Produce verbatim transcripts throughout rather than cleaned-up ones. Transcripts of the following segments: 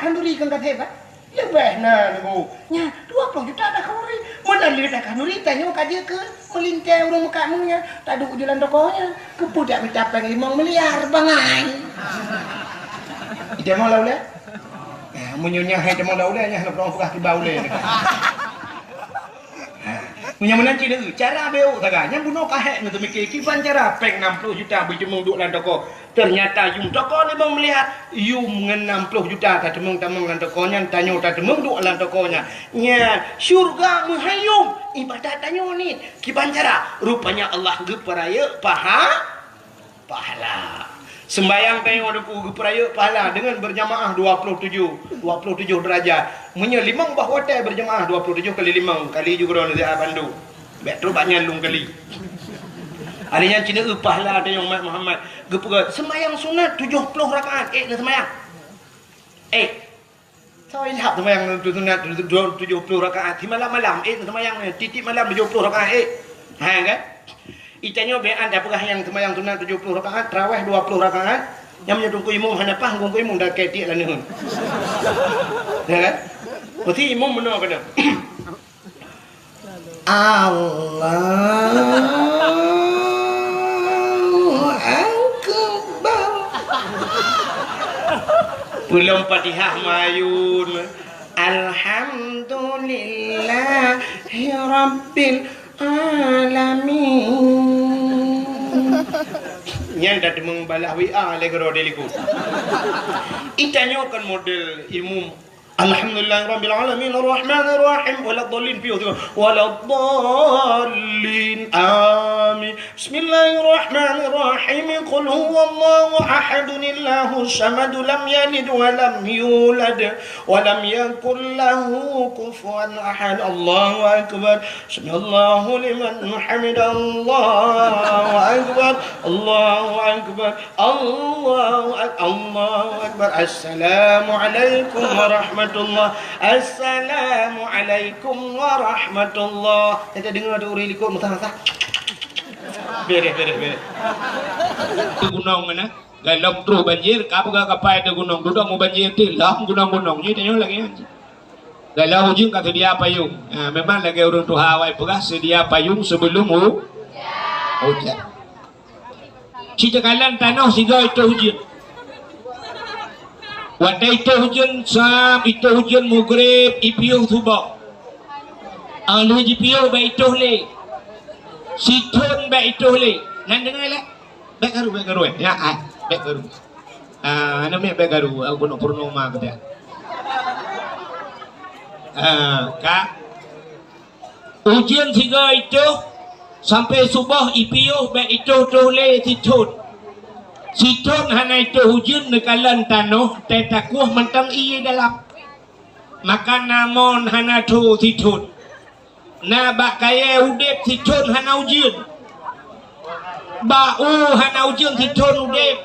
Khanduri kan ka thèb, bah? Leubeh na, Bu. Nya, dua ploh juta takhanduri. Meunan lé takhanduri, tanyoe ka jeuet keu meulintèe ureueng meukat meunya. Taduek ju lam toko nya. Keupeue dak mita péng limong miliar, bangai. Ita mau lam ulèe? Eh, meunyoe nyan hai ita mau lam ulèe, nyan hana peurah peugah kiban ulèe. Ha, meunyoe meunan cit, cara beuh sagai. Nyan bunoe ka hék neuteumikir kiban cara péng nam ploh juta beuteumeung duek lam toko. Teunyata yum toko limong miliar, yum ngon nam ploh juta tateumeung-teumeung lam toko nyan, tanyoe tateumeung duek lam toko nyan. Nyan, syeuruga meuhai yum, ibadat tanyoe niet. Kiban cara? Rupanya Allah geupeurayeuk paha-, pahala. Seumbahyang tanyoe Teungku geupeurayeuk pahala deungon beurjamaah dua ploh tujoh, dua ploh tujoh deurajat. Meunyoe limong boh watèe beurjamaah dua ploh tujoh kali limong, kali ju keudroe neusiat bandum. Bèk trok bak nyan lôn kali. Hari nyan cit neueu pahala tanyoe umat Muhammad. Geupeugah, seumbahyang sunat tujoh ploh rakaat, ék neuseumayang. Ék. Soe ilham seumayang tu sunat tu-, tu-, tujoh ploh rakaat. Simalam-malam, ék, seumayang ni, tiep-tiep malam tujoh ploh rakaat, ék. Ha, kan? Itanyoe bèk an tapeugah nyang seumayang sunat tujoh ploh rakaat, tarawèh dua ploh rakaat. Nyang meunyoe teungku imum hana paih, teungku imum dah kèe tiek laneuen. Ya, kan? Meusti imum meunoe keunan. Allahu Akbar. Peulom Fatihah mayun. Alhamdulillahi Rabbil Alamin. Nyan dah teumeubalah W A lé keudroe di likot. Itanyoe kan model imum. Alhamdulillahirabbil alamin, arrahmanirrahim, waladdallin, piôh tu. Waladdallin, amin. Bismillahirrahmanirrahim. Qul huwallahu ahadun, Allahus samad, lam yalid wa lam yulad, wa lam yakul lahu kufuwan ahad. Allahu akbar. Sami'allahu liman hamidah. Allahu akbar. Allahu akbar. Allahu ak-, Allahu akbar. Assalamualaikum warahmatullah. Assalamualaikum warahmatullah. Kita dengar tu ureueng likot meusaha-saha. Beres, beres, beres. Di gunong mana? Dalam terus banjir, ka peugah kapai di gunong. Dudoe meubanjir di lam gunong-gunong. Nyoe tanyoe lagèe nyan. Dalam ujeuen ka seudia payong. Ha, memang lagèe ureueng tuha awai peugah, seudia payong sebelum hu-, hujan. Cit teukalon tanoh sigoe itôh ujeuen. Watèe itôh ujeuen, sam itôh ujeuen mugreb, ipiôh suboh. Ah, lheueh jipiôh bèk itôh lé. Sithôn bèk itôh lé. Nan deungö lé? Bèk karu, bèk karu, eh. Ya, ah, bèk karu. Ah, aneuk miet bèk karu, aku nak purnoma kata. Ah, ka. Ujeuen sigoe itôh, sampoe suboh ipiôh bèk itôh-tôh lé sithôn. Sithôn hana itôh ujeuen neukalon tanoh, teuh takueh mantong ié dalam. Maka na mon hana tho sithôn. Na bak kayèe udeb sithôn hana ujeuen. Bak u hana ujeuen sithôn udeb.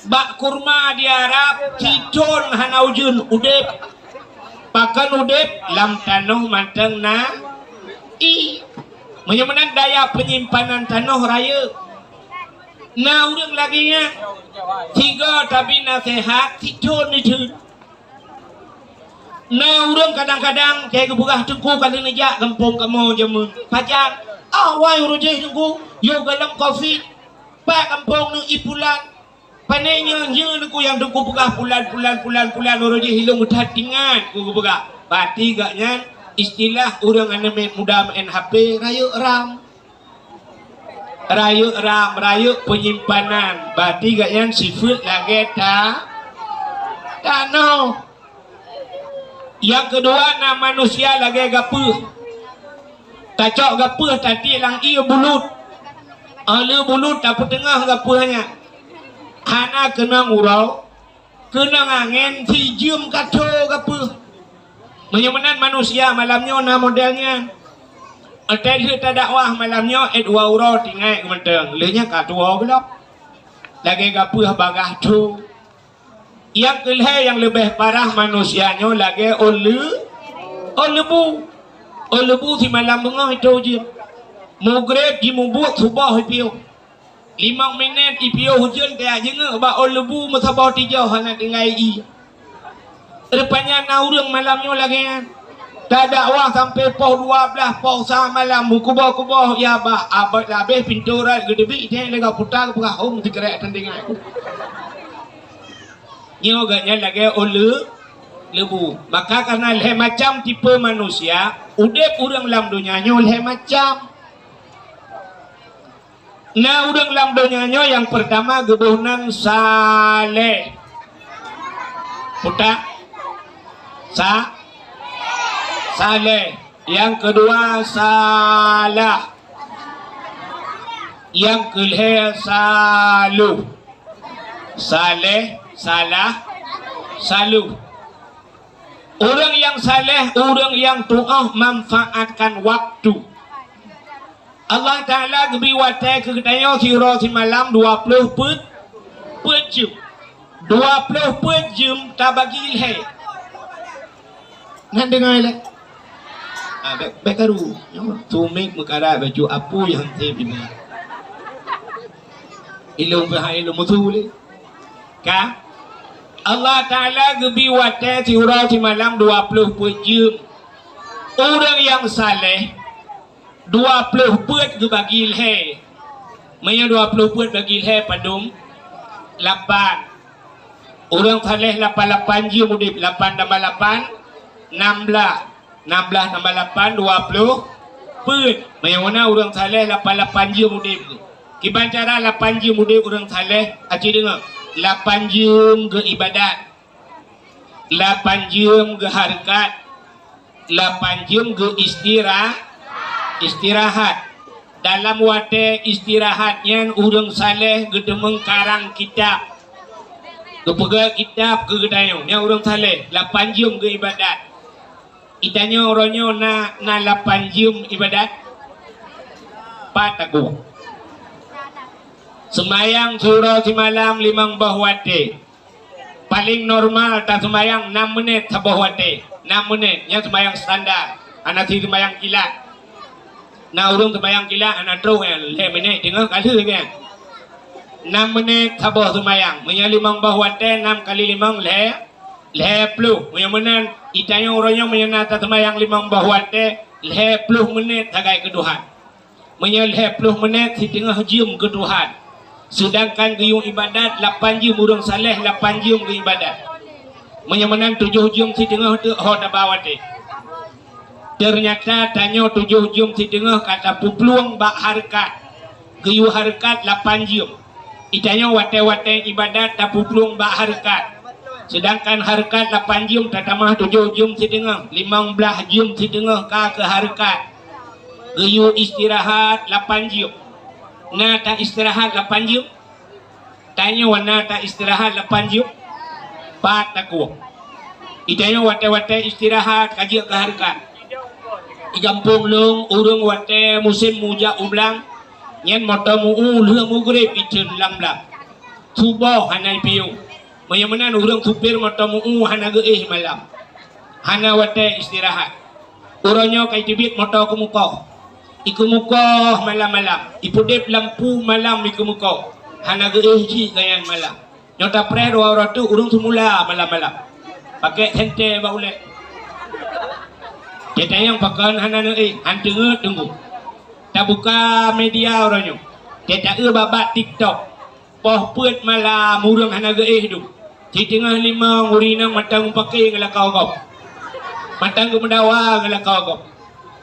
Bak kurma di Arab sithôn hana ujeuen udeb. Pakon udeb lam tanoh mantong na ié. Meunyoe meunan daya peunyimpanan tanoh rayeuk. Na ureueng lagèe nyan, sigoe tabi naseuhat sithôn diteun. Na ureueng kadang-kadang, keu geupeugah teungku ka lheueh neujak gampông kamoe jameun. Pajan, ah, wai uroe jih teungku, yôh goh lom covid. Pat gampông neuh i pulan. Pane nyoe, nyoe teungku nyang teungku peugah pulan, pulan, pulan, pulan, uroe jih ilôn that ingat ku geupeugah. Berarti gobnyan istilah ureueng aneuk miet muda meu'en H P, rayeuk RAM. Rayeuk RAM, rayeuk peunyimpanan. Berarti gobnyan sifeuet lagèe ta-, tanoh. Nyang keudua na manusia lagèe gapeuh. Tacok gapeuh tatiek lam ié bulut. Óh lheueh bulut tapeuteungoh gapeuh nyan. Hana keunong uroe, keunong angèn sijeuem ka tho gapeuh. Meunyoe meunan manusia malam nyoe na model nyan. Watèe lheueh tadakwah malam nyoe, eh, dua uroe tinggai keu mantong. Lheueh nyan ka tuwoe goh lom. Lagèe gapeuh bagaih tho. Nyang keulhèe nyang leubeh parah manusia nyoe lagèe ôn leu-, ôn leubu. Ôn leubu simalam beungoh itôh ujeuen. Mugreb jimubuet suboh ipiôh. Limong minèt ipiôh ujeuen, tajak jingieng bak ôn leubu meusaboh tijoh hana tinggai ié. Rupanya na ureuëng malam nyoe lagée nyan. Tadakwah sampai poh dua belas, poh sa malam, meukuboh-kuboh, ya bah, abad labeh pintoe rot geuteubiet, jih lagée puta geupeugah hom sikrek teudeungoe. Nyoe geuh nyan lagée uleue leubue. Maka kareuna lhée macam tipe manusia, udeb ureuëng lam donya nyoe lhée macam. Na ureuëng lam donya nyoe nyang peurtama geuboh nan Saleh. Puta. Sa-, Saleh. Nyang keudua Salah. Nyang keulhée Saluh. Saleh, Salah, Saluh. Ureuëng nyang saleh, ureuëng nyang tuoh manfaatkan waktu. Allah Taala geubri watée keu geutanyoe siuroe simalam dua ploh peuet, peuet jeuem. Dua ploh peuet jeuem tabagi lhée. Nyan deungoe lé. Ah, bék, bék karu. Nyoe tumik meukarat baju apui han tém iba. Ilong beuhai ilong musu lé. Ka? Allah Taala geubri watée siuroe simalam dua ploh peuet jeuem. Ureuëng nyang saleh, dua ploh peuet geubagi lhée. Meunyoe dua ploh peuet bagi lhée padum? Lapan. Ureuëng saleh lapan lapan jeuem udeb, lapan tambah lapan, nam blaih. Nam blaih tambah lapan, dua ploh peuet. Meunyoe na ureuëng saleh lapan lapan jeuem udeb. Kiban cara lapan jeuem udeb ureuëng saleh, aci deungoe. Lapan jeuem geuibadat. Lapan jeuem geuhareukat. Lapan jeuem geuistira-, istirahat. Dalam watée istirahat nyan ureuëng saleh geuteumeung karang kitab. Geupeugah kitab keu geutanyoe. Nyan ureuëng saleh, lapan jeuem geuibadat. Geutanyoe uroe nyoe na, na lapan jeuem ibadat? Pat tagoe. Seumayang siuroe simalam limong boh watée. Paleng normal taseumayang nam meunét saboh watée. Nam meunét, nyan seumayang standar. Hana si seumayang kilat. Na ureuëng seumayang kilat hana troh nyan, lhée meunét teungoh ka lheueh nyan. Nam meunét saboh seumayang. Meunyoe limong boh watée, nam kali limong, lhée, lhée ploh. Meunyoe meunan, geutanyoe uroe nyoe meunyoe na taseumayang limong boh watée, lhée ploh meunét sagai keu Tuhan. Meunyoe lhée ploh meunét, siteungoh jeuem keu Tuhan. Seudangkan geuyue ibadat lapan jeuem, ureuëng saleh lapan jeuem geuibadat. Meunyoe meunan tujoh jeuem siteungoh teuk ho taba watée. Teunyata tanyoe tujoh jeuem siteungoh ka tapeuplueng bak hareukat. Geuyue hareukat lapan jeuem. Geutanyoe watée-watée ibadat tapeuplueng bak hareukat. Seudangkan hareukat lapan jeuem tatamah tujoh jeuem siteungoh, limong blaih jeuem siteungoh ka keu hareukat. Geuyue istirahat lapan jeuem. Na taistirahat lapan jeuem? Tanyoe na taistirahat lapan jeuem? Pat tagoe. Geutanyoe watée-watée istirahat ka jeuet keu hareukat. Di gampông lôn, ureuëng watée musém mujak u blang, nyan moto meu-u lheueh mugreb itheun lam blang. Suboh hana ipiôh. Meunyoe meunan ureuëng supir moto meu-u hana geuéh malam. Hana watée istirahat. Uroe nyoe ka iteubiet moto keumeukoh. Ikeumeukoh malam-malam. Ipeudeb lampu malam ikeumeukoh. Hana geuéh jih gobnyan malam. Nyoe tapreh dua uroe teuk ureuëng seumula malam-malam. Pakék sentée bak ulée. Teuntanyong pakon hana neuéh, han teungeut teungku. Tabuka media uroe nyoe. Teuta-eu babah TikTok. Poh peuet malam ureuëng hana geuéh dum. Siteungoh limong ureuëng inong mantong mupake ngon lakoe gob. Mantong geumeudawa ngon lakoe gob.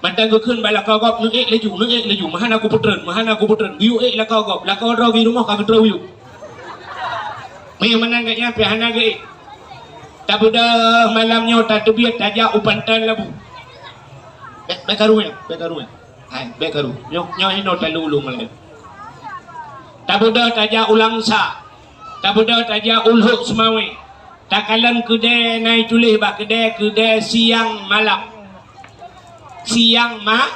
Mantong geukheun bak lakoe gob, "Neuék laju, neuék laju, meuhana kupeutreun, meuhana kupeutreun." Geuyue ék lakoe gob, lakoe droe geurumoh ka geutroe yub. Meunyoe meunan gobnyan pih hana geuék. Tabeudôh malam nyoe tateubiet tajak u panton labu. Bék, bék karu nyan, bék karu nyan. Hai, bék karu. Nyoe, nyoe hinoe talu-lu malée. Tabeudôh tajak u Langsa. Tabeudôh tajak u Lhok Seumawé. Takalon keudée na ituléh bak keudée, keudée siang malam. Siang ma-,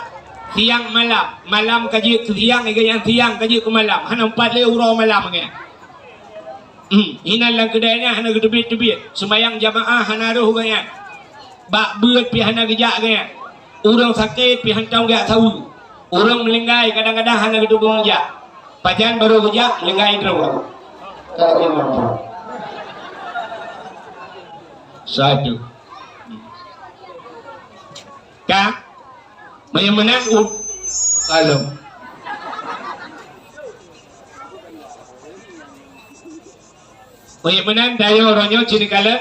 siang malam. Malam ka jeuet keu siang, lagée nyan siang ka jeuet keu malam. Hana meupat lé uroe malam lagée nyan. Hmm, inan lam keudée nyan hana geuteubiet-teubiet. Seumayang jamaah hana rhoh gobnyan. Bak beuet pih hana geujak gobnyan. Ureuëng sakét pih hantom geujak saweue. Ureuëng meulinggai kadang-kadang hana geuteupeue meujak. Pajan barô geujak, meulinggai droe. Satu. Ka? Meunyoe meunan u-, kalon. Meunyoe meunan, tanyoe uroe nyoe cit kalon,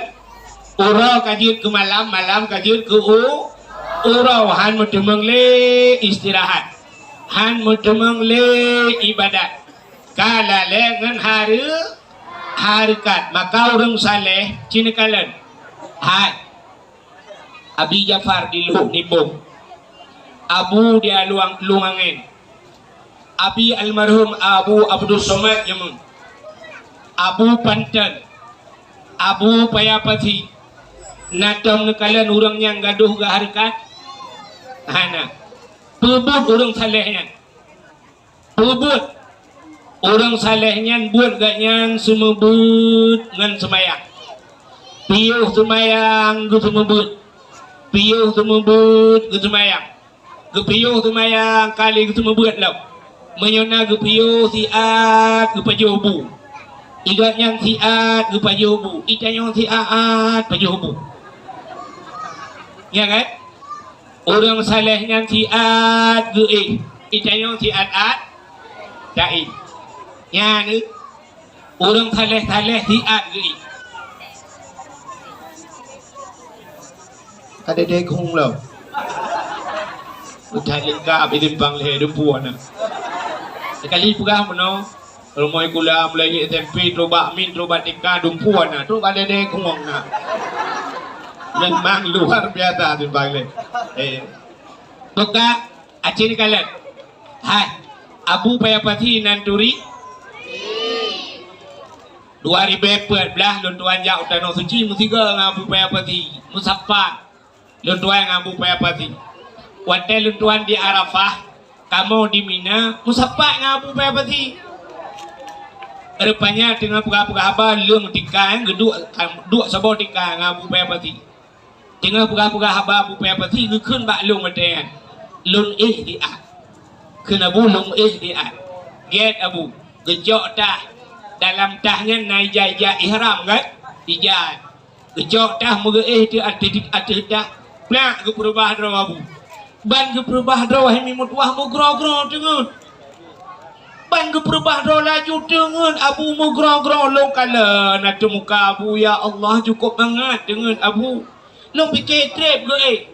uroe ka jeuet keu malam, malam ka jeuet keu u-, uroe, han meuteumeung lé istirahat, han meuteumeung lé ibadat. Ka lalée ngon hareu-, hareukat. Maka ureuëng saleh cit kalon. Hai. Abi Jafar di Luh Nibong. Abu di Aluang-, Lueng Angén. Abi almarhum Abu Abdul Somad Nyeumeng. Abu Panten. Abu Paya Pasi. Na tom neukalon ureuëng nyang gadôh geuhareukat? Hana. Peue buet ureuëng saleh nyan? Peue buet? Ureuëng saleh nyan buet gobnyan seumeubeuet ngon seumayang. Piôh seumayang geuseumeubeuet. Piôh seumeubeuet geuseumayang. Geupiôh seumayang kali geuseumeubeuet lom. Meunyoe na geupiôh siat geupajoh bu. I gobnyan siat geupajoh bu. I tanyoe siat pajoh bu. Ya kan? Ureuëng saleh nyan siat geuéh, i tanyoe siat-at taéh. Nyan ureuëng saleh-saleh siat geuéh. Ka dede khueng lom. Utai leungkab i simpang lhée dumpeue na. Sekali peugah meunoe, rumoh sikula mulai S M P trok bak min, trok bak T K dumpeue na, trok bak dede khueng na. Memang luar biasa simpang lhée. Eh. Buka, aci ni kalon. Hai, Abu Paya Pasi nan turi. Dua ribée peuet blaih lôn tuan jak u Tanoh Suci meusigoe ngon Abu Paya Pasi, meusapat. Lôn tuan ngon Abu Paya Pasi. Watée lôn tuan di Arafah, kamoe di Mina, meusapat ngon Abu Paya Pasi. Rupanya teungoh peugah-peugah haba lôn tika, geuduek, duek saboh tika ngon Abu Paya Pasi. Teungoh peugah-peugah haba Abu Paya Pasi geukheun bak lôn watée nyan. Lôn éh siat. Kheun Abu lôn éh siat. Gét Abu, geucok tah. Dalam tah nyan na ija-ija ihram kan? Ija. Geucok tah meugeuéh teuh ateueh, ateueh tah. Plak geupeurubah droe Abu. Ban geupeurubah droe hai meutuah meugroe-groe teungeut. Ban geupeurubah droe laju teungeut Abu meugroe-groe lôn kalon ateueh muka Abu, ya Allah, cukôp mangat teungeut Abu. Lôn pike treb geuéh.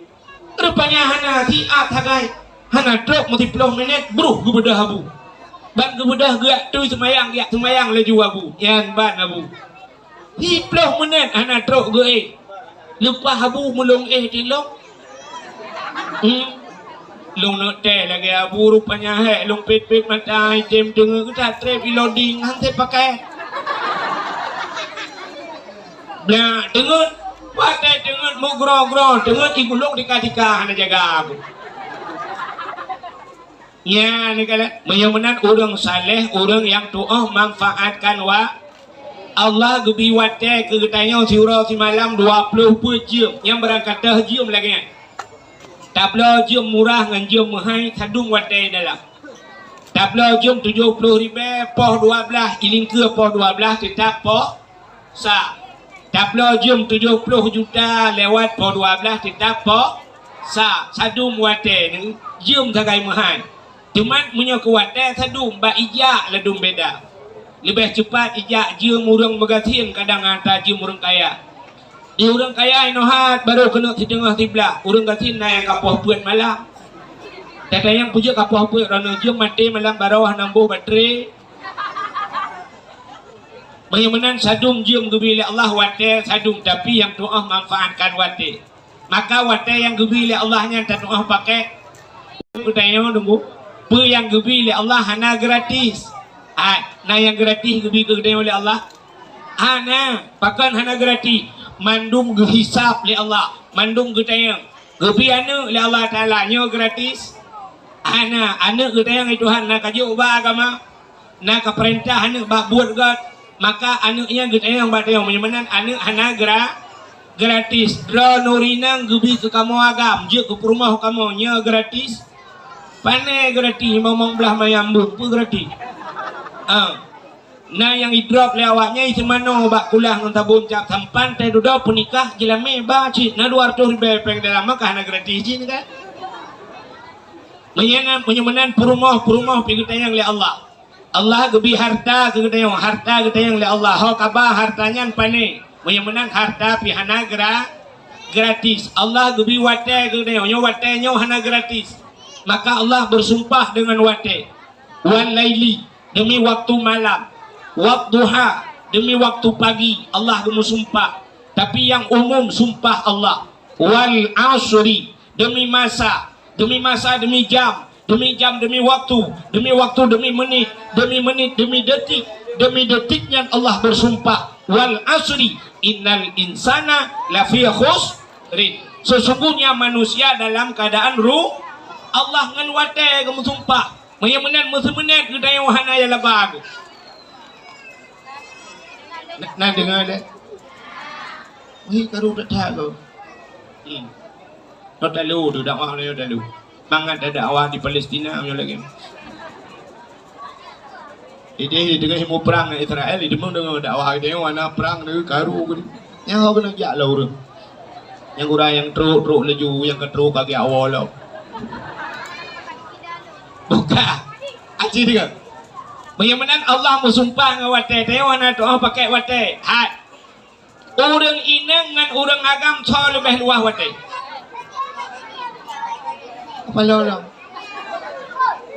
Rupanya hana siat sagai. Hana trok meusiploh minét, bruh geubeudôh Abu. Ban geubeudôh geujak tui seumayang, geujak seumayang laju Abu. Nyan ban Abu. Siploh minét hana trok geuéh. Leupah Abu meulông éh tilông. Hmm. Lông neuk tée lagée Abu rupanya hék lông pét-pét mata item teungeut geutat treb iloding han teupakai. Blah teungeut, watée teungeut meugroe-groe, teungeut igulong tika-tika hana jaga Abu. Nyan, meunyoe meunan ureuëng saleh, ureuëng nyang tuoh manfaatkan wa-, Allah geubi watée keu geutanyoe siuroe simalam dua ploh peuet jeuem, nyang barangkatéh jeuem lagée nyan. Tabloe jeuem murah ngon jeuem meuhai sadum watée dalam. Tabloe jeuem tujoh ploh ribée poh dua blaih, ilingkeue poh dua blaih teutab poh sa. Tabloe jeuem tujoh ploh juta lewat poh dua blaih teutab poh sa. Sadum watée nyoe jeuem sagai meuhai. Teumat meunyoe keu watée sadum bak ijak ladum beda. Leubeh ceupat ijak jeuem ureuëng meugasien kadang ata jeuem ureuëng kaya. Di ureuëng kaya inoe hat barô keuneuk siteungoh siblaih, ureuëng gasien na nyang ka poh peuet malam. Tata nyang peujeuet ka poh peuet, droeneuh jeuem maté malam barô hana boh baterai. Meunyoe meunan sadum jeuem geubi lé Allah watée sadum, tapi nyang tuoh manfaatkan watée. Maka watée nyang geubi lé Allah nyan tatuoh pakai. Geutanyoe deungoe, peue nyang geubi lé Allah hana gratis. Hai, na nyang gratis geubi keu geutanyoe lé Allah? Hana, pakon hana gratis? Mandum geuhisab lé Allah, mandum geutanyoe. Geubi aneuëk lé Allah Taala nyoe gratis? Hana, aneuëk geutanyoe lé Tuhan na ka jok ba agama. Na ka peurintah aneuëk bak buet gét, maka aneuëk nyan geutanyong bak tanyoe, meunyoe meunan aneuëk hana gra-, gratis. Droeneuh inong geubi keu kamoe agam, jeuet keu peurumoh kamoe, nyoe gratis? Pane gratis, limong blah mayam beuet, peue gratis? Ah. Na nyang idrop lé awaknyan iseumanoe bak kulah ngon sabon cap sampan, teuh dudoe peunikah jilamé ba cit na dua ratus ribèe péng dalam mah ka hana gratis jih kan. Meunyoe na, meunyoe meunan peurumoh, peurumoh pih geutanyong lé Allah. Allah geubri hareuta keu geutanyoe, hareuta geutanyong lé Allah. Ho kaba hareuta nyan pané? Meunyoe meunan hareuta pih hana gra-, gratis. Allah geubri watèe keu geutanyoe, nyoe watèe nyoe hana gratis. Maka Allah beusumpah deungon watèe. Wal laili, demi waktu malam. Wadduha, demi waktu pagi. Allah geumeusumpah. Tapi nyang umum sumpah Allah. Wal asri, demi masa, demi masa, demi jam, demi jam, demi waktu, demi waktu, demi menit, demi menit, demi detik, demi detik nyan Allah beusumpah. Wal asri, innal insana lafi khusrin. Sesungguhnya manusia dalam keadaan ru-, Allah ngon watèe geumeusumpah. Meunyoe meunan meuseumeunét geutanyoe hana ya laba geuh. Na, na deungoe lé. Wih, karu that-that lom. Hmm. Nyoe talu tu dakwah nyoe talu. Mangat ada dakwah di Palestina nyoe lagèe. Idéh di teungoh muprang ngon Israel, ideungoe dakwah idéh nyoe hana prang deungoe karu geuh. Nyan ho keuneuk jak lom ureueng. Nyang gura nyang trok, trok laju, nyang ka trok ka geujak woe lom. Buka. Aci deungoe. Meunyoe meunan Allah meusumpah ngon watèe, tanyoe hana tu'oh pakèk watèe. Hai. Ureueng inong ngon ureueng agam soe leubeh luwah watèe? Apa lom?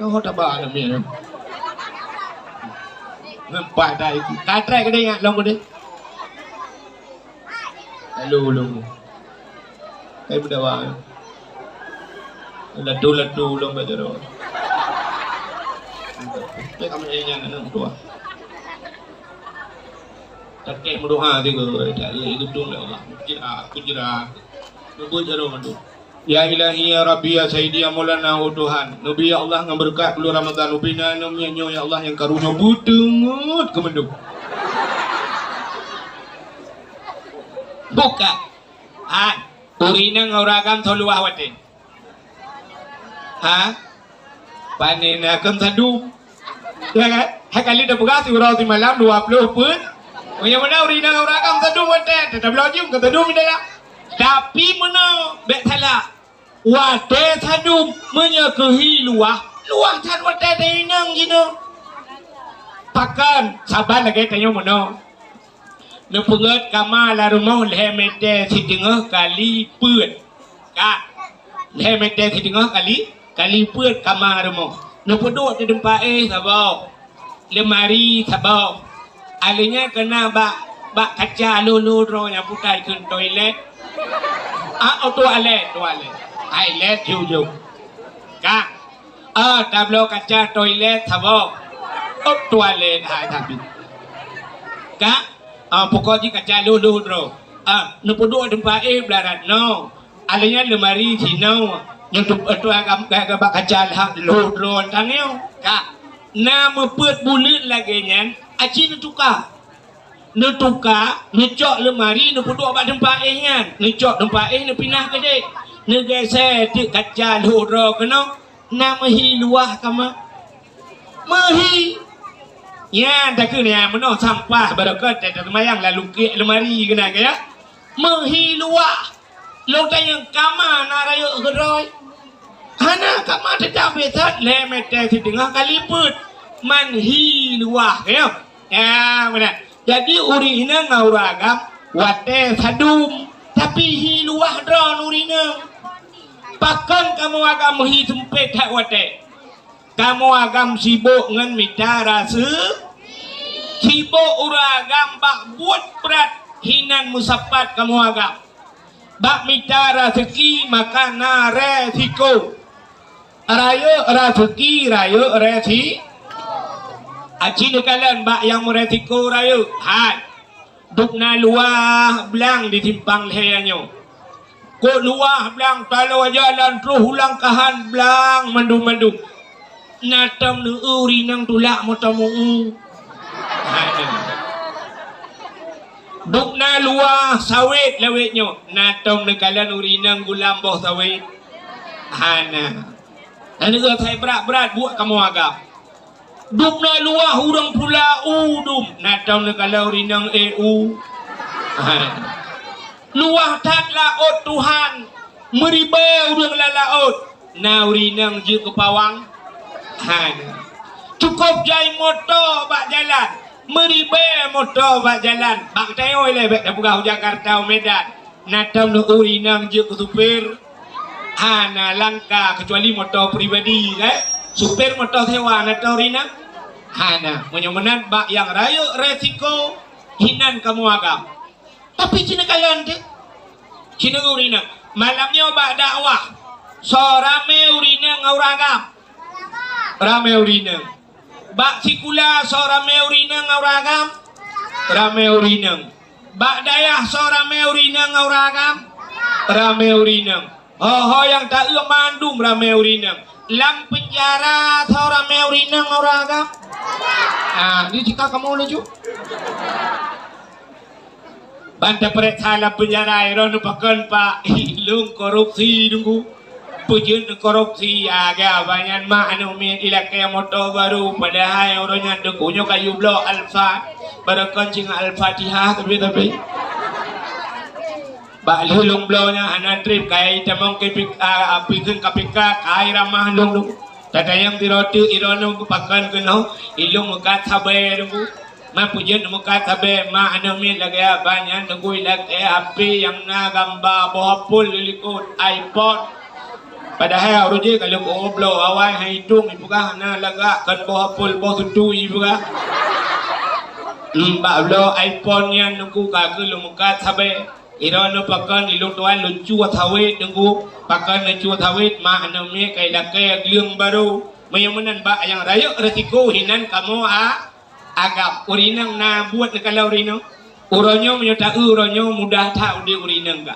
Oh, taba aneuk miet. Nampak dah itu. Ka trép keudéh nyan lom keudéh. Lalu, lalu. Hai beudawa. Latu-latu ulôn bak jaroe. Pek kami ingat aneuk meutuah. Takeh meudoa tiga, tak lé geudong lé Allah. Kujira, kujira. Leubeh jaroe mandum. Ya Ilahi, ya Rabbi, ya Sayyidi, ya Maulana, oh Tuhan. Neubi ya Allah ngon beureukat buleuen Ramadhan. Ubina nyoe, nyoe ya Allah nyang karu nyoe beuteungeut keu mandum. Buka. Ha, ureueng inong ngon ureueng agam soe luwah watèe? Ha? Pané na kheun sadum. Ya kan? Hai kali tapeugah siuroe simalam dua ploh peuet. Meunyoe meunan ureueng inong ngon ureueng agam sadum watèe, teutap laju keu sadum di dalam. Tapi meunoe bèk salah. Watèe sadum, meunyoe keuhi luwah, luwah that watèe teuinong jinoe. Pakon? Saban lagèe tanyoe meunoe. Neupeugèt kama lam rumoh lhèe mètè siteungoh kali peuet. Ka. Lhèe mètè siteungoh kali, kali peuet kama rumoh. Neupeuduek di teumpat éh saboh. Leumari saboh. Alèh nyan keunan bak, bak kaca lhôh-lhôh droe nyang peukai kheun toilet. Ah, oh, tualet, tualet. Toilet jujur. Ka. Ah, tabloe kaca toilet saboh. Oh, tualet hai tapi. Ka. Ah, pokok jih kaca lhôh-lhôh droe. Ah, neupeuduek teumpat éh beularat no. Alèh nyan leumari sinoe. Nyoe tu, tu agam, agam bak kaca lhah lhôh droe tanyoe. Ka. Na meupeuet buleuen lagèe nyan, aci neutuka. Neutuka, neucok leumari, neupeuduek bak teumpat éh nyan. Neucok teumpat éh, neupinah keudéh. Neugèsè teuk kaca lhôh droe keunoe, na meuhi luwah kama. Meuhi. Nyan takheun nyan meunoe sampah barokot, teumayang lam lukèk leumari keunan ka ya. Meuhi luwah. Lôn tanyong kama na rayeuk keudroe. Hana, kama teutap biasa lhèe mètè siteungoh kali peuet. Man hi luwah, ya. Ya, meunan. Jadi ureueng inong ngon ureueng agam watèe sadum, tapi hi luwah droe ureueng inong. Pakon kamoe agam hi seumpét that watèe? Kamoe agam sibok ngon mita raseu-, sibok ureueng agam bak buet brat hinan meusapat kamoe agam. Bak mita raseuki maka na resiko. Rayeuk raseuki, rayeuk resi-, aci neukalon bak nyang meuresiko rayeuk. Hai. Dubna luwah blang di simpang lhèe nyoe. Kok luwah blang taloe jalan troh u Langkahan blang mandum-mandum. Na tom neueu ureueng inong tulak moto meu-eu. Dubna luwah sawét lawét nyoe. Na tom neukalon ureueng inong gulam boh sawét. Hana. Na neueu asai brat-brat buet kamoe agam. Dum na luwah ureuëng pula u dum, na tom neukalon ureuëng inong e u. Hai. Luwah that laôt Tuhan, meuribée ureuëng lam laôt, na ureuëng inong jeuet keu pawang. Hai. Cukôp jai moto bak jalan, meuribée moto bak jalan. Bak tayue lé bék tapeugah u Jakarta, u Medan. Na tom ureuëng inong jeuet keu supir. Hana langka keucuali moto pribadi, kan? Supir moto sewa na tom ureuëng inong? Hana. Meunyoe meunan bak nyang rayeuk resiko, hinan kamoe agam. Tapi ci neukalon teuh. Ci neukalon ureuëng inong. Malam nyoe bak dakwah, soe ramé ureuëng inong ngon ureuëng agam? Ramé ureuëng inong. Bak sikula soe ramé ureuëng inong ngon ureuëng agam? Ramé ureuëng inong. Bak dayah soe ramé ureuëng inong ngon ureuëng agam? Ramé ureuëng inong. Ho-ho nyang taeu mandum ramé ureuëng inong. Lam peunjara soe ramé ureuëng inong ngon ureuëng agam? Ah, di jika kamoe laju. Ban tapeuriksa lam peunjara, droeneuh pakon, Pak? Ilôn korupsi, Teungku. Peue jeuet korupsi, aga banyan mak aneuk miet ilakée moto barô, padahai uroe nyan Teungku nyoe ka yue bloe Alfa, barokon singoh Al-Fatihah tapi-tapi. Bak lheueh lôn bloe nyan hana treb, kayée tamong ke pik-, a, a, pikeun K P K, kai ramah lôn tu. Tatanyong sidroe teuk, droeneuh pakon keunoe, ilôn meukat sabe Teungku. Ma peue jeuet meukat sabe mak aneuk miet lagée banyan Teungku ilakée H P nyang na gamba boh apui di likot, iPhone. Padahai uroe jih ka lheueh bloe awai han itong ipeugah na lagak kon boh apui boh tutui ipeugah. Hmm, bak bloe iPhone nyan Teungku ka keuh lôn meukat sabe. Droeneuh pakon ilôn tuan lôn cue sawét Teungku, pakon lôn cue sawét mak aneuk miet ka ilakée gleueng barô. Meunyoe meunan bak nyang rayeuk resiko hinan kamoe a-, agam. Ureuëng inong na buet neukalon ureuëng inong. Uroe nyoe meunyoe taeu uroe nyoe mudah that udeb ureuëng inong ka.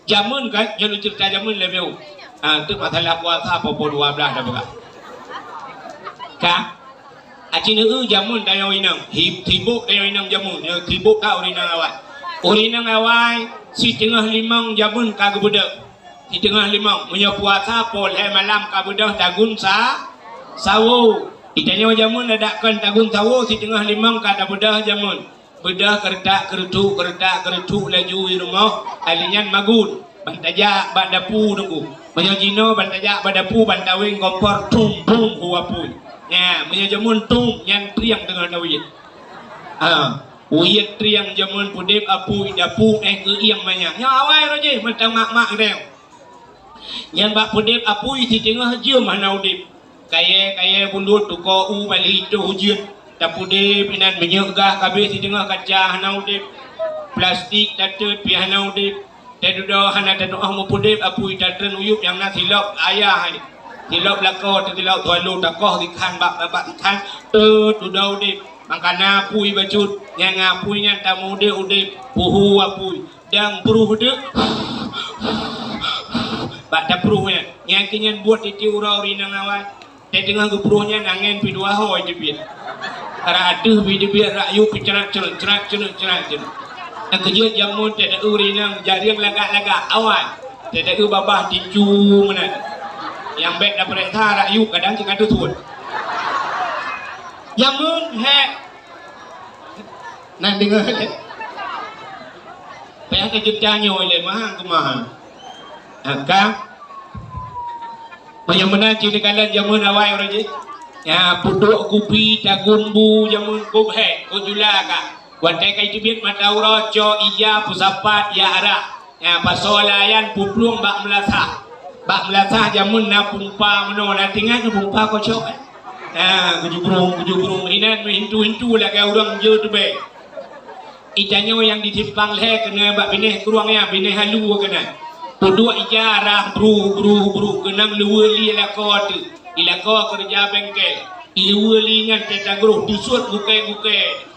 Jameun ka, nyoe lôn ceurita jameun leubeh. Ah, tu masalah puasa poh dua belas dah peugah. Ka? Aci neueu jameun tanyoe inong, hi-, sibok tanyoe inong jameun, nyoe sibok that ureuëng inong awai. Ureuëng inong awai, siteungoh limong jameun ka geubeudôh. Siteungoh limong, meunyoe puasa poh lhée malam ka beudôh tagun sa-, sawo. Itanyoe jameun adak kon tagun sawo, siteungoh limong ka tabeudôh jameun. Beudôh keuretak-keuretuk, keuretak-keuretuk laju i rumoh, ali nyan magun. Ban tajak bak dapu Teungku. Meunyoe jinoe ban tajak bak dapu, ban taweng kompor, tum, tum, hu apui. Nya, meunyoe jameun tum, nyan triang teungoh tawét. Ha, uyét triang jameun peudeb apui, dapu éh keu ieng manyak. Nyoe awai roh jih, mantong mak-mak reung. Nyan bak peudeb apui siteungoh jeuem hana udeb. Kayée-kayée bulut tuko u bali toh ujeuen. Tapudeb inan minyeuk gah kabeh siteungoh kaca hana udeb. Plastik tateut pih hana udeb. Teududoe hana tatuoh meupeudeb apui tatreun uyueb nyang na silop ayah. Silop lakoe teusilop tualu takoh sikhan bak babak sikhan. Teududoe udeb. Mangkana apui bacut. Nyang apui nyan tamude-udeb. Puhu apui. Dang pruh teuk. Bak tapruh nyan. Nyan keuh nyan buet tiep-tiep uroe ureueng inong awai. Teungoh geupruh nyan angén pih dua ho jeubiet. Rak ateueh pih jeubiet, rak yub pih crat-cret, crat-cret, crat-cret. Nyang keujeuet jameun teudeue ureueng inong jareueng lagak-lagak awai. Teudeue babah ticu meunan. Nyang bék tapeuriksa rak yub kadang cit ka teusut. Jameun hék. Nan deungoe lé. Payah keu juta nyoe lé, mahang keu mahang. Angka. Meunyoe meunan cit neukalon jameun awai uroe jih. Ya, peuduek kupi tagun bu jameun kôb hék, kôb jula ka. Watée ka jiteubiet mata uroe, cok ija peusapat ya arah. Ya, pasoe layang puplueng bak meulasah. Bak meulasah jameun na pumpa meunoe, na teuingat na pumpa kocok, eh? Ha, geujubrung, geujubrung. Inan meuhintu-hintu lagée ureueng jeuet teubée. Itanyoe nyang di simpang lhée keunoe bak binéh krueng nyan, binéh halu keunan. Peuduek ija rhah bruh, bruh, bruh, keunong luweue li lakoe teuk. Ilakoe keureuja bengkel. Iluweue li nyan teuta groh, dusut gukée-gukée.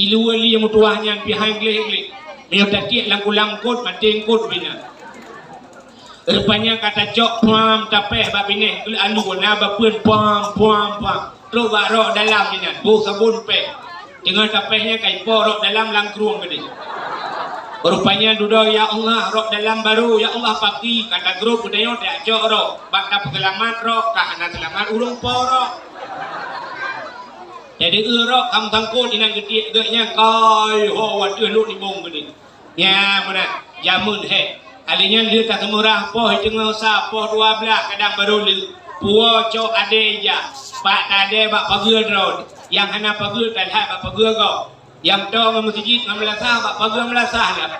Iluweue li meutuwah nyan pih hai gleh-gleh. Meunyoe tatiek lam kulang eungkot, maté eungkot pih na. Rupanya ka tacok puam tapéh bak binéh keu alu na bapeuen puam, puam, puam. Trok bak rok dalam nyan, boh sabon péh. Teungoh tapéh nyan ka ipo rok dalam lam krueng geude. Rupanya dudoe, "Ya Allah, rok dalam barô, ya Allah, paki." Ka tagrob geutanyoe tacok rok. Bak tapeuseulamat rok, ka hana seulamat ureueng po rok. Jadi, eu rok kam sangkot inan geutiek geuh nyan, kai ho wateuh lôn limong geude. Nyan meunan, jameun hék. Kali nyan lheueh taseumurah poh teungoh sa, poh dua blaih kadang barô lheueh. Puwoe cok adé ija, pat tadé bak pageue droe. Nyang hana pageue talhat bak pageue gob. Nyang toe ngon meuseujid ngon meulasah bak pageue meulasah lom.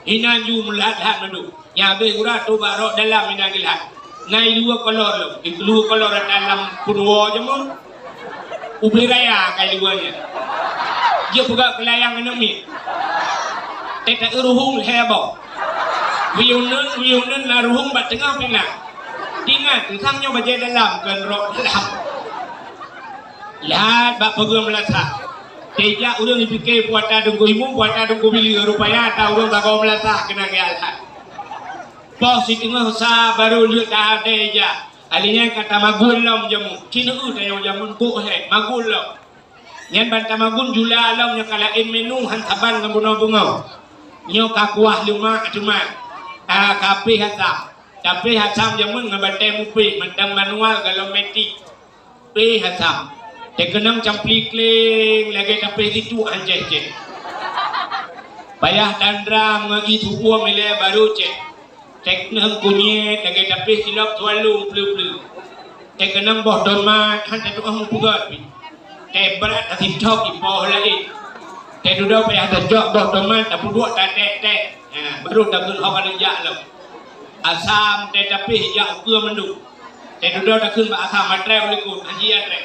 Inan ju meulat-lat mandum. Nyang abéh gura tôh bak rok dalam inan geulhat. Na i luwa kolor lom, i luwa kolor ata lam peunuwoe jameun. Ubé raya ka i luwa nyan. Jeuet peugah keulayang aneuk miet. Teuka ruhueng lhèe boh. Wiyuneun, wiyuneun na ruhueng bak teungoh pinang. Ingat, teusang nyoe bajèe dalam, kon rok dalam. Lhat bak pageue meulasah. Teuka ureueng jipike puata Teungku Imum, puata Teungku Billy, rupanya ata ureueng sagoe meulasah keunan geulhat. Poh siteungoh sa barô lheueh taadé ija. Ali nyan ka tamagun lom jameun. Ci neu-eu tanyoe jameun gok hék, magun lom. Nyan ban tamagun jula lom nyoe ka laén menu han saban ngon bunoe beungoh. Nyoe ka kuah leumak teuma. Ah, ka péh asam. Ka péh asam jameun ngon batèe mupéh mantong manual galom metik. Péh asam. Teukeunong campli kléng lagèe tapéh situek han céh-céh. Payah tandram ngon ié tuwoe ilèe barô céh. Teukeunong kunyét lagèe tapéh silop tualông pleu-pleu. Teukeunong boh tomat han tatu'oh meupeugöt pih. Teuh brat tasithok ipoh laén. Teuh dudoe payah tajok boh tomat tapeuduek tatek-tek. Ha, barô takheun hok aneuk jak lom. Asam teuh tapéh jak ukeue mandum. Teuh dudoe takheun bak asam atrèe u likot, han jijak atrèe.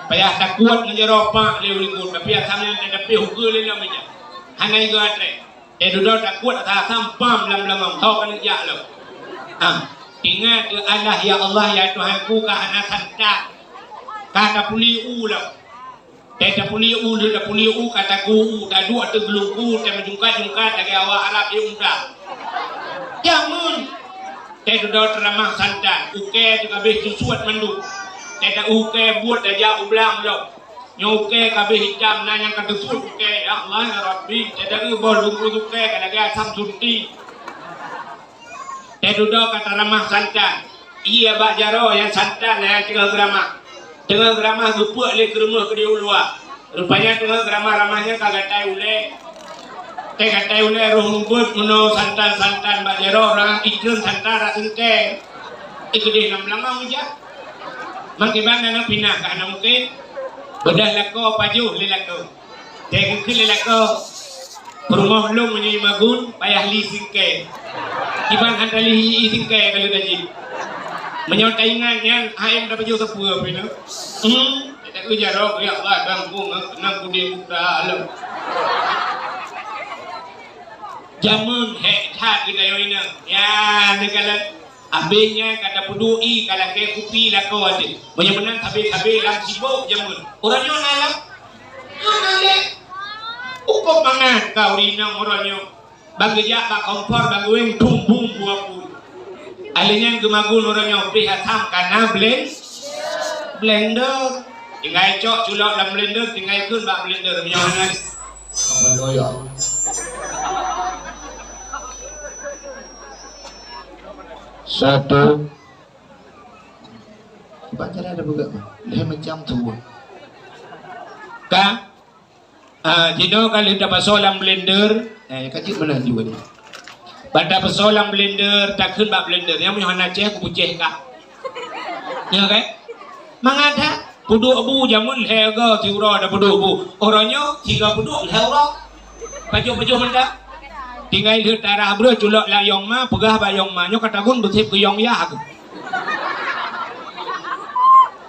Payah takuet ngon jaroe pak lé u likot, tapi asam nyan teuh tapéh ukeue lé lom ija. Hana igoe atrèe. Teuh dudoe takuet ata asam pam lam beulangong, hok aneuk jak lom. Am, ingat keu Allah, ya Allah, ya Tuhanku, ka hana santan. Ka tapuli u lom. Teuh tapuli u, lheueh tapuli u, ka tagu u, taduek ateueh geulungku, teuh meujungkat-jungkat lagèe awak Arab di unta. Jameun. Teuh dudoe teuramah santan, ukèe teuh ka abéh teusuet mandum. Teuh ta ukèe buet tajak u blang lom. Nyoe ukèe ka abéh itam, na nyang ka teusuet ukèe, ya Allah, ya Rabbi, teuh ta eu boh lungkui ukèe ka lagèe asam sunti. Teuh dudoe ka taramah santan. Ié bak jaroe nyang santan nyang teungoh geuramah. Teungoh geuramah geupeuk lé keureumeuh keudéh u luwa. Rupanya teungoh geuramah-ramah nyan ka gatai ulèe. Teuh gatai ulèe roh mubuet meunoe santan-santan bak jaroe, ureueng ikreun santan rak seungkèe. Éh, keudéh lam beulangong ija. Mangkeuban aneuk pinah ka hana mungken. Beudôh lakoe pajoh lé lakoe. Teuh geukheun lé lakoe, peurumoh lôn meunyoe jimagun, payah li seungkèe. Kiban han talhi ié seungkèe ka lheueh tajih. Meunyoe taingat nyan, han tapajoh sapeue pih nyoe. Hmm, teuh jaroe, ya Allah, dan ku nang kudé buta lom. Jameun hék that geutanyoe inong. Ya, neukalon. Abéh nyan ka tapeuduek ié ka lakèe kupi lakoe ateueh. Meunyoe meunan sabé-sabé lam sibôk jameun. Uroe nyoe na lam? Hana lé. Hukôm mangat ka ureueng inong uroe nyoe. Ban geujak bak kompor, ban geuwéng, bum, bum, bua pun. Alèh nyan geumagun uroe nyoe, pih asam ka na blen-, blender. Tinggai cok culok lam blender, tinggai kheun bak blender. Meunyoe hana. Apa doyok? Satu. Bak cara ada peugah, lhèe macam tu. Ka? Ah, jinoe ka lheueh tapasoe lam blender. Eh, ka jeuet meunan jeuet. Ban tapasoe lam blender, takheun bak blender. Nyang meunyoe hana cèh, kupeucèh kah. Nyoe kan? Mangat that, peuduek bu jameun lhèe goe siuroe tapeuduek bu. Uroe nyoe, sigoe peuduek lhèe uroe. Pajoh-pajoh mantong. Tinggai lheueh tarah breuh culok lam yong ma, peugah bak yong ma, nyoe ka tagun beusép keu yong yah keuh.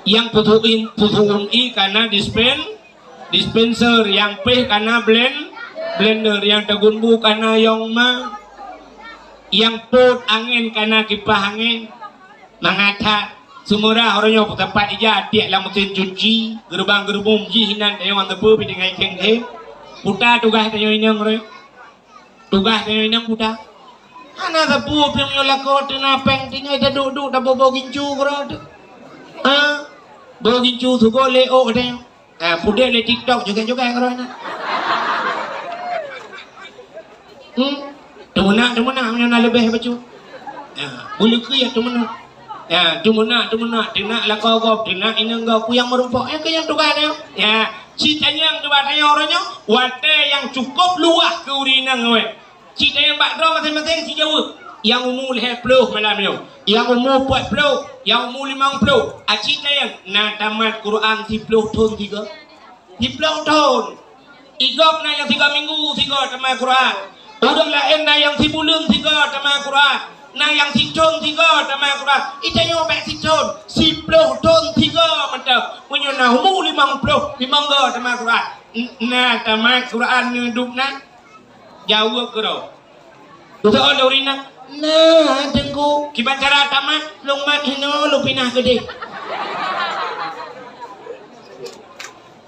Nyang peusuum, peusuum ié ka na dispen-, dispenser, nyang péh ka na blen-, blender, nyang tagun bu ka na yong ma, nyang pôt angèn ka na kipah angèn. Mangat that, seumeurah uroe nyoe peusapat ija tiek lam meusén cuci, geurubang-geurubum jih inan tanyoe ngon teupeu pih tinggai khéng-khéng. Peue tugaih tanyoe inong uroe nyoe? Tugaih tanyoe inong peue? Hana sapeue pih meunyoe lakoe teuna péng tinggai taduek-duek taboh-boh gincu keudroe teuh. Ha? Boh gincu sugoe lé ôk tanyoe. Ah, pudek lé TikTok joget-joget keudroe na. Hmm? Teumeunak-teumeunak meunyoe na leubeh bacut. Ya, bulu keu ya teumeunak. Ya, teumeunak-teumeunak, teunak lakoe gob, teunak inong gob, peue nyang meurumpok, nyang keu nyang tugaih nyoe. Ya, Ci tanyong dua tanyong uroe nyoe, watèe nyang cukôp luwah keu ureueng inong awai. Ci tanyong bak droe maséng-maséng ci jaweueb. Nyang umu lhèe ploh malam nyoe, nyang umu peuet ploh, nyang umu limong ploh. Aci tanyong na tamat Quran siploh thôn sigoe. Siploh thôn. Igob na nyang sigoe minggu sigoe tamat Quran. Ureueng laén na nyang sibuleuen sigoe tamat Quran. Na nyang sithôn sigoe tamat Quran. Itanyoe bèk sithôn, siploh thôn sigoe mantong. Meunyoe na umu limong ploh, limong goe tamat Quran. N-, na tamat Quran neudub na? Jaweueb keudroe. Beutôi lôn rinang. Nah, Teungku, kiban cara tamat, lôn mat hinoe, lôn pinah keudeh.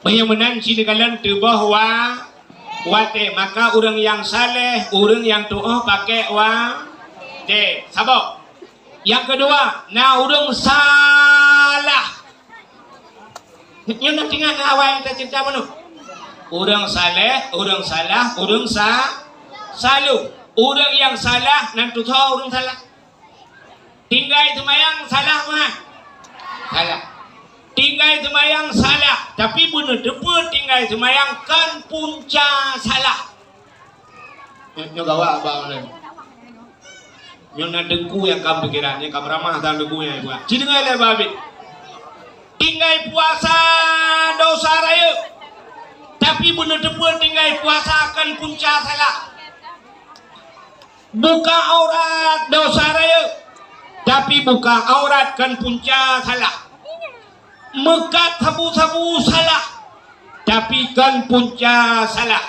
Meunyoe meunan, ci neukalon teuboh wa-, watèe. Maka ureueng nyang saleh, ureueng nyang tuoh pakèk watèe. Saboh. Nyang keudua, na ureueng salah. Nyoe na teuingat ngon awai teucinta bunoe. Ureueng saleh, ureueng salah, ureueng sa-, saloh. Ureueng nyang salah nan tutoe ureueng salah. Tinggai seumayang salah meuhan? Salah. Tinggai seumayang salah, tapi beuneuteupeu tinggai seumayang kon punca salah. Nyoe, nyoe gawat bak ulôn. Nyoe na teungku nyang ka pikiran, nyang ka beuramah dan teungku nyang ibuat. Ci deungoe lé babit. Tinggai puasa dosa rayeuk, tapi beuneuteupeu tinggai puasa kon punca salah. Buka aurat dosa rayeuk, tapi buka aurat kon punca salah. Meukat sabu-sabu salah, tapi kon punca salah.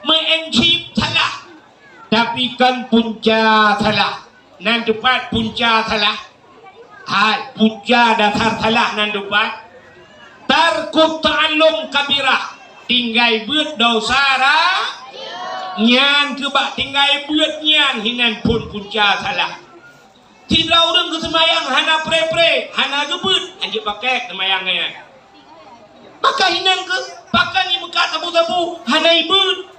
Meu'en chip salah, tapi kon punca salah. Nan teupat punca salah. Hai, punca dasar salah nan teupat. Tarkut ta'allum kabirah, tinggai beuet dosa ra-, nyan keuh bak tinggai beuet nyan hinan phon punca salah. Sidroe ureueng geuseumayang hana pré-pré, hana geubeuet, hanjeuet pakèk seumayang nyan. Maka hinan keuh, pakon imeukat sabu-sabu, hana ibeuet.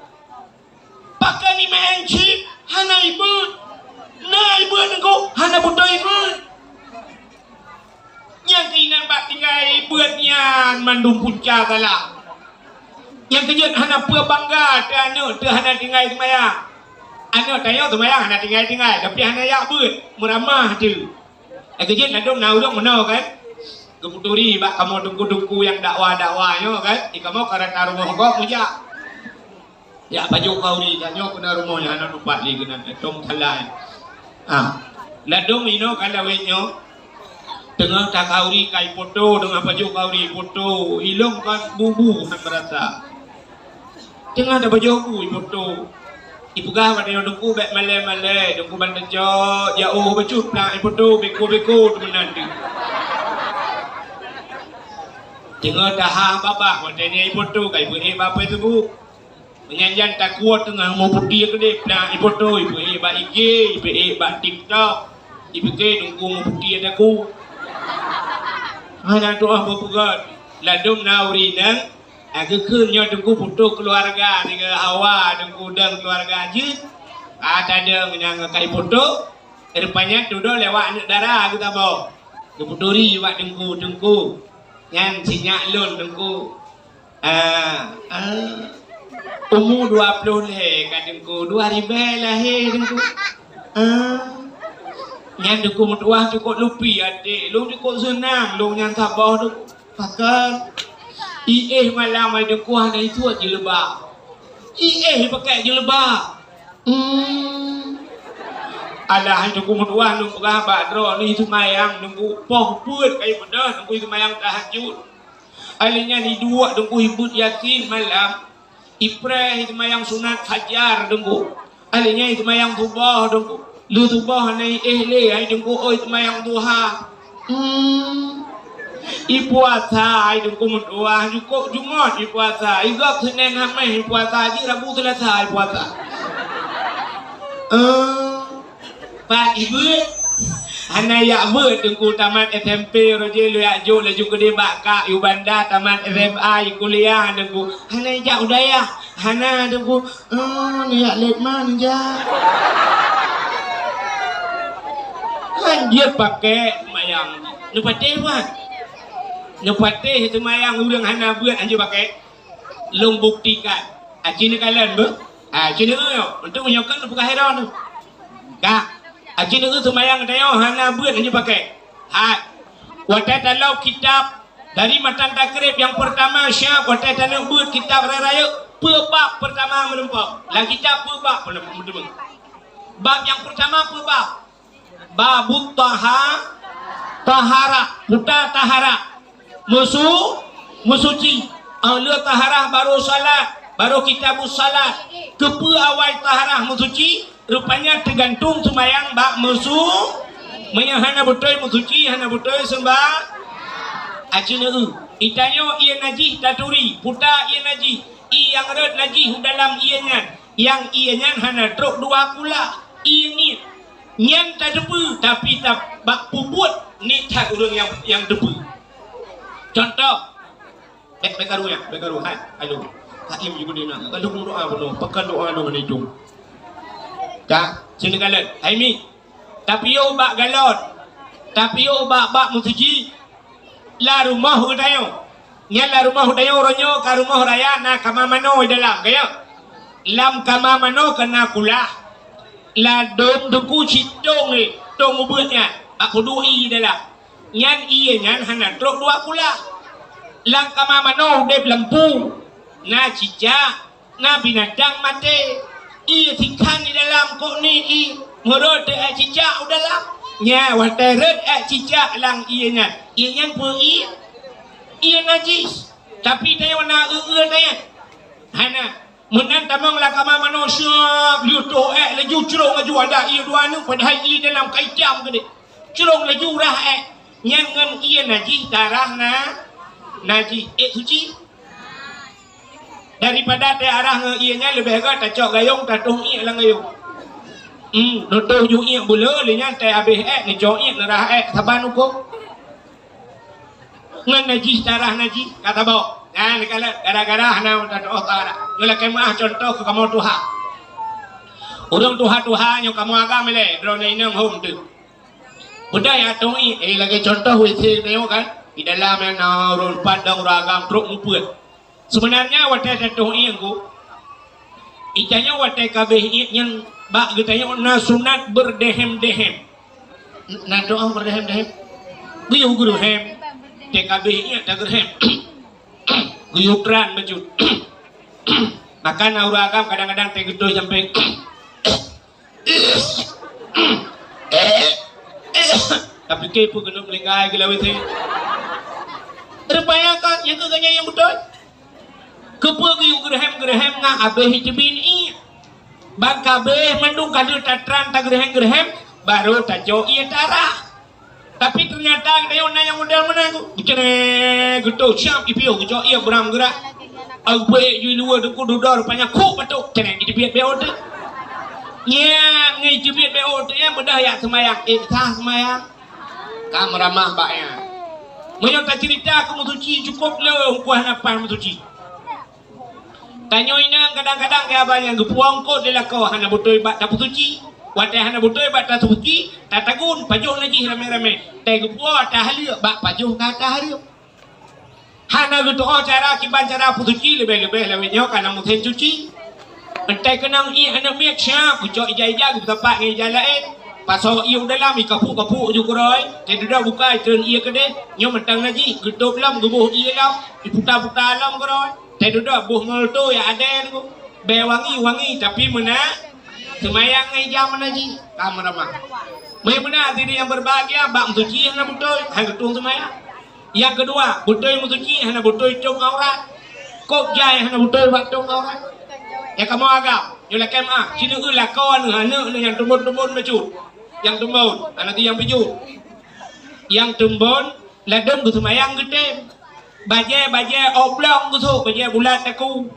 Pakon imeu'en chip, hana ibeuet. Na ibeuet teungku, hana beutôi ibeuet. Nyang keuh inan bak tinggai beuet nyan mandum punca salah. Nyang keujeuet hana peue bangga teu aneuk teu hana tinggai seumayang. Aneuk tanyoe seumayang hana tinggai-tinggai, tapi hana jak beuet, meuramah teu. Nyang keujeuet ladôm na ureueng meunoe kan, geupeuturi bak kamoe teungku-teungku nyang dakwa-dakwa nyoe kan, di kamoe ka rata rumoh gob meujak. Jak pajoh khauri, tanyoe keunan rumoh nyan hana tupat lé keunan, tom salai. Ah, ladôm inoe ka lawét nyoe. Teungoh takhauri ka ipoto, teungoh pajoh khauri ipoto, ilôn ka bubu hana meurasa. Teungoh tapajoh bu ipoto. Ipeugah bak tanyoe teungku bèk malèe-malèe, teungku ban teucok, jak oh bacut plang ipoto, beko-beko teumeunan teuh. Teungoh taha babah watèe nyan ipoto ka ipeuék bak Facebook. Meunyan jan takue teungoh meuputéh keudéh, plang ipoto, ipeuék bak I G, ipeuék bak TikTok, ipike teungku meuputéh takue. Hana tuah beupeugöt, ladôm na ureueng inong, geukheun nyoe teungku putôh keuluwarga, sigoe hawa teungku dong keuluwarga jeuet. Ka tadong nyang ka iputôh, rupanya tudoe lewat aneuk dara geusaboh. Geuputuri bak teungku, teungku. Nyan sinyak lôn teungku. Ah, ah. Umu dua ploh lhèe ka teungku, dua ribèe lahé teungku. Ah. Nyan teungku meutuah cukôp lupi até, lôn cukôp seunang lôn nyan saboh teungku. Pakon? Iéh malam hai teungku hana isuet jilbab. Iéh ipakèk jilbab. Hmm. Alah hai teungku meutuah lôn peugah bak droeneuh seumayang teungku poh peuet kai peudeuh teungku seumayang tahajud. Alèh nyan iduek teungku ibeuet Yasin malam, ipreh seumayang sunat fajar teungku. Alèh nyan seumayang suboh teungku. Lheuh suboh hana iéh lé hai teungku oi seumayang duha. Hmm. Ipuasa hai teungku meutuah, cukôp Jumat ipuasa, igob Senin Hamèh ipuasa, jih Rabu Selasa ipuasa. Eh. Pat ibeuet? Hana jak beuet teungku tamat S M P roh jih lôn jak jok laju keudéh bak kak yue banda tamat S M A i kuliah teungku. Hana jak u dayah. Hana teungku. Oh, neujak lét man jak. Hanjeuet pakèk seumayang. Neupatéh, Wan. Neupatéh seumayang ureueng hana beuet hanjeuet pakèk. Lôn buktikan. Aci neukalon beuh. Aci neu nyoe. Untuk meunyoe kan bukan heran tu. Ka. Aci neu seumayang tanyoe hana buet hana pakai. Hai. Watée taloe kitab dari matan takrib nyang peurtama siap watée taneuk beuet kitab raya-raya, peue bab peurtama meureumpok. Lam kitab peue bab peuneuk meuteumé. Bab nyang peurtama peue bab? Babut taha-, taharah, puta taharah. Meusu-, meusuci. Óh lheueh taharah barô salat, barô kitabus salat. Keupeue awai taharah meusuci? Rupanya teugantung seumayang bak meusu-, meunyoe hana beutôi meusuci, hana beutôi seumba-, aci neu. Itanyoe ié najih taturi, puta ié najih, ié nyang rhot najih u dalam ié nyan. Nyang ié nyan hana trok dua kula, ié niet. Nyan tateupeue, tapi ta-, bak peubuet niet that ureuëng nyang, nyang teupeue. Contoh, bék, bék karu nyan, bék karu, hai, aduh. Haim juga dia nak, kalau doa penuh, pekan doa tu meuhitung. Ka, sini kalan, hai mi. Tapi yo bak galon, tapi yo bak, bak meusuci. Lam rumoh geutanyoe. Nyan lam rumoh geutanyoe uroe nyoe ka rumoh raya na kama manoe di dalam, ka ya? Lam kama manoe ka na kulah. Ladôm teungku cit tông lé, tông ubeuet nyan, bak kudu ié di dalam. Nyan ié nyan hana trok dua kulah. Lam kama manoe udeb lampu, na cicak, na binatang maté. Ié sikhan di dalam kok ni ié, meurot teuh ék cicak u dalam. Nya, watée rot ék cicak lam ié nyan, ié nyan peue ié? Ié najis. Tapi tanyoe na eu-eu tanyoe. Hana. Meunan tamong lam kama manoe siap, lheueh toh ék laju crông laju ada ié dua neuk, padahai ié dalam ka itam keudeh. Crông laju rah ék. Nyan ngon ié najih tarah na, najih ék suci. Daripada teuarah ngon ié nyan leubeh gét tacok gayông tatoh iék lam gayông. Hmm, neutoh ju iék buleue lé nyan teuhabéh ék neucok iék neurah ék saban ukoe. Ngon najih tarah najih ka tabok. Nyan dikalon gara-gara hana tatoh tarah. Nyoe lakée meuah contoh keu kamoe tuha. Ureuëng tuha-tuha nyoe kamoe agam ilée droeneuh inong hom teuk. Beudai atong iék, eh, lagée contoh WC tanyoe kan, di dalam nyan na ureuëng pat dan ureuëng agam trok mupeuet. Seubeunarnya watée tatoh iék ku, itanyoe watée kabéh iék nyan bak geutanyoe na sunat beurdehem-dehem. Na doa beurdehem-dehem. Geuyue geurehem, tée kabéh iék tageurhem. Geuyue tran bacut. Maka na ureuëng agam kadang-kadang tée geutoh sampéng. Tapi ke pun keuneuk meulinggai geuh lam WC. Rupanya kan, nyang keu geuhnyan nyang beutôi. Keupeue geuyue geureuhem-geureuhem ngon abéh jiteubiet ié? Ban kabéh mandum ka lheueh tatran tageureuhem-geureuhem, barô tacok ié tarah. Tapi teunyata geutanyoe na nyang model meunan ku. Geucre, geutoh siap ipiôh geucok ié bram geurah. Au beuék ju luweue teungku dudoe rupanya kuk batuk. Cre, jiteubiet B O T. Nyan ngon jiteubiet B O T nyan beudôh jak seumayang. Eh, sah seumayang. Ka meuramah bak nyan. Meunyoe taceurita keu meusuci cukôp le, umpah na paih meusuci. Tanyoe inong kadang-kadang keu abah nyang geupuwoe eungkôt di lakoe hana beutôi bak tapeusuci. Watée hana beutôi bak tapeusuci, tatagun pajoh najih ramé-ramé. Tée geupuwoe tahaleuek bak pajoh ka tahareuem. Hana geutu'oh cara kiban cara peusuci leubeh-leubeh lawét nyoe kana musém cuci. Entée keunong ié aneuk miet siap geucok ija-ija geupeusapat ngon ija laén. Pasoe ié u dalam ikapuk-kapuk ju keurôi. Tée dudoe bukai treun ié keudeh. Nyoe mantong najih geutôb lom geuboh ié lom iputa-puta lom keurôi. Tée dudoe boh molto ya adée nyoe. Bée wangi-wangi tapi meunan seumayang ngon ija meunan jih ka meuramah. Meunan hadirin yang berbahagia bak meusuci hana beutôi hana geutueng seumayang. Nyang keudua, beutôi meusuci hana beutôi tông aurat. Kôb jai hana beutôi bak tông aurat. Nyang kamoe agam, nyoe lakée meuah, sineuk lakoe neuh aneuk neuh nyang teumbon-teumbon bacut. Nyang teumbon, hana ti nyang bijut. Nyang teumbon, ladôm geuseumayang geutem. Bajée-bajée oblong geusôk, bajée bulat takue.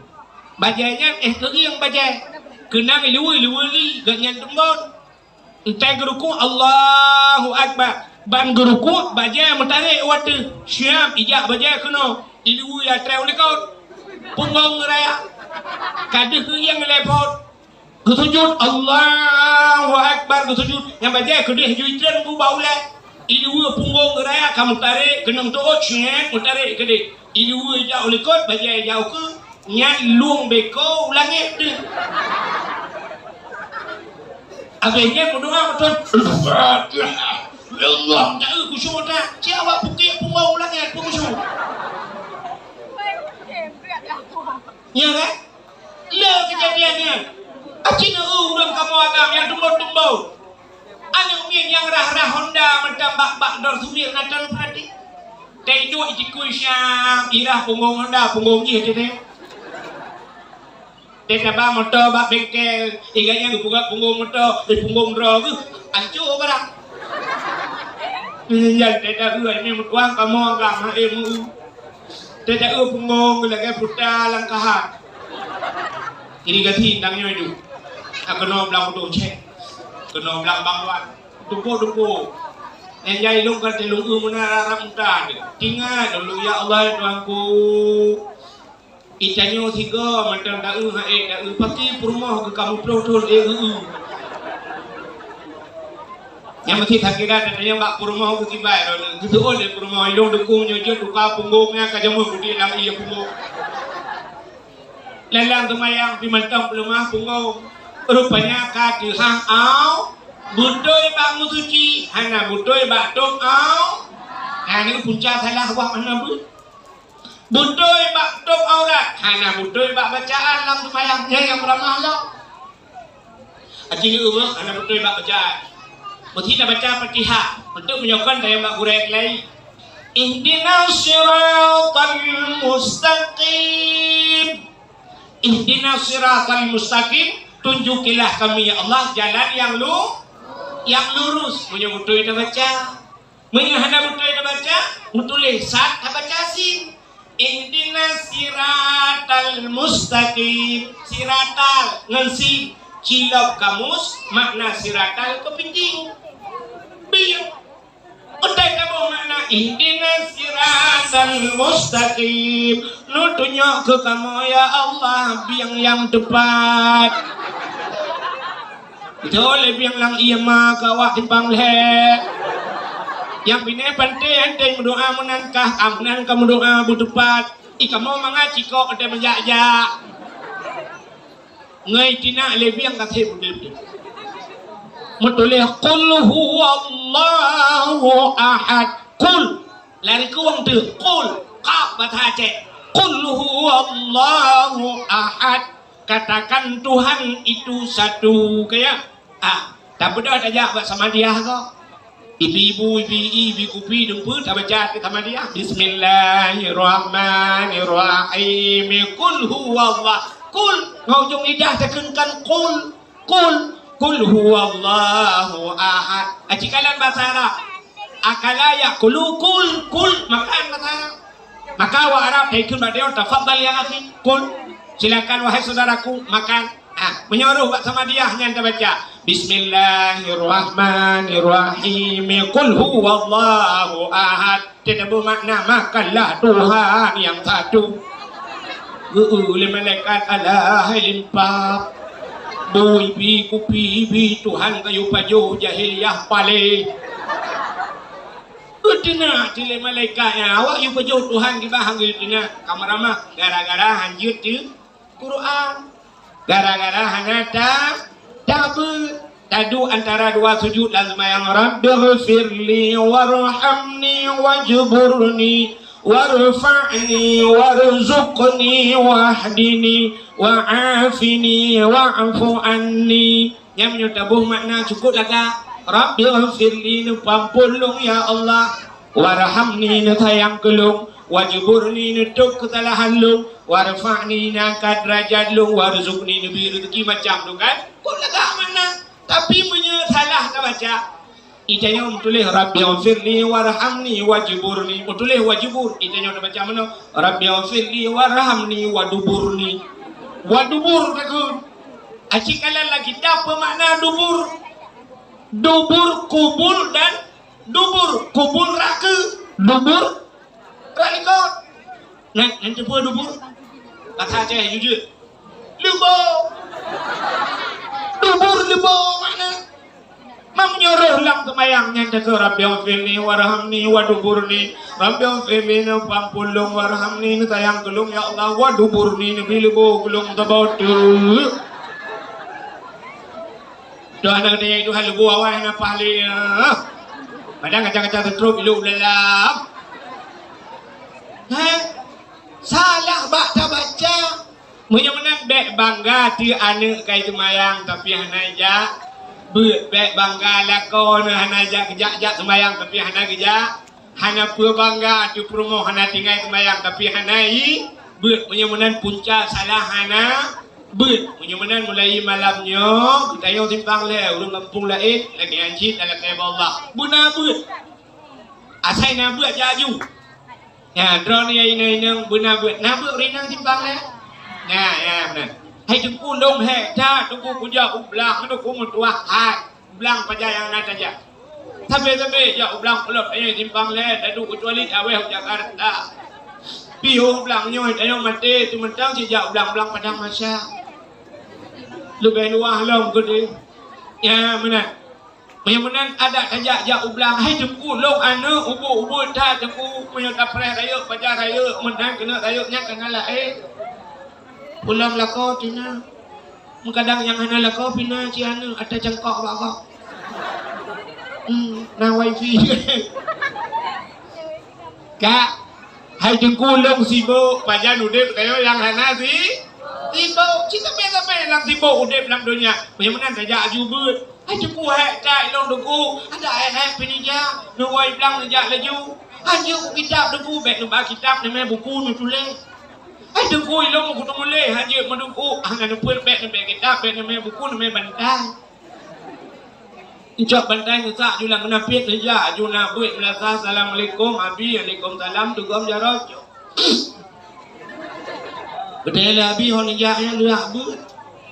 Bajée nyan éh keugieng bajée. Keunong iluweue-iluweue li, geuhnyan teumbon. Entée geurukuk, Allahu Akbar. Ban geurukuk, bajée meutarek u ateueh. Siab ijak bajée keunoe. Iluweue ya trée u likot. Punggong raya. Ka deuh keugieng lé phon. Geusujut, Allahu Akbar, geusujut. Nyang bajée keudeh ju itreun bu bak ulée. Iluweue punggong raya ka meutarek, keunong teuôt, siab meutarek keudeh. Iluweue ijak u likot, bajée ijak u keue. Nyan lueng beko u langét deuh. Abéh nyan meudoa beutôi. Ya Allah, taeu khusyuk that. Cit awak pukek punggong u langét pun khusyuk. Nya kan? Le keujadian nyan. Aci neu ureueng kamoe agam nyang tumbon-tumbon. Aneuk miet nyang rhah-rhah Honda mantong bak-bak dor sumir na tan peurati. Teuduek jikui siang, irah punggong Honda, punggong jih teuh. Teuh taba moto bak bengkel, iga nyang geupeugah punggong moto, eh, punggong droe geuh, ancô barang. Nyan teuh taeu, eh, meutuang kamoe agam, eh, meu. Teuh taeu punggong lagèe puta langkahan. Irigasi tang nyoe ju. Keunoe blang udong cek. Keunoe blang bangwan. Tumpôk-tumpôk. Nyang jai lôn ka teulông eu meunan rara muta deuh. Tingat lôn, ya Allah, ya Tuhanku. Itanyoe sigoe mantong taeu, hai taeu, pasti peurumoh geuh ka muplôh thôn, eh, eu. Nyang meusti sakira tatanyong bak peurumoh geuh kiban droeneuh. Geuseuôt lé peurumoh, ilông dukung nyoe jeuet tuka punggong nyan ka jameun geudiek lam ié punggong. Lam-lam seumayang pih mantong peuleumah punggong. Rupanya ka teuhah au, beutôi bak meusuci, hana beutôi bak tôb au. Nah, nyoe punca salah wah hana beuet. Beutôi bak tôb aurat, hana beutôi bak bacaan lam seumayang, nyan nyang meuramah lom. Aci neu meuh hana beutôi bak bacaan. Meusti tabaca Fatihah, untuk meunyoe kon tayang bak gurèe laén. Ihdinas siratal mustaqim. Ihdinas siratal mustaqim, tunjukilah kami, ya Allah, jalan yang lu-, yang lurus. Meunyoe beutôi tabaca. Meunyoe hana beutôi tabaca, meutuléh sad, tabaca sin. Ihdinas siratal mustaqim. Siratal ngon sin. Cilok kamus, makna siratal keupiting. Beuh. Utai taboh makna ihdinas siratal mustaqim. Neutunyok keu kamoe, ya Allah, bieng nyang teupat. Beutôi lé bieng lam ié ma keu awak simpang lhèe. Nyang binéh panté hana meudoa meunan kah, meunan ka meudoa beuteupat. Ih, kamoe mangat cikok teuh meujak-jak. Ngon itina lé bieng ka sép udép. Meutuléh, "Qul huwallahu ahad." Qul. Lari kuwang teuh. Qul. Qaf bahasa Aceh. "Qul huwallahu ahad." Katakan Tuhan itu satu. Kaya? Ah, tabeudôh tajak bak Samadiyah ko. Ibi-ibu, ibi-i, ibi kupi, dumpeue tabaca keu Samadiyah. Bismillahirrahmanirrahim. Qul huwallah. Qul. Ngon ujong lidah takheunkan qul. Qul. Qul huwallahu ahad. Aci kalon bahasa Arab. Akala ya'kulu, kul, kul, makan, bahasa Arab. Maka awak Arab taikheun bak droe, "Tafadhal ya akhi, kul." Silakan wahai saudaraku, makan. Ah, meunyoe roh bak Samadiyah nyan tabaca, "Bismillahirrahmanirrahim. Qul huwallahu ahad." Teuh taboh makna, "Makanlah Tuhan yang satu." Geu-eu lé malaikat, "Alah hai limpab. Bui bi kupi bi Tuhan kayue pajoh jahiliyah palé." Geuteuna cit lé malaikat nyan, awak yue pajoh Tuhan kiban han geuteunak, ka meuramah gara-gara han jeuet teu Quran. Gara-gara hana ta-, tabeut. Taduek antara dua sujud lam seumayang, "Rabbighfirli warhamni wajburni warfa'ni warzuqni wahdini wa'afini wa'fu anni." Nyan meunyoe taboh makna cukôp lagak. "Rabbighfirli," neupeuampôn lôn, ya Allah. "Warhamni," neusayang keu lôn. "Wajburni," neutôb keusalahan lôn. "Warfa'ni," neuangkat deurajat lôn. "Warzuqni," neubri reuzeuki macam tu kan. Kon lagak makna. Tapi meunyoe salah tabaca, itanyoe meutuléh, "Rabbighfirli warhamni wajburni." Meutuléh wajbur, itanyoe tabaca meunoe, "Rabbighfirli warhamni waduburni." Wadubur takheun. Aci kalon lam kitab peue makna dubur. Dubur kubul dan dubur. Kubul rakeu. Dubur rak likot. Nyan, nyan teupeue dubur? Bahasa Aceh jujur. Leubo. Dubur leubo makna. Meunyoe roh lam Seumayang nyan takheun, "Rabbighfirli warhamni waghfurli. Rabbighfirli, neupeuampôn lôn, warhamni, neusayang keu lôn, ya Allah, waghfurli, neubri leubo keu lôn." Saboh teuk. Tuhan, na geutanyoe Tuhan leubo awai hana paih lé. Padahai kaca-kaca seutrop ilok dalam. Heh? Salah bak tabaca. Meunyoe meunan, bék bangga teuh aneuk ka seumayang tapi hana jak beuet. Bék bangga lakoe neuh hana jak, geujak-jak seumayang tapi hana geujak. Hana peue bangga teuh peurumoh hana tinggai seumayang tapi hana i beuet. Meunyoe meunan, punca salah hana beuet. Meunyoe meunan, mulai malam nyoe geutanyoe simpang lhèe, ureueng gampông laén lagèe nyan cit, lakèe bak Allah. Beuna beuet. Asai na beuet jak aju. Nyan, droeneuh ya inong-inong, beuna beuet. Na beuet ureueng inong simpang lhèe? Nyan, nyan, meunan. Hai Teungku, lôn hék that, Teungku, kujak u blang, Teungku, meutuah that. U blang pajan nyang na tajak. Sabe-sabe jak u blang Pulo Panyang simpang lhèe, taduek keucuali awéh u Jakarta. Pih u blang nyoe tanyoe maté, teumeutang cit jak u blang-blang Padang Masa. Leubeh luwah lom keudeh. Nyan, meunan. Meunyoe meunan adak tajak jak u blang, hai Teungku, lôn aneuk ubit-ubit that Teungku, meunyoe tapreh rayeuk, pajan rayeuk, meunan keuneuk rayeuk nyan ka na laén. Ulôn lakoe cit na. Meukadang nyang hana lakoe pih na cit aneuk ata cangkok bak gob. Hmm, na wifi. Kak, hai Teungku, lôn sibok, pajan udép tanyoe nyang hana si-, sibok. Cit sabe-sabe nyang sibok udép lam donya. Meunyoe meunan tajak aju beuet. Hai Teungku, hék that ilôn Teungku, adak hék-hék pih neujak, neuwoe blang neujak laju. Hanjeuet u kitab Teungku, bék neuba kitab, neumè buku neutuléh. Hai Teungku, ilôn meukuteumuléh, hanjeuet meuduku, hana neupeuet, bék neumè kitab, bék neumè buku, neumè bantai. Neucok bantai neusak ju lam keunapiet neujak, aju na beuet meulasa, "Assalamualaikum, Abi." "Waalaikumsalam," teugom jaroe. Beutôi lé Abi hon ijak nyan leuah beuet.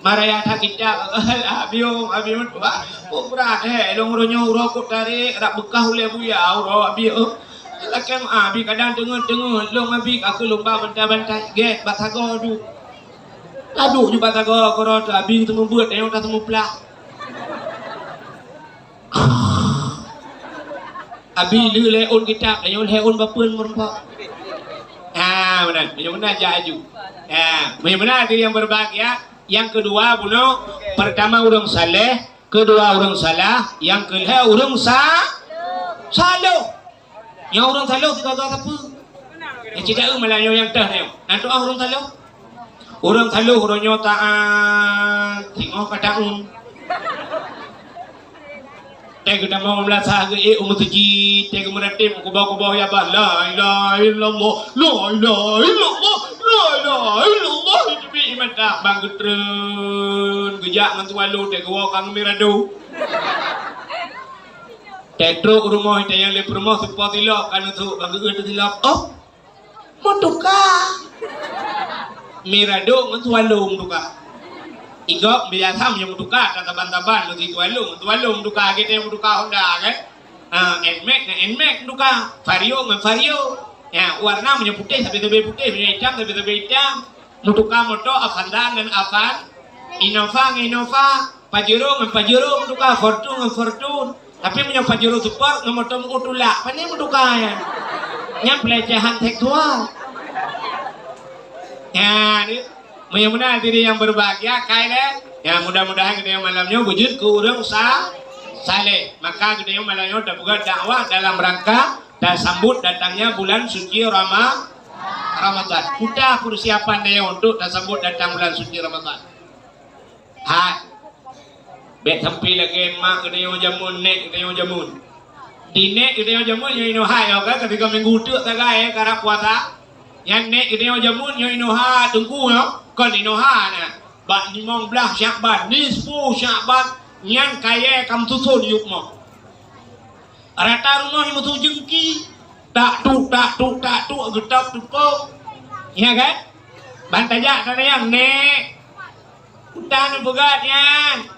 Maraya that kitab, Abi, oh, Abi meutuah. Oh, brat, eh, lôn uroe nyoe uroe kok tarek, rab beukah ulèe buya uroe Abi, oh. Lakèe Abi kadang teungeut-teungeut, lôn Abi ka keu lôn ba bantai-bantai, gèt bak sagoe duek. Taduek ju bak sagoe keudroe teuh Abi teumeubeut, tanyoe taseumeuplah. Abi lheueh lhèe ôn kitab, lhèe ôn, lhèe ôn bapeuen meureumpok. Ha, meunan. Meunyoe meunan jak aju. Ha, meunyoe meunan hadirin yang berbahagia, yang kedua bunoe, pertama ureueng saleh, kedua ureueng salah, yang kelhèe ureueng sa-, saloh. Nyoe ureueng saloh sigoe-goe sapeue? Nyang cit taeu malam nyoe nyang teuh nyoe. Na tu'oh ureueng saloh? Ureueng saloh uroe nyoe taat, singoh ka taun. Teuh geutamong meulasa geuék u meuseujid, teuh geumeuratéb kuboh-kuboh ya bah, "La ilaha illallah, la ilaha illallah, la ilaha illallah." Iteubiet ié mata bang geutreun, geujak ngon swallow, teuh geuwoe ka ngon mirado. Teuh trok u rumoh, teuh nyang lé peurumoh seupôt silop, ka neusuk bang geuék teuh silop. Oh, meutuka. Mirado ngon swallow meutuka. Igob biasa meunyoe meutuka, ka saban-saban ngon swallow, ngon swallow meutuka, geutanyoe meutuka Honda kan. Ah, Nmax ngon Nmax meutuka, Vario ngon Vario. Ya, warna meunyoe putéh sabe-sabe putéh, meunyoe itam sabe-sabe itam. Meutuka moto Avanza ngon Avan, Innova ngon Innova, Pajero ngon Pajero meutuka, Fortuner ngon Fortuner. Tapi meunyoe Pajero Sport ngon moto meu'ue tulak, pane meutuka nyan? Nyan pelecehan seksual. Nyan, meunyoe meunan hadirin yang berbahagia, kai lé. Ya, mudah-mudahan geutanyoe malam nyoe beujeuet keu ureueng sa-, saleh. Maka geutanyoe malam nyoe tapeugah dakwah dalam rangka tasambot datangnya bulan suci Rama-, Ramadan. Kuta persiapan tanyoe untuk tasambot datang bulan suci Ramadan. Hai. Bék sampai lagèe mak geutanyoe jameun, nèk geutanyoe jameun. Di nèk geutanyoe jameun nyoe inoe hai, nyoe kan, ketika minggu teuk sagai, eh, karab puasa. Nyan nèk geutanyoe jameun nyoe inoe hai, teungku nyoe, kon inoe hai na. Bak limong blaih Syakban, nisfu Syakban, nyan kayèe ka meususon yup mo. Rata rumoh nyang meusu jeungki, tak tuk, tak tuk, tak tuk, geutôb teupông. Ya kan? Ban tajak ka nyan, "Nèk, kuta neupeugah nyan."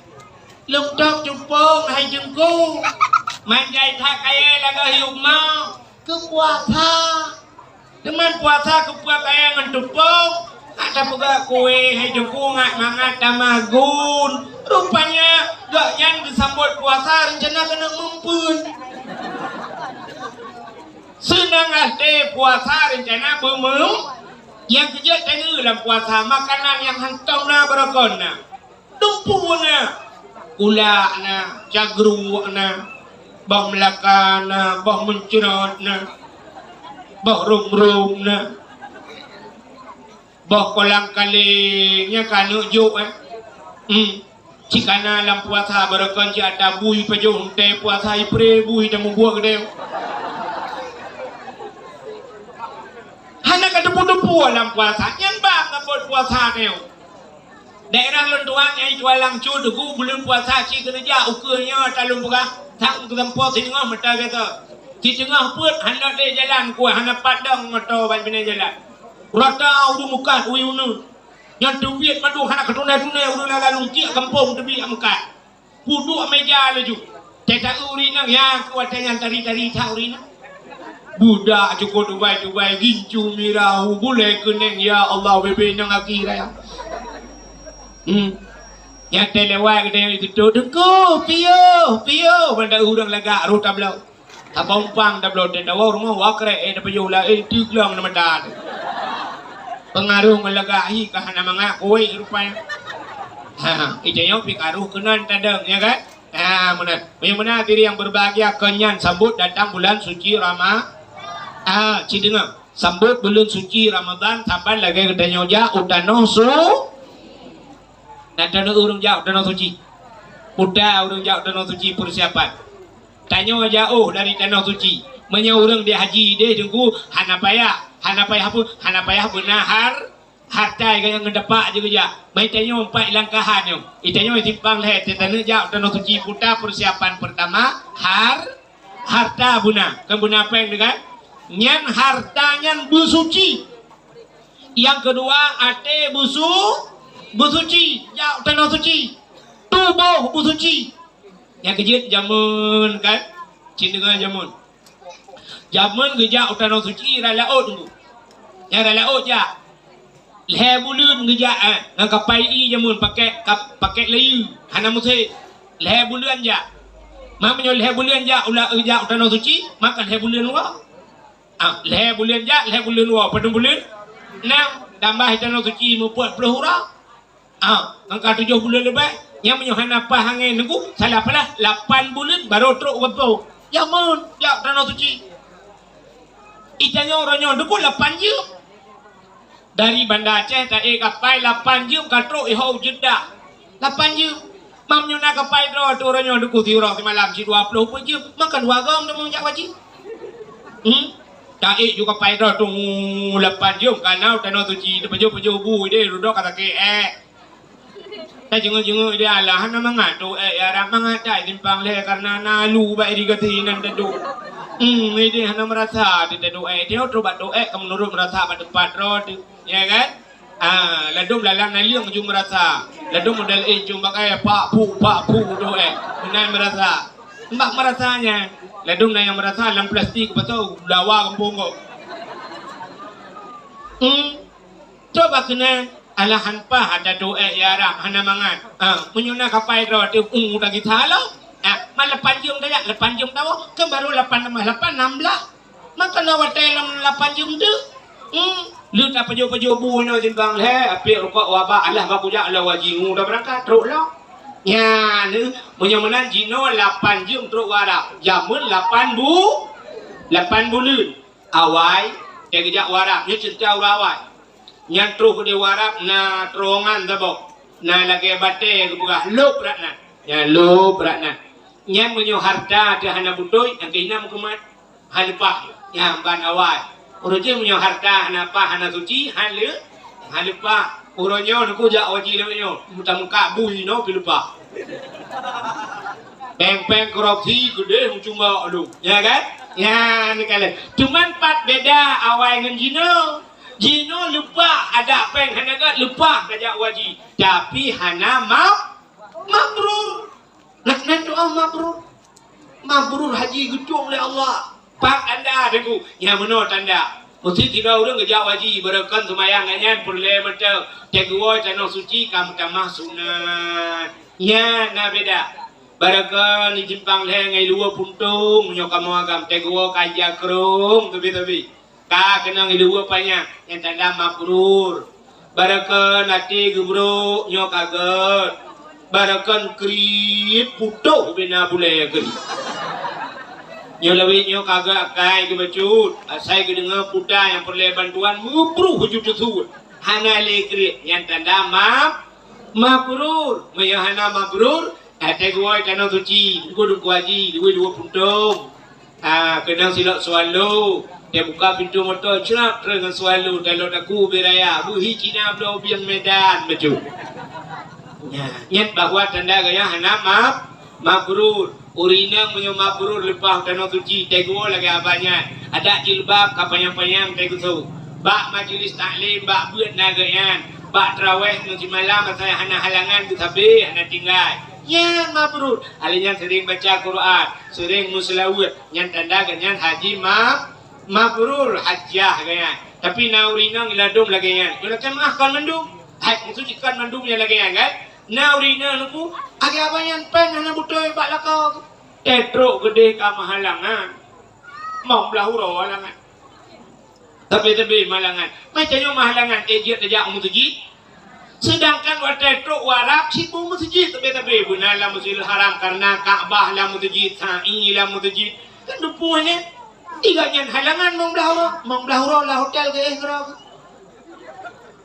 "Lôn tôb teupông, hai Teungku." "Man jai that kayèe lagèe yup mo." "Keu puasa." Teuma puasa keu puasa nyang ngon teupông, ka tapeugah kueh, hai Teungku, ngat mangat tamah gun. Rupanya, gobnyan geusambot puasa reuncana keuneuk meupeue. Nyang até puasa rencana beumeu, nyang keujeuet tanyoe lam puasa makanan nyang hantom na, beurokon na. Dumpeue na, kulak na, cagruek na, boh meulaka na, boh meuncrot na, boh rom-rom na, boh kolang-kaling, nyang ka neuk jok, eh. Hmm. Cit kana lam puasa, beurokon cit ata bui pajoh, teuntèe puasa ipré bui tamubuet keudéh. Hana ka teupeu-teupeu lam puasa, nyan bang ka buet puasa nyoe. Daerah lôn tuan nyang Kuala Lumpur, Teungku, buleuen puasa cit keuneuk jak ukeue nyoe, ata lôn peugah, sang keusampoe siteungoh mata gata. Siteungoh peuet hana lé jalan, kuah hana pat dong moto ban binéh jalan. Rata ureueng mukat, ui uneuen. Nyan teubiet mandum hana keutunai-tunai, ureueng lam lalong tiek gampông teubiet mukat. Peuduek meja laju. Teuta ureueng inong, ya, keu watèe nyan tari-tari that ureueng inong. Budak cukôp dubai-dubai, gincu mirah, gulèe keunèng, ya Allah, bebe inong aki raya. Hmm. Nyang teulewat geutanyoe jiteutok, "Teungku, piôh, piôh!" Banda ureueng lagak, roh tabloe. Haba umpang tabloe, teudawa rumoh, wa krek, eh, tapajoh laén, teuglong na mata teuh. Peungaroh ngon lagak hi ka hana mangat, kuék rupanya. Ha, ha, itanyoe pih ka roh keunan tadong, ya kan? Ha, meunan. Meunyoe meunan, hadirin yang berbahagia, keu nyan sambot datang bulan suci Rama-, ha, ci deungoe. Sambot buleuen suci Ramadhan saban lagèe geutanyoe jak u tanoh su-, na tanoh ureueng jak u tanoh suci. Uta ureueng jak u tanoh suci persiapan. Tanyoe jak óh dari tanoh suci. Meunyoe ureueng di haji deh Teungku, hana payah, hana payah apa? Hana payah beuna har-, harta nyang geudapat jih geujak. Meutanyoe empat langkahan nyoe. Itanyoe simpang lhèe, teuh taneuk jak u tanoh suci, puta persiapan pertama, har-, harta beuna. Kan beuna péng teuh kan? Nyan harta nyan beusuci. Nyang keudua, até beusu-, beusuci, jak u tanoh suci. Tuboh beusuci. Nyang keujeuet jameun kan? Cit deungoe jameun. Jameun geujak u tanoh suci rot laôt Teungku. Nyang rot laôt jak. Lhèe buleuen geujak, eh, ngon kapai ie jameun pakèk kap-, pakèk layeue, hana musém. Lhèe buleuen jak. Ma meunyoe lhèe buleuen jak u la-, jak u tanoh suci, maka lhèe buleuen woe. Ah, lhèe buleuen jak, lhèe buleuen woe, padum buleuen? Nam, tambah i tanoh suci meupeuet ploh uroe. Ah, angka tujoh buleuen leubeh. Nyan meunyoe hana paih angén Teungku, salah paih, lapan buleuen barô trok u gampông. Jameun, jak tanoh suci. Itanyoe uroe nyoe Teungku lapan jeuem. Dari Banda Aceh taék kapai lapan jeuem ka trok iho u Jeddah. Lapan jeuem. Ma meunyoe na kapai droe teuh uroe nyoe Teungku siuroe simalam cit dua ploh peuet jeuem, maka dua goe tamong jak haji. Hmm? Taék ju kapai droe teuh lapan jeuem ka na u tanoh suci, teupajoh-pajoh bu idéh, dudoe ka sakét ék. Tajingeuk-jingeuk idéh, alah hana mangat trok ék, ya Rab, mangat that simpang lhèe kareuna na lu bak irigasi nan tadu. Hmm, idéh hana meurasa teuh tadu ék, teuh trok bak trok ék ka meunurot meurasa bak teumpat droe teuh, ya kan? Ah, ladôm lam naleueng ju meurasa. Ladôm model éh ju pakai pak pu, pak pu tu éh. Meunan meurasa. Mbak meurasa nyan. Ladôm na nyang meurasa lam plastik beutôi lawa gampông kok. Hmm. Coba keunan alahan paih ata tu éh ya Rab hana mangat. Ah, meunyoe na kapai droe teuh, uh, tagita lom. Ah, ma lapan jeuem tajak, lapan jeuem tawoe, kan baru lapan tambah lapan, nam blah. Maka na watèe lam lapan jeuem teuh. Hmm. Lheueh tapajoh-pajoh bu nyoe simpang lhèe, apiek rukok wabak, alah bak kujak lôn haji ngu tabeurangkat, trok lom. Nyan, meunyoe meunan jinoe lapan jeuem trok u Arab. Jameun lapan bu-, lapan buleuen. Awai, teuh geujak u Arab. Nyoe ceurita ureueng awai. Nyan troh keudéh u Arab na terowongan saboh. Na lagèe batèe geupeugah, "Lôb brat nan." Nyan lôb brat nan. Nyan meunyoe harta teuh hana beutôi, nyang keuh na meukeumah. Hana leupah. Nyang ban awai. Uroe jih meunyoe harta hana pah, hana suci, hana le-, hana leupah. Uroe nyoe Teungku jak haji lagèe nyoe, meutameukat bui nyoe pih leupah. Péng-péng korupsi keudéh meucuma lom. Ya kan? Ya, ni kali. Cuman pat beda awai ngon jinoe. Jinoe leupah, adak péng hana gèt, leupah tajak haji. Tapi hana ma-, mabrur. Nah, nan doa mabrur. Mabrur haji geutueng lé Allah. Pat tanda Teungku, nyang meunoe tanda. Meusé sidroe ureueng geujak haji, beureukan seumayang nyan peureulèe mantong. Teuh geuwoe tanoh suci ka meutamah sunat. Nyan na beda. Barokon di simpang lhèe ngon i luweue puntông, meunyoe kamoe agam teuguwoe ka jak krông teubi-teubi. Ka keunong i luweue panyang, nyang tanda mabrur. Barokon até geubrok nyoe ka gèt. Barokon kriet putôh bina bulèe kriet. Nyoe lawét nyoe ka gèt akai geubacut. Asai geudeungö puta nyang peureulèe bantuan meubruh ju teusuet. Hana lé kriet, nyang tanda mab-, mabrur. Meunyoe hana mabrur, até geuwoe tanoh suci, teungku-teungku haji, luweue-luweue puntông. Ah, keunong silop swallow. Teubuka pintoe moto, crap, trön ngon swallow, talot aku ubé raya, beuhi Cina bloe bieng Medan bacut. Nyan, nyan bahwa tanda gaya hana mab-, mabrur. Ureueng inong meunyoe mabrur leupah tanoh suci, teuguwoe lagèe abah nyan. Adak jilbab ka panyang-panyang teugusoe. Bak majelis taklim, bak beuet na geuh nyan. Bak traweh ngon simalam asai hana halangan geusabe, hana tinggai. Nyan mabrur. Ahli nyan seuring baca Quran, seuring meuseulaweuet. Nyan tanda geuh nyan haji ma-, mabrur, hajjah geuh nyan. Tapi na ureueng inong ladôm lagèe nyan. Nyoe lakèe meu'ah kon mandum. Hai, maksud jih kon mandum nyang lagèe nyan kan? Na ureueng inong neupeu, lagèe abah nyan pèng hana beutôi bak lakoe. Teutrok keudeh ka meuhalangan. Mong blah uroe halangan. Tapi-tapi meuhalangan. Macam nyoe meuhalangan, eh, jeuet tajak u meuseujid. Sedangkan watèe trok u Arab, sibuk meuseujid tapi-tapi beuna lam Masjidil Haram karena Ka'bah lam meuseujid, sa'i lam meuseujid. Kan dupuh nyan. Tiga nyan halangan mong blah uroe, mong blah uroe lam hotel geuéh keudroe.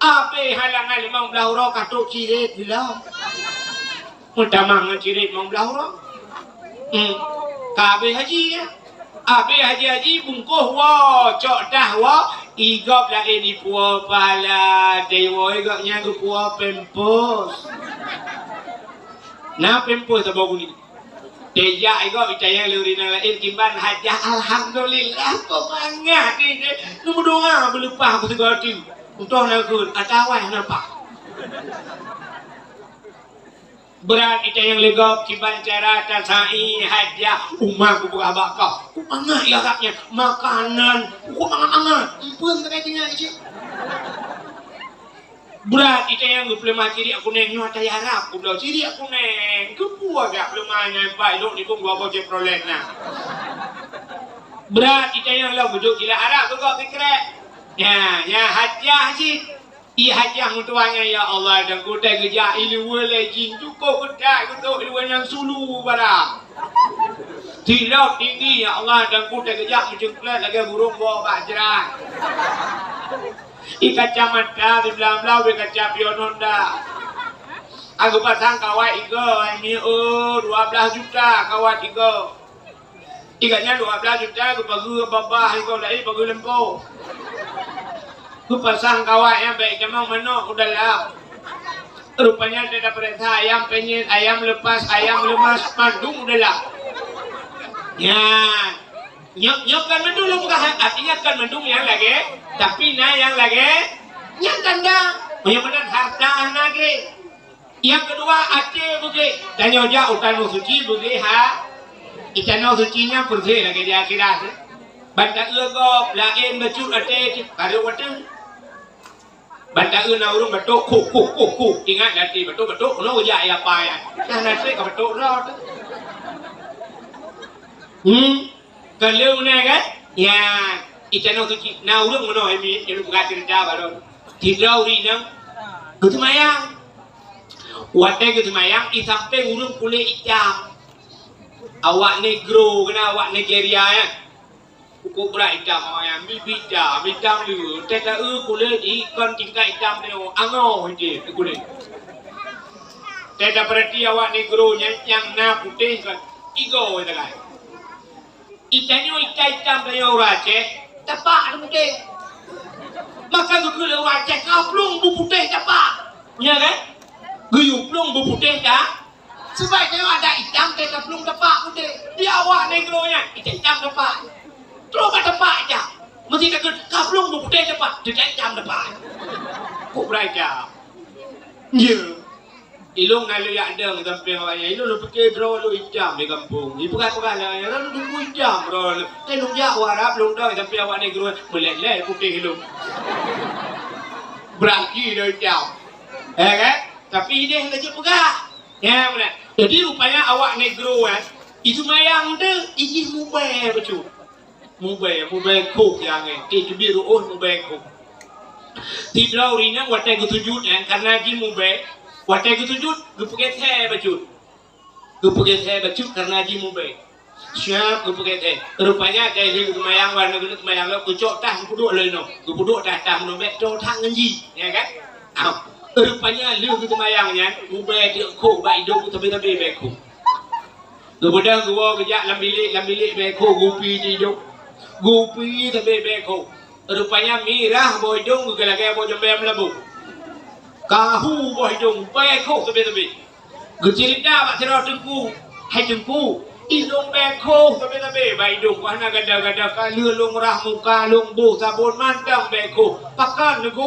Abéh halangan limong blah uroe ka trok ciret lom. Meutamah ngon ciret limong blah uroe. Hmm. Ka abéh haji nyan. Abéh haji-haji bungkôh woe, cok tah woe, i gob laén ipuwoe pahala, teuwoe i gob nyan geupuwoe pampers. Na pampers saboh gunyi. Teuyak i gob itanyong lé ureueng inong laén kiban hajah, alhamdulillah, peumangat ni, ni. Neumeudoa beuleupah beusigoe ateueh. Untôh na kheun, ata awai na pah. Brat itanyong lé gob kiban cara tasa'i hajah, uma kupeugah bak kah. Peumangat i Arab nyan, makanan, peumangat-mangat. Empeuen keuneuk tinggai cit. Brat itanyong geupeuleumah siriek kuneng nyoe ata i Arab, kudroe siriek kuneng. Keupeue jak peuleumah nyan, pai lôn nibong dua boh Chevrolet na. Brat itanyong lom beudôk silak Arab beugok sikrek. Nya, nya hajah cit. I hajah meutuah nyan, ya Allah, dan kutai geujak i luweue lé jin, cukôp keutat geutôk i luweue nyan sulu barang. Silop tinggi, ya Allah, dan kutai geujak meucungklat lagèe burông woe bak jrah. I kacamata siblah-blah ubé kaca pion Honda. Aku pasang kawat igoe, ai mi, oh, dua blah juta kawat igoe. Igoe nyan dua blah juta, geupageue babah igoe laén, pageue lempo. Geupasang kawat nyan bèk tamong manok u dalam. Rupanya teuka peuriksa ayam penyet, ayam lepas, ayam leumas, mandum u dalam. Nyan. Nyoe, nyoe kan mandum lôn peugah, artinya kan mandum nyang lagèe, tapi na nyang lagèe nyan tanda. Meunyoe meunan hareuta hana gèt. Nyang keudua, até beugèt. Tanyoe jak u tanoh suci beugèt ha. I tanoh suci nyan peureuseh lagèe di akhirat. Ban taeu gob, laén bacut até cit, barô watèe. Ban taeu na ureueng batôk, kuk, kuk, kuk, kuk. Ingat até batôk, batôk, keunoe jak ya pai. Nah, na trép ka batôk droe teuh. Hmm. Ka lheueh meunan kan? Ya, i tanoh suci na ureueng meunoe, mi, nyang peugah ceurita baroe. Sidroe ureueng inong geuseumayang. Watèe geuseumayang, i sampéng ureueng kulét itam. Awak negro keunan, awak Nigeria nyan. Pukôk brat itam awak nyan, bibi itam, itam le. Teuka kulét ikon tingkat itam nyoe, angoh jih kulét. Teuka peurati awak negro nyan nyang na putéh kan, igoe teuka. I tanyoe itam-itam tanyoe ureueng Aceh, tapak teuh putéh. Maka geukheun lé ureueng Aceh, "Ka plueng beuputéh tapak." Nya kan? Geuyue plueng beuputéh ta-, sebab tanyoe adak itam teuka plueng tapak putéh. Di awak negro nyan, itam-itam tapak. Trok bak tapak itam. Meusti takheun, "Ka plueng beuputéh tapak." Teuka itam tapak. Kok brat itam. Nya. Ilôn na lôn jak dong sampéng awak nyan. Ilôn lôn pike droe lôn itam di gampông. Ipeugah-peugah lagèe nyan, lôn teungku itam droe lôn. Teuh lôn jak u Arab lôn dong sampéng awak negro, meulét-lét putéh ilôn. Brat jih lôn itam. Eh kan? Tapi idéh laju peugah. Ya, beuna. Jadi rupanya awak negro kan, itu mayang tu ijih mubèe bacut. Mubèe, mubèe kôh nyang nyan. Teubiet reuôh mubèe kôh. Sidroe ureueng inong watèe geusujut nyan, karena jih mubèe, watèe geusujut geupeugèt thèe bacut. Geupeugèt thèe bacut karena jih mubèe. Siap geupeugèt thèe. Rupanya watèe lheueh geuseumayang, wan geuneuk seumayang lom, geucok tah geupeuduek lom inoe. Geupeuduek tah-tah meunoe bèk troh that ngon jih, ya kan? Ah. Rupanya lheueh geuseumayang nyan, mubèe teuk kôh bak idông, sabé-sabé bèe kôh. Geubeudôh geuwoe geujak lam bilék, lam bilék bèe kôh, geupi di idông. Geupi sabé bèe kôh. Rupanya mirah boh idông geuh lagèe boh jambèe meulaboh. Kahu boh idông, bèe kôh sabé-sabé. Geuceurita bak sidroe teungku, "Hai teungku, idông bèe kôh sabé-sabé bak idông, hana gadôh-gadôh, ka lheueh lôn rhah muka, lôn boh sabon mantong bèe kôh. Pakon teungku?"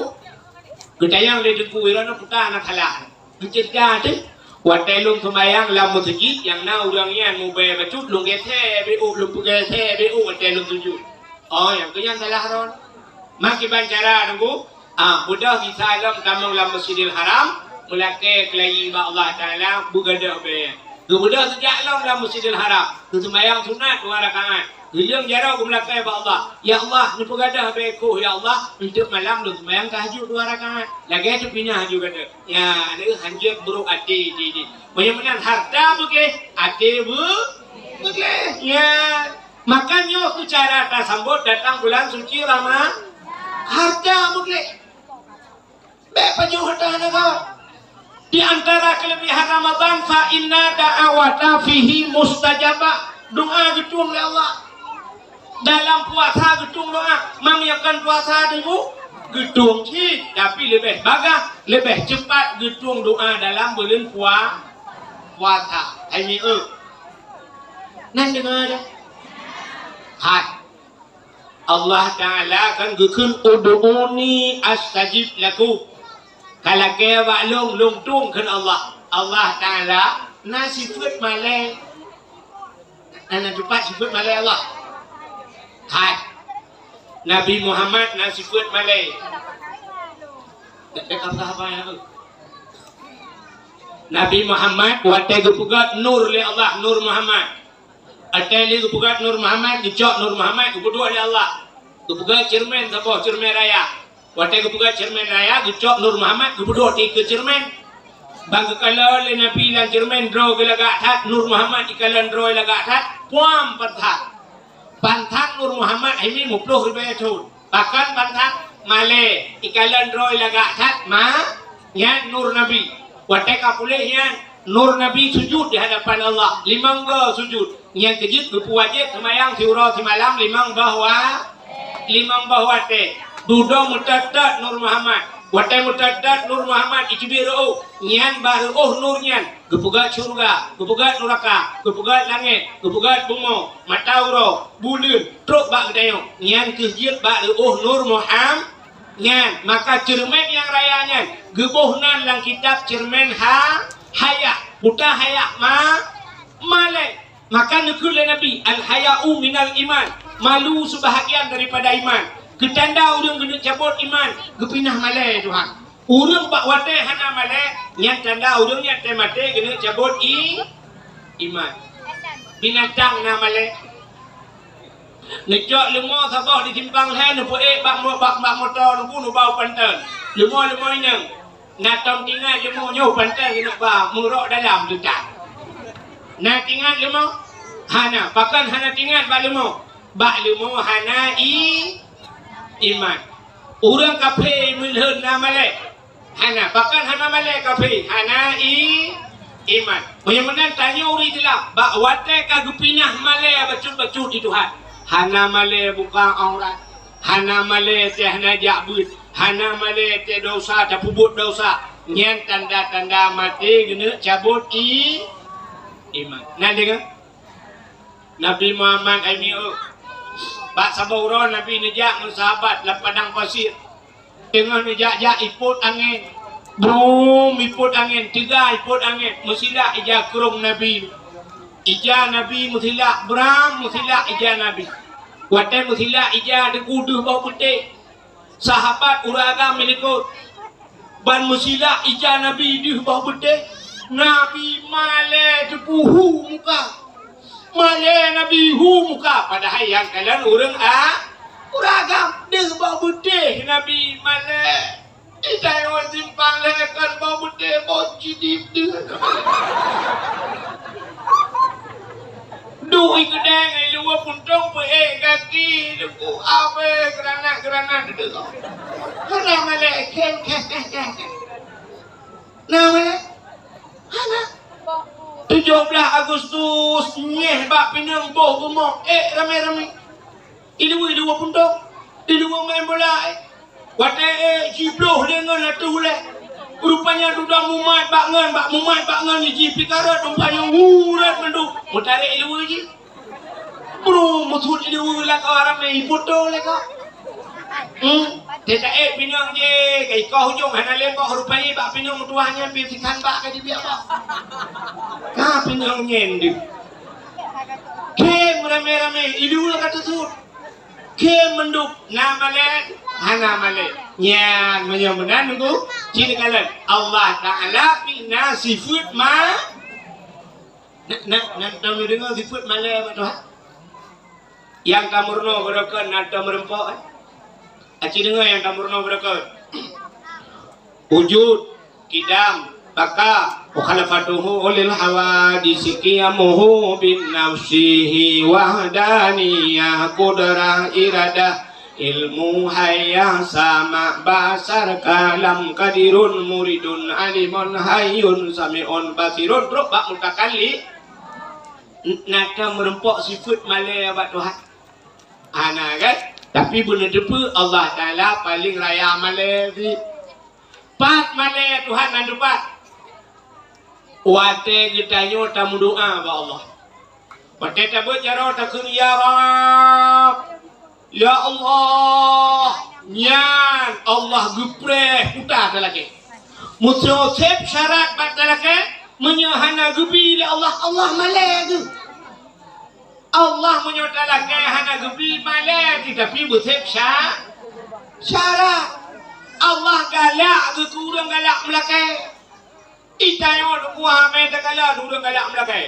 Geutanyong lé teungku, "Droeneuh peue na salah?" Geuceurita teuh, "Watèe lôn seumayang lam meuseujid, nyang na ureueng nyan mubèe bacut, lôn gèsè bèe ôk, lôn peugèsè bèe ôk watèe lôn sujut." Oh, nyang keu nyan salah droeneuh. Meukiban cara teungku, ah, beudôh gisa lom tamong lam Masjidil Haram, meulakèe keulayi bak Allah Taala, beugadôh bèe. Geubeudôh geujak lom lam Masjidil Haram, geuseumayang sunat dua rakaat. Geuleueng jaroe geumeulakèe bak Allah, "Ya Allah, neupeugadôh bèe kôh, ya Allah, eunteuk malam lôn seumayang tahajud dua rakaat." Lagèe teupinah laju gadôh. Ya, lheueh hanjeuet brôk até jih. Meunyoe meunan hareuta beugleh, até beu-, beugleh. Ya. Maka nyoe keuh cara tasambot datang bulan suci Rama-, hareuta beugleh. Bèk pajoh hareuta hana gèt. Di antara keuleubihan Ramadan, fa inna da'awata fihi mustajabah. Doa geutueng lé Allah. Dalam puasa geutueng doa. Meunyoe kon puasa teungku, geutueng cit, tapi leubeh bagah, leubeh cepat geutueng doa dalam buleuen pua-, puasa. Hai mi eu. Nan deungö dah. Hai. Allah Taala kan geukheun, "Ud'uni astajib lakum." Ka lakèe bak lôn, lôn tueng kheun Allah. Allah Taala na sifeuet malèe. Na, na tupat sifeuet malèe Allah. Hai. Nabi Muhammad na sifeuet malèe. Dak, dak, apa, apa, ya? Nabi Muhammad watèe geupeugèt nur lé Allah, Nur Muhammad. Watèe lheueh geupeugèt Nur Muhammad, geucok Nur Muhammad, geupeuduek lé Allah. Geupeugèt ceureumen saboh, ceureumen raya. Watèe geupeugèt ceureumen raya, geucok Nur Muhammad, geupeuduek dikeue ceureumen. Ban geukalon lé Nabi lam ceureumen, droe geuh lagak that, Nur Muhammad ikalon droe lagak that, puam, panthat. Panthat Nur Muhammad hai mi muplôh ribèe thôn. Pakon panthat? Malèe, ikalon droe lagak that ma-, nyan nur Nabi. Watèe ka puléh nyan, nur Nabi sujut di hadapan Allah, limong goe sujut. Nyan keuh jeuet geupeuwajéb seumayang siuroe simalam limong boh wa-, limong boh watèe. Dudoe meutot-tot nur Muhammad. Watèe meutot-tot nur Muhammad, iteubiet reuôh, nyan bak reuôh nur nyan geupeugèt syeuruga, geupeugèt nuraka, geupeugèt langèt, geupeugèt bumoe, mata uroe, buleuen, trôk bak geutanyoe. Nyan keuh jeuet bak reuôh nur Muham-, nyan. Maka ceureumen nyang raya nyan geuboh nan lam kitab ceureumen ha-, haya. Peue haya? Ma-, malèe. Maka neukheun lé Nabi, "Al-haya'u minal iman." Malu seubahgian daripada iman. Keu tanda ureueng geuneuk cabot iman, geupinah malèe tuha. Ureueng bak watèe hana malèe, nyan tanda ureueng nyan watèe maté geuneuk cabot i-, iman. Binatang na malèe. Neucok leumo saboh di simpang lhèe, neupeuék bak mo-, bak, bak moto, neupeu neuba u panton. Leumo, leumo inong. Na tom teuingat leumo nyoe panton geuneuk ba, meurok dalam teutab. Na teuingat leumo? Hana. Pakon hana teuingat bak leumo? Bak leumo hana i-, iman. Ureueng kafé meulhon na malèe? Hana. Pakon hana malèe kafé? Hana i-, iman. Meunyoe meunan tanyoe ureueng Islam, bak watèe ka geupinah malèe bacut-bacut di Tuhan. Hana malèe buka aurat. Hana malèe teuh hana jak beuet. Hana malèe teuh desya, tapeubuet desya. Nyan tanda-tanda maté geuneuk cabot i-, iman. Na deungö? Nabi Muhammad hai mi eu. Bak saboh uroe Nabi neujak ngon sahabat lam padang pasir. Teungoh neujak-jak ipot angén. Brum, ipot angén, teuga ipot angén. Meusilak ija krông Nabi. Ija Nabi meusilak, bram, meusilak ija Nabi. Watèe meusilak ija, teungku deuh boh beutéh. Sahabat ureueng agam meulikot. Ban meusilak ija Nabi deuh boh beutéh. Nabi malèe teupeu hu muka. Malèe Nabi hu muka, padahai nyang kalon ureueng a-, ureueng agam. Deuh bak beudeh Nabi malèe. Di tanyoe simpang lhèe kon bak beudeh, bak cidip deuh. Duek i keudè ngon luweue puntông peuék gaki, teungku abéh granat-granat deuh. Hana malèe, khem, khem, khem, khem. Na malèe? Hana. Tujoh blaih Agustus, nyeh bak pineung boh rumoh, ék ramé-ramé. Iluweue, iluweue puntông, iluweue main bola, ék. Watèe ék jibloh lé ngon ateueh ulèe. Rupanya dudoe mumat bak ngon, bak mumat bak ngon jih pih ka rhot, rupanya urat mandum. Meutarek iluweue jih. Bru, meusuet iluweue lakoe ramé, ipoto lé ka. Hmm, teuka ék pineung jih, ka ikoh ujong hana lé boh, rupanya bak pineung meutuwah nyan pih sikan bak ka jibiak boh. Ka pineung nyan deuh. Khem ramé-ramé, iluweue ka teusuet. Khem mandum, na malèe, hana malèe. Nyan, meunyoe meunan, Teungku, ci neukalon. Allah Taala pih na sifeuet ma-, na, na, na, na tadeungoe sifeuet malèe bak Tuhan? Nyang tameurunoe beudôh kon na tameurumpok, eh? Aci deungoe nyang tameurunoe beudôh kon. Wujud, qidam, baqa, mukhalafatuhu lil hawadisi, qiyamuhu bin nafsihi, wahdaniyah, qudrah, iradah, ilmu, hayah, sama, basar, kalam, qadirun, muridun, alimun, hayyun, sami'un, basirun, trôk bak mutakallim. N-, na tameurumpok sifeuet malèe bak Tuhan? Hana kan? Tapi beuneuteupeu Allah Taala paleng raya malèe jih. Pat malèe Tuhan nan teupat? Watèe geutanyoe tameudoa bak Allah. Watèe tabeuet jaroe takheun, "Ya Rabb, ya Allah," nyan Allah geupreh puta talakèe. Meuseuh sép syarat bak talakèe, meunyoe hana geubi lé Allah, Allah malèe geuh. Allah meunyoe talakèe hana geubi malèe, tetapi beusép sya-, syarat. Allah galak geuh keu ureueng galak meulakèe. I tanyoe teukuah amai takalon ureueng galak meulakèe.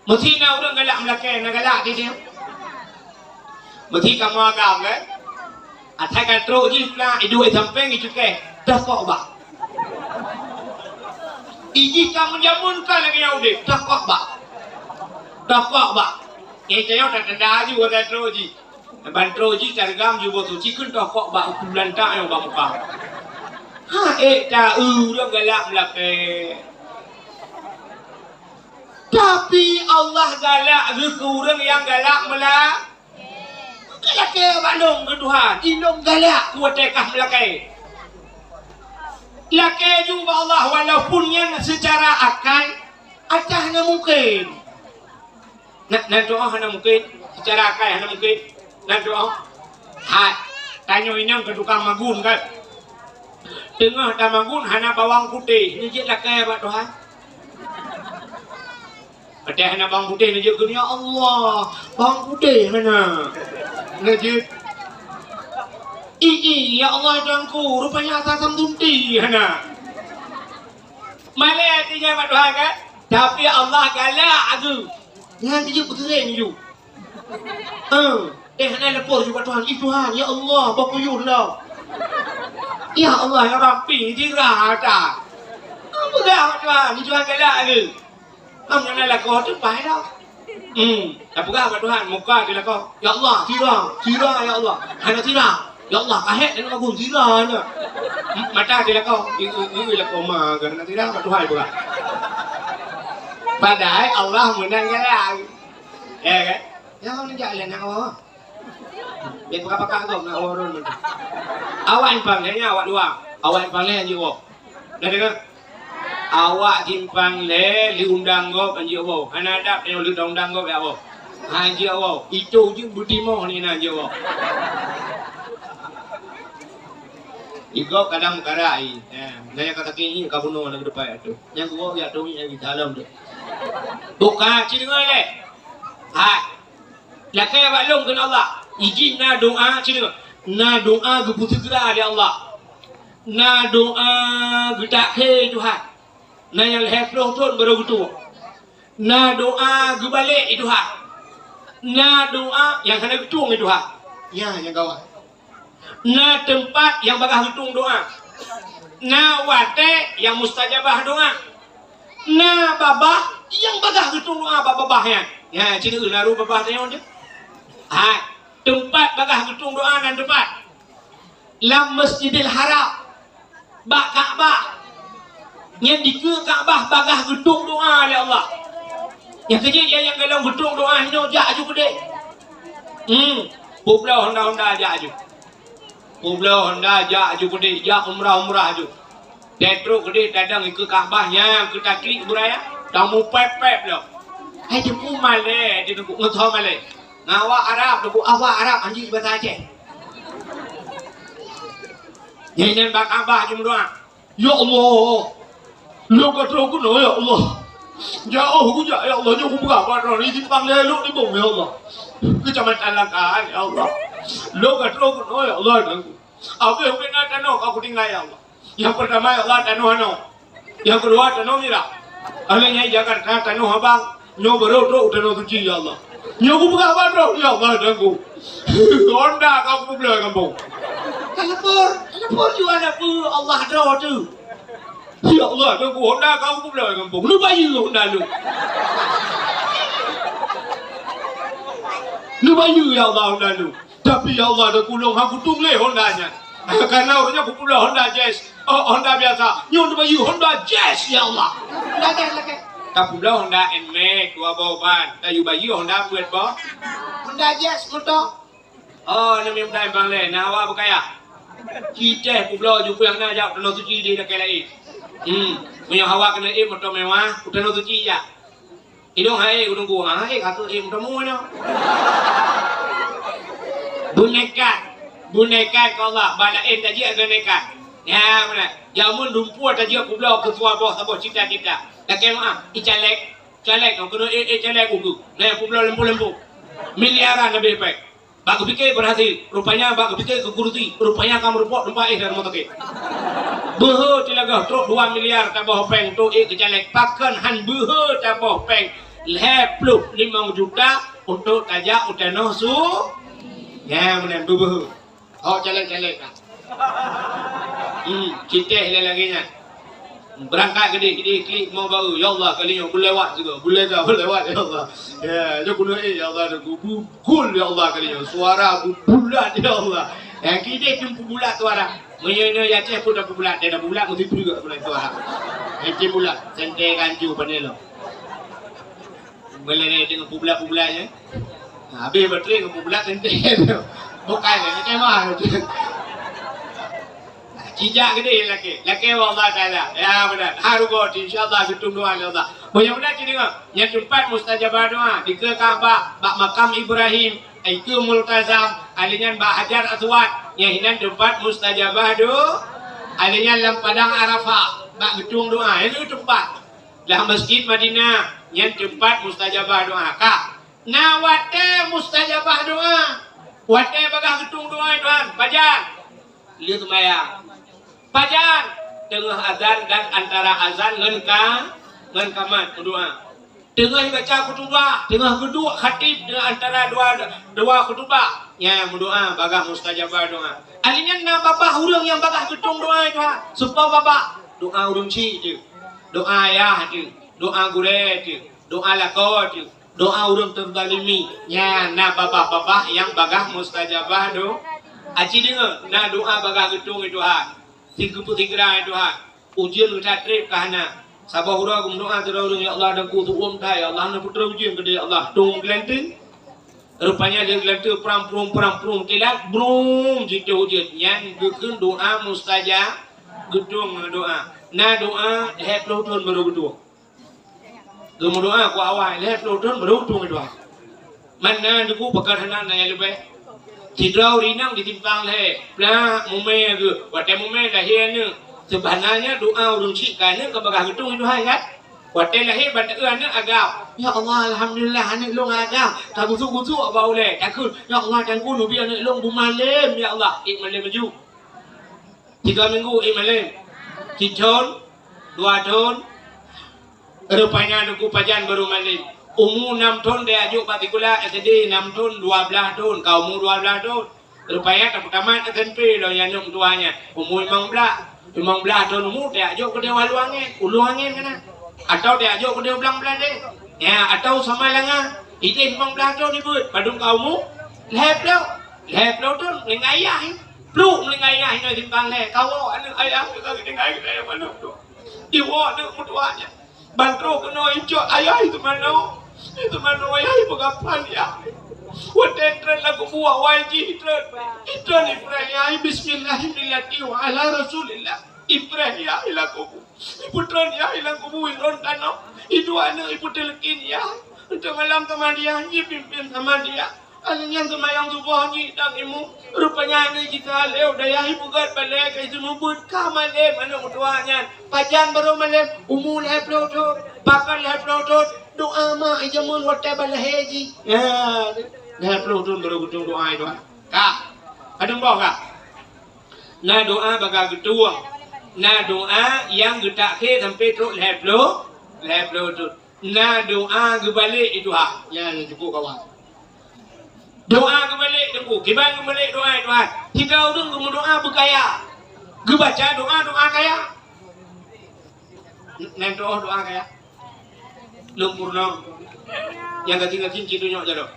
Meusi na ureueng galak meulakèe, na galak di dia. Meusi kamoe agam, kan? Asai ka trok jih na iduek sampéng icukéh, tokok bak. Ijih ka meujameun ka lagèe nyang udép, tokok bak. Tokok bak. Nyang tanyoe tatanda aju watèe trok jih. Ban trok jih tareugam jiboh suci kheun tokok bak uku lantak nyang bak muka. Ha, ék ta ureueng galak meulakèe. Tapi Allah galak geuh keu ureueng nyang galak meula-, Ka lakèe bak lôn keu Tuhan, i lôn galak keu watèe kah meulakèe. Lakèe ju bak Allah, walaupun nyan seucara akai, ata hana mungken. Na, na doa hana mungken, seucara akai hana mungken. Na doa. Hai, tanyoe inong keu tukang magun kan. Teungoh tamagun hana bawang putéh, neujeuet lakèe bak Tuhan. Watèe hana bawang putéh neujeuet kheun, "Ya Allah, bawang putéh hana." Neujeuet, "Ih, ih, ya Allah, Tuhanku, rupanya asam sunti hana." Malèe até nyan bak Tuhan kan? Tapi Allah galak geuh. Nyan jijeuet peuteureng ju. Eh, eh, hana leupah ju bak Tuhan. "Ih, Tuhan, ya Allah, bak kuyuh lom." "Ya Allah, ya Rabbi, sira ata." Peugah bak Tuhan, Tuhan galak lé. Am hana lakoe teuh paih dah. Hmm, tapeugah bak Tuhan, muka di lakoe. "Ya Allah, sira, sira, ya Allah." Hana sira. "Ya Allah, kahek hana lagun sira na." Mata di lakoe, i, i, i, lakoe ma, hana sira, bak Tuhan peugah. Padahai Allah meunan galak. Ya kan? Ya, kamu jak lé nak Allah. Dia pakai-pakai kau nak orang tu. Awak simpang lé, awak dua. Awak simpang lé, anjing Allah. Dah dengar? Awak simpang lé, li undang gob, anjing Allah. Hana adab, dia li undang gob, ya Allah. Anjing Allah. Itu je bertimah ni, anjing Allah. Igob kadang karai. Eh, nanya kata kini, kabunuh lagi depan tu. Yang gua, ya tu, yang di dalam tu. Bukan, sini lé. Hai. Lakèe bak lôn kheun Allah. Ijih na doa, ci deungoe. Na doa geupeuseugeura lé Allah. Na doa geutakhé Tuhan. Na nyang lhèe ploh thôn barô geutueng. Na doa geubalek di Tuhan. Na doa nyang hana geutueng di Tuhan. Nyan nyang gawat. Na teumpat nyang bagaih geutueng doa. Na watèe nyang mustajabah doa. Na babah nyang bagaih geutueng doa bak babah nyan. Nyan, cit na ru babah tanyoe teuh. Hai, teumpat bagaih geutueng doa nan teumpat. Lam Masjidil Haram, bak Ka'bah. Nyan dikeue Ka'bah bagaih geutueng doa lé Allah. Nyang keujeuet nyang golom geutueng doa hinoe jak aju keudéh. Hmm, peubloe honda-honda jak aju. Peubloe honda jak aju keudéh, jak umrah-umrah aju. Trok keudéh tadong ikeue Ka'bah nyan keu taklik beuraya, tamupép-pép lom. Hai teungku malèe, teungku ngeutho malèe. Ngon awak Arab, teungku awak Arab anjing bahasa Aceh. Nyan nyan bak Ka'bah jimeudoa. Ya Allah, lôn ka trok keunoe ya Allah. Jauh kujak ya Allah, nyoe kupeugah bak droe di simpang lhèe lôn nibong ya Allah. Keucamatan Langkaan ya Allah. Lôn ka trok keunoe ya Allah dan ku. Abéh ubena tanoh ka kutinggai ya Allah. Nyang peurtama ya Allah tanoh anoe. Nyang keudua tanoh mirah. Akhé nyan Jakarta tanoh abang. Nyoe barô trok u Tanoh Suci, ya Allah. Nyoe kupeugah ban droe, ya Allah, dan ku. Honda ka kupeubloe gampông. Telepon, telepon juga ada pun Allah droe tu. Ya Allah, dan ku Honda ka kupeubloe gampông. Lu bayeue Honda lu. Lu bayeue, ya Allah, Honda lu. Tapi, ya Allah, dan ku lôn hana kutueng lé Honda nyan. Karena ureueng nyan kupeubloe Honda Jazz. Oh, Honda biasa. Nyoe teubayeue Honda Jazz, ya Allah. Lagèe, lagèe. Tapeubloe Honda Nmax dua boh ban. Tayue bayeue Honda peuet boh. Honda Jazz moto. Oh, nami muda bang lé, na awak beukaya. Citeh peubloe jukuyang na jak u Tanoh Suci di lakèe laén. Hmm, meunyoe awak keuneuk ék moto mewah, u Tanoh Suci jak. Idong hai ureueng gua, hai ka keu im temu nyoe. Boneka, boneka keu Allah, bak laén tajak keu boneka. Ya, meunan. Jameun lumpur tajak peubloe keu saboh, saboh cita-cita. Lakèe meu'ah, i caleg, caleg, keuneuk ék, ék caleg ukeue. Nah, peubloe lempo-lempo. Miliaran leubeh pèng. Bak geupike beurhasil, rupanya bak geupike keu kurusi, rupanya ka meurumpok teumpat éh dalam motoke. Beuhe tilagah trok dua miliar taboh pèng untuk ék keu caleg, pakon han beuhe taboh pèng lhèe ploh limong juta untuk tajak u Tanoh Su-, ya, meunan beuhe. Hok caleg-caleg ka. Hmm, citeh lé lagèe nyan. Beurangkat keudéh, keudéh klik mo baru. Ya Allah, kali nyoe beulewat juga. Beulewat, beulewat, ya Allah. Ya, nyoe keuneuk ék, ya Allah, dan ku bugul, ya Allah, kali nyoe. Suara bulat, ya Allah. Ya, keudéh pun bulat suara. Meunyoe nyoe ya ceh pun dah bulat, dia dah bulat mesti juga bulat suara. Ya, ceh bulat. Senteh gancu panelo. Meulai deungon publat-publat nyan. Ha, habéh baterai ngon publat teuntèe tu. Bukai lé, lakèe mah. Cijak geudeh lakèe. Lakèe bak Allah Taala. Ya, beuna. Ha, rugoe, insya Allah, geutueng doa lé Allah. Mudah-mudahan ci deungoe. Nyan teumpat mustajabah doa. Dikeue Ka'bah, bak makam Ibrahim, ikeue Multazam, alèh nyan bak Hajar Aswad. Nyan hinan teumpat mustajabah doa. Alèh nyan lam padang Arafah, bak geutueng doa. Nyan teumpat. Lam Masjid Madinah, nyan teumpat mustajabah doa. Ka, na watèe mustajabah doa. Watèe bagaih geutueng doa, Tuhan, pajan? Lheueh seumayang. Pajan? Teungoh azan dan antara azan ngon ka-, ngon kamat meudoa. Teungoh baca khutubah, teungoh geuduek khatib di antara dua, dua khutubah. Nyan meudoa bagaih mustajabah doa. Alèh nyan na babah ureueng nyang bagaih geutueng doa, Tuhan. Soe babah? Doa ureueng chik teuh. Doa ayah teuh. Doa gurèe teuh, doa lakoe teuh, doa ureueng teuzalimi, nyan na babah-babah nyang bagaih mustajabah do-, aci deungoe, na doa bagaih geutueng, ya Tuhan. Sigeupeu sigra, ya Tuhan. Ujeuen geutanyoe trép ka hana. Saboh uroe geumeudoa sidroe ureueng, "Ya Allah, dan ku tu'uem that, ya Allah, hana peutrok ujeuen keudéh, ya Allah." Tueng geulanteue. Rupanya lé geulanteue prang prung, prang prung, kilat, brum, jitueng ujeuen. Nyan geukheun doa mustajab, geutueng doa. Na doa lhèe ploh thôn barô geutueng. Geumeudoa ku awai lhèe ploh thôn barô tueng doa. Man na deungon pakon hana na nyang leubeh. Sidroe ureueng inong di simpang lhèe, plak mumè geuh. Watèe mumè lahé aneuk, seubeunarnya doa ureueng chik keu aneuk ka bagaih geutueng Tuhan kan? Watèe lahé ban taeu aneuk agam, "Ya Allah, alhamdulillah aneuk lôn agam." Ka gusuk-gusuk bak ulèe, takheun, "Ya Allah, Tuhanku, neubi aneuk lôn beumalém, ya Allah." Ék malém laju. Tiga minggu ék malém. Sithôn, dua thôn, Rupanya Teungku pajan barô malém. Umu nam thon teuka jok bak sikula S D, nam thon, dua blaih thon, ka umu dua blaih thon. Rupanya tapeutamat S M P lom nyan aneuk meutuah nyan. Umu limong blaih. Limong blaih thon umu teuka jok keudéh u Lueng Angén. U Lueng Angén keunan. Atawa teuka jok keudéh u Blang Beuladeh. Ya, atawa Samalanga. Idéh limong blaih thon ibeuet. Padum ka umu? Lhèe ploh. Lhèe ploh thon meuninggai ayah. Pluek meuninggai ayah inoe simpang lhèe. Kawoe aneuk ayah, ka geutinggai keu ayah mandum tu. Iwoe aneuk meutuah nyan. Ban troh keunoe icok ayah itu manoe. Itu manoe ayah ipeugah phan yah. Watèe trön lam kubu awai jih trön. Itrön ipreh yah, bismillah, millati wa ala rasulillah. Ipreh yah lam kubu. Ipeutrön yah lam kubu, irôn tanoh. Iduek aneuk ipeuteuleukin yah. Untuk malam samadiyah, ipimpén samadiyah. Aneuk nyan seumayang suboh jih dan imeum. Rupanya aneuk jih ka lheueh dayah ipeugöt balèe ka iseumubeuet ka malém aneuk meutuah nyan. Pajan barô malém, umu lhèe ploh thon, pakon lhèe ploh thon, doa mak ijameun watèe balahé jih. Ya, lhèe ploh thon barô geutueng doa i Tuhan. Ka, kadeueng boh ka. Na doa baka geutueng. Na doa nyang geutakhé sampoe trok lhèe ploh, lhèe ploh thon. Na doa geubalek i Tuhan. Nyan cukôp kawan. Doa geubalek teungku, kiban geubalek doa i Tuhan. Tiga ureueng geumeudoa beukaya. Geubaca doa, doa kaya. Nyan doa, doa kaya. Lôn peurunoe. Nyang gasien-gasien cit tunyok jaroe.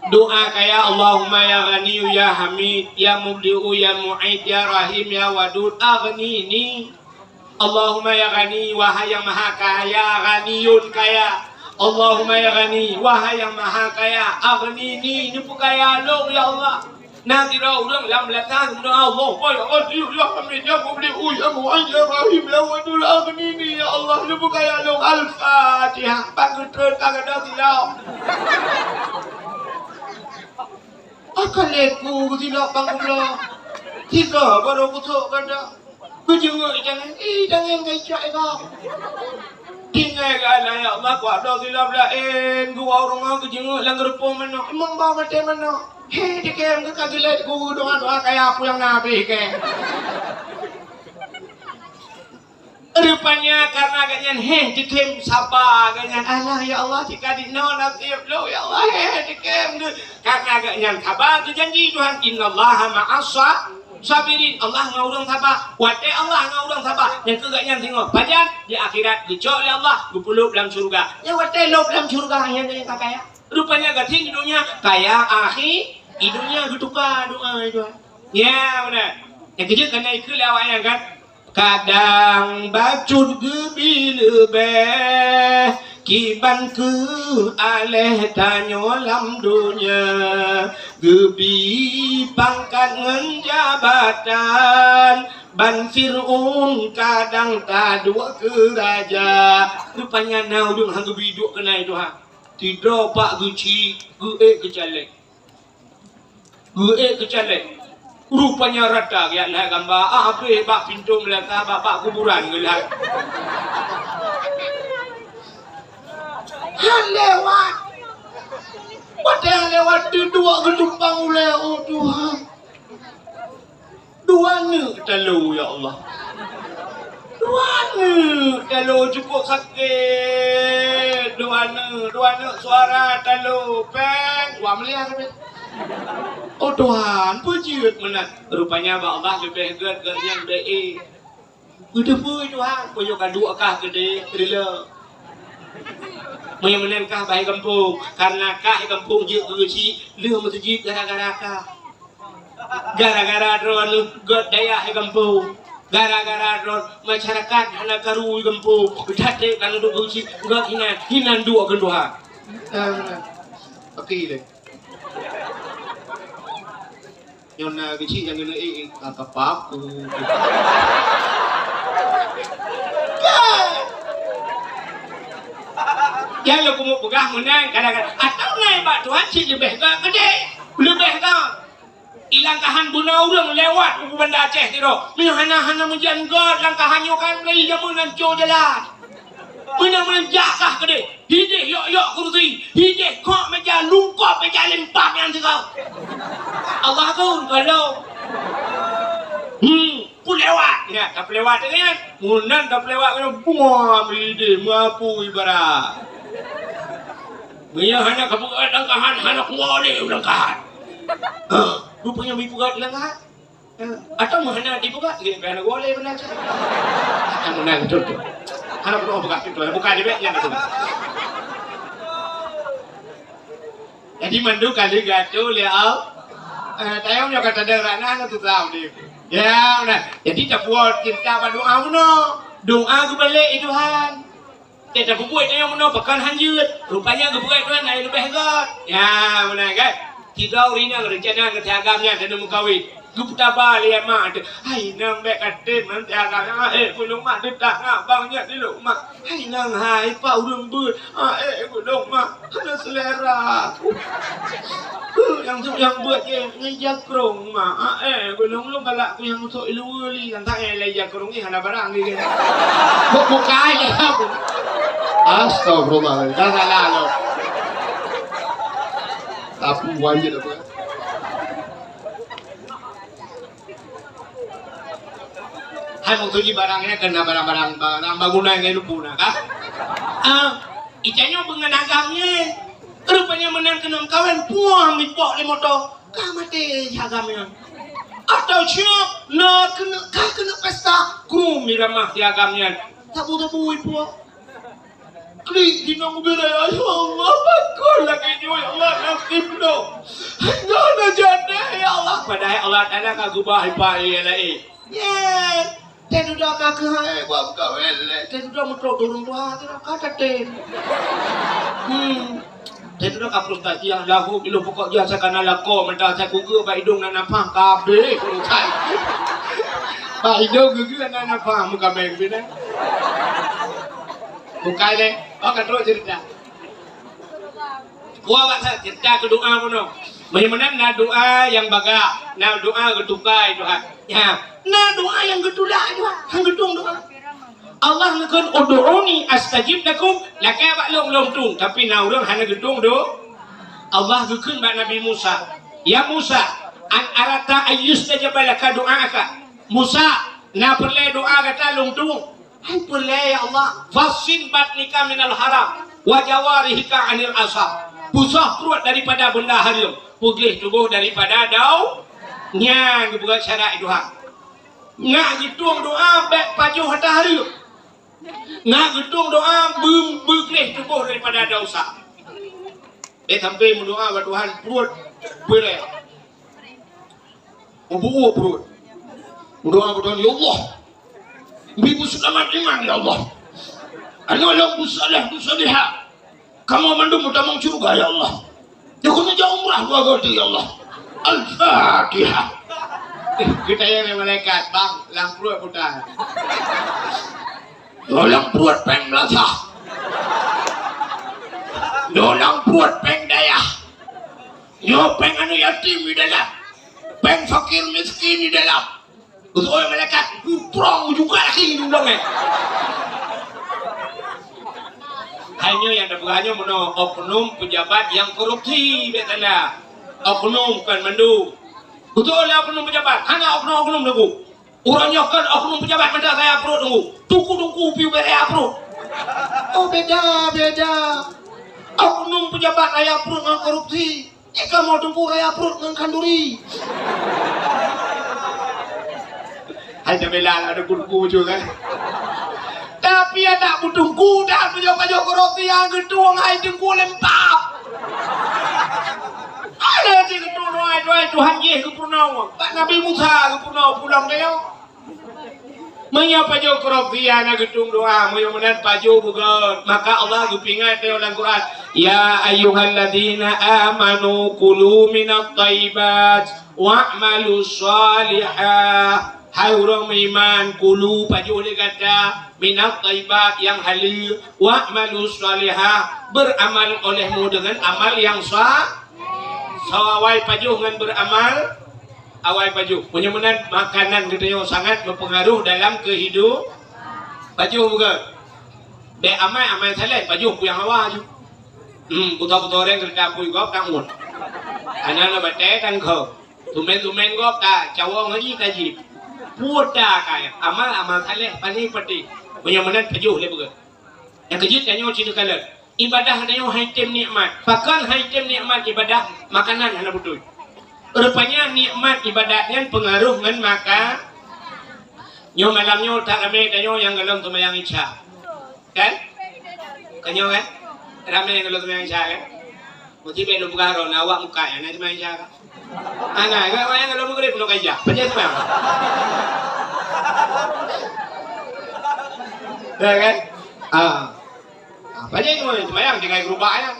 Doa kaya, Allahumma ya Ghaniyyu ya Hamid, ya Mubdi'u ya Mu'id, ya Rahim ya Wadud, aghnini. Allahumma ya Ghani, wahai yang maha kaya, Ghaniyun kaya. Allahumma ya Ghani, wahai yang maha kaya, aghnini, neupeukaya lôn ya Allah. Na sidroe ureueng lam beulatang meudoa, Allahumma ya Ghani ya Hamid ya Mubdi'u ya Mu'id ya Rahim ya Wadud aghnini ya Allah, neupeukaya lôn. Al-Fatihah. Ban geutrön ka gadôh silop. Akan lé ku geusilop ban geubloe. Tiga barô geutrok gadôh. Geujeungok itangen, itangen ka icok ika. Tinggai geualai, ya Allah, kuat dong silop laén, geuwoe u rumoh geujeungok lam geureupông manok. Imong ba maté manok. He, dikém geuka geulet guru doa-doa kaya peue nyang na habéh kém. Rupanya karena gobnyan he dikém saba gobnyan. Alah, ya Allah, jika dinoe nasib lôn, ya Allah, he dikém. Karena gobnyan saba geujanji Tuhan, "Innallaha ma'as sa-, sabirin." Allah ngon ureueng saba. Watèe Allah ngon ureueng saba, nyan keuh gobnyan singoh. Pajan? Di akhirat geucok lé Allah, geupeulôb lam syeuruga. Nyan watèe lôb lam syeuruga, nyan nyang ka kaya. Rupanya gasien di dunia, kaya akhi-, di dunia geutuka doa itu. Ya, beuna. Nyang keujeuet kana ikeu lé awak nyan kan? Kadang bacut geubi leubeh, kiban keuh aléh tanyoe lam donya, geubi pangkat ngon jabatan, ban Fir'aun kadang taduek keu raja. Rupanya na ureueng han geubi duek keunan i Tuhan. Sidroe pak geuchik, geuék keu caleg. Geuék keu caleg. Rupanya rata geujak lhai gamba, ah, habéh bak pintoe meulangkah, bak, bak kuburan geulhai. Han lewat. Watèe han lewat, teuduek geutumpang ulèe, oh Tuhan. Dua aneuk talo, ya Allah. Dua aneuk talo cukôp sakét. Dua aneuk, dua aneuk suara talo. Péng, wah meuliah sabe. Oh Tuhan, peue jeuet meunan. Rupanya bak Allah leubeh gét, gét nyan bèk ék. Geuteupeue Tuhan, meunyoe ka duek kah keudéh, rila. Meunyoe meunan kah bak gampông, karena kah gampông jeuet keu geuchik, lheueh meuseujid gara-gara kah. Gara-gara droeneuh göt dayah di gampông. Gara-gara droeneuh masyarakat hana karu di gampông. That-that ka neuduek geuchik göt hinan, hinan duek keu Tuhan. Oke lé. Nyoe na geuchik nyang keuneuk ék ka kapap. Nyang lôn keumeung peugah meunan kadang-kadang. Atawa na bak Tuhan cit leubeh göt keudéh. Leubeh göt. Ilangkahan bunoe ureueng lewat u Banda Aceh sidroe. Meunyoe hana, hana meujan göt langkahan nyoe kan lé jameun hanco jalan. Meunan-meunan jak kah keudéh. Hidéh yok-yok kursi. Hidéh kok meja, lungkop meja limpah nyan sigoe. Allah akbar, tolong. Hmm, peue lewat. Nyan, Tapeuliwat nyan, meunan tapeuliwat nyan, buah meulideh, meupui bara. Meunyoe hana kapeugah langkahan, hana kuwoe lé langkahan. Ha, rupanya meupeugah langkahan. Ha, atau meuhana dipeugah, lé hana kuwoe lé beuna. Hana meunan beutôi. Hana peunoh peugah beutôi, bukan dibek nyan beutôi. Jadi mandum ka lheueh geuatur lé Allah. Eh, tayong nyoe ka tadong rana na tutau ni. Ya, nah. Jadi tapuwoe cinta bak doa bunoe. Doa geubalek, "Eh Tuhan, teutabeubuet tayong bunoe pakon hanjeuet. Rupanya geupeugah Tuhan hai leubeh gét." Ya, meunan kan? Sidroe ureueng inong reuncana ngon si agam nyan keuneuk meukawen. Geupeutaba lé mak teuh, "Hai inong, bèk katem ngon si agam nyan, eh, gulong mak teutak ngon abang nyan di lôn mak. Hai inong hai, pat ureueng beuet, ah, eh, gulong mak, hana seulera." Nyang sôk nyang beuet jih ngon jakrong mak, ah, eh, gulong lôn galak keu nyang sôk i luwa lé, nyang sae lé jakrong nyan hana barang lé. Buk bukai lé. Astagfirullah, dah salah lom. Tapi wajib apa? Hai, maksud jih barang nyan keu na barang-barang, barang bangunan nyan lôn puna, kan? Ah, itanyoe beungon agam nyan. Rupanya meunan keuneuk meukawen, puang mipok lé moto. Ka maté si agam nyan. Atau siap na keuneuk, ka keuneuk pesta, krum miramah si agam nyan. Tabu-tabu ipok. Klik inong ubit raya, "Ya Allah, pakon lagèe nyoe, ya Allah, nasib lôn. Hana na jadeh, ya Allah." Padahai Allah Taala ka geubah ipa ie laén. Ye, teududoe ka keuhai buat meukawen lé. Teududoe meutrok turun tuha, teududoe ka tatem. Hmm. Teududoe ka frustasi nyang lahu, ilôn pokok jih asai kana lakoe, mantong asai kugeue bak idong na nafah, ka abéh urusan. Bak idong geugeu na nafah, meukawen bina. Bukai lé. Oh, ka trok cerita. Kuah bak sa cerita keu doa bunoe. Meunyoe meunan na doa nyang bagah, na doa geutukai Tuhan. Ya, na doa nyang geutulak Tuhan, han geutueng doa. Allah neukheun, "Ud'uni astajib lakum," lakèe bak lôn, lôn tueng, tapi na ureueng hana geutueng do-, Allah geukheun bak Nabi Musa, "Ya Musa, an aradta an yustajaba laka du'aaka." Musa, na peureulèe doa gata lôn tueng? Hai peureulèe, ya Allah. "Fassin batnika minal haram, wa jawarihika anil asab." Peusoh pruet daripada beunda hareuem, peugleh tuboh daripada dau-, nyan geupeugah syarat Tuhan. Nak geutueng doa bèk pajoh ata hareuem. Nak geutueng doa beu-, beugleh tuboh daripada desya. Bèk sampai meudoa bak Tuhan pruet beureh. Meubu'uek pruet. Meudoa bak Tuhan, "Ya Allah, bri beuseulamat iman, ya Allah. Aneuk lôn beusaleh, beusalehah. Kamoe mandum meutamong syeuruga, ya Allah. Nyoe keuneuk jak umrah dua kali, ya Allah. Al-Fatihah." Eh, geutanyong lé malaikat, "Bang, lam pruet peue?" "Nyoe lam pruet péng meulasah. Nyoe lam pruet péng dayah. Nyoe péng aneuk yatim di dalam. Péng fakir miskin di dalam." Beutôi malaikat, "Putrong juga lagi di ulôn, eh." Hai nyoe nyang tapeugah nyoe meunoe, oknum pejabat nyang korupsi, bèk salah. Oknum kon mandum. Beutôi lé oknum pejabat, hana oknum-oknum teungku. Uroe nyoe kon oknum pejabat mantong raya pruet teungku. Teungku-teungku piôh bèk raya pruet. Oh, beda, beda. Oknum pejabat raya pruet ngon korupsi. Eh, kamoe teungku raya pruet ngon khanduri. Hai tabila ada teungku-teungku juga. Tapi adak beuteungku dan pajoh-pajoh korupsi nyang geutueng hai teungku lempap. Ada cit geutueng doa, doa Tuhan jih geupeurunoe. Bak Nabi Musa geupeurunoe pulang keu nyoe. Meunyoe pajoh korupsi hana geutueng doa, meunyoe meunan pajoh beugöt, maka Allah geupeuingat lé lam Quran, "Ya ayyuhalladzina amanu kulu minat thayyibat wa'malus shalihah." Hai ureueng meuiman, kulu pajoh lé gata, minat thayyibat nyang haleue, wa'malus shalihah, beuramal olehmu deungon amal nyang sa-, sawai pajoh ngon beuramal. Awai pajoh. Meunyoe meunan, makanan geutanyoe sangat meupeungaroh dalam keuhidup-, pajoh bukan? Bèk amai, amai saleh, pajoh puyang hawa ju. Hmm, buta-buta orang keureuda pui gob tangon. Hana na batèe tangkho. Tumen-tumen gob ta cawong haji tajib. Peue ta ka nyan? Amal, amal saleh, pané pati. Meunyoe meunan pajoh lé beugét. Nyang keujeuet tanyoe cit neukalon. Ibadah tanyoe hai tem nikmat. Pakon hai tem nikmat ibadah? Makanan hana beutôi. Rupanya nikmat ibadat nyan peungaruh ngon maka. Nyoe malam nyoe that ramé tanyoe nyang gohlom seumayang Isya. Kan? Ka nyoe kan? Ramé nyang gohlom seumayang Isya kan? Mesti bèk lôn peugah droe, na awak muka nyan, na seumayang Isya kan? Ana, awak nyang gohlom Maghrib, nyoe ka Isya. Pajan seumayang. Ya kan? Ah. Ah, pajan seumayang, seumayang tinggai gerubak nyan.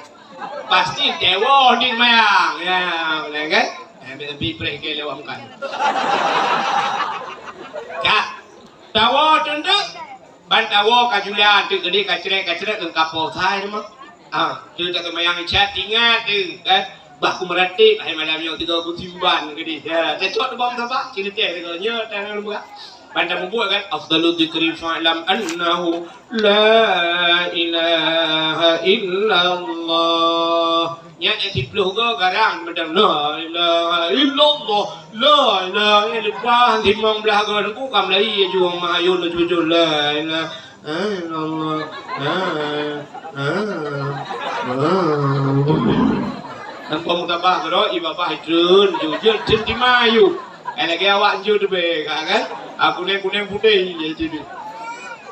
Pasti tewoe di seumayang. Ya, boleh kan? Eh, bèk, bèk preh ke lewat muka. Ka. Tawoe teuntèe. Ban tawoe ka jula teuk geude ka crèk, ka crèk keu kapoe sai teuma. Ah, tu tak seumayang Isya tinggai tu kan. Bah ku meuratéb hai malam nyoe tiga puluh simban geude. Ya, tacok tu bom sabar, sini teh tu nyoe tanah lembah. Ban tamubuet kan, afdalu dzikri fa'lam annahu la ilaha illallah. Nyan nyang siplôh go garang mantong, "La ilaha illallah, la ilaha," leupah limong blah go teungku ka meulayi laju, "Mak ayun laju-laju, la ilaha illallah, la ilaha." Tanpa meutabah keudroe, ié babah itreun, jujur, cen tima ayue. Ai lagèe awak jujur teubèe, ka kan? Ah, kunèng-kunèng putéh, ya, jadi.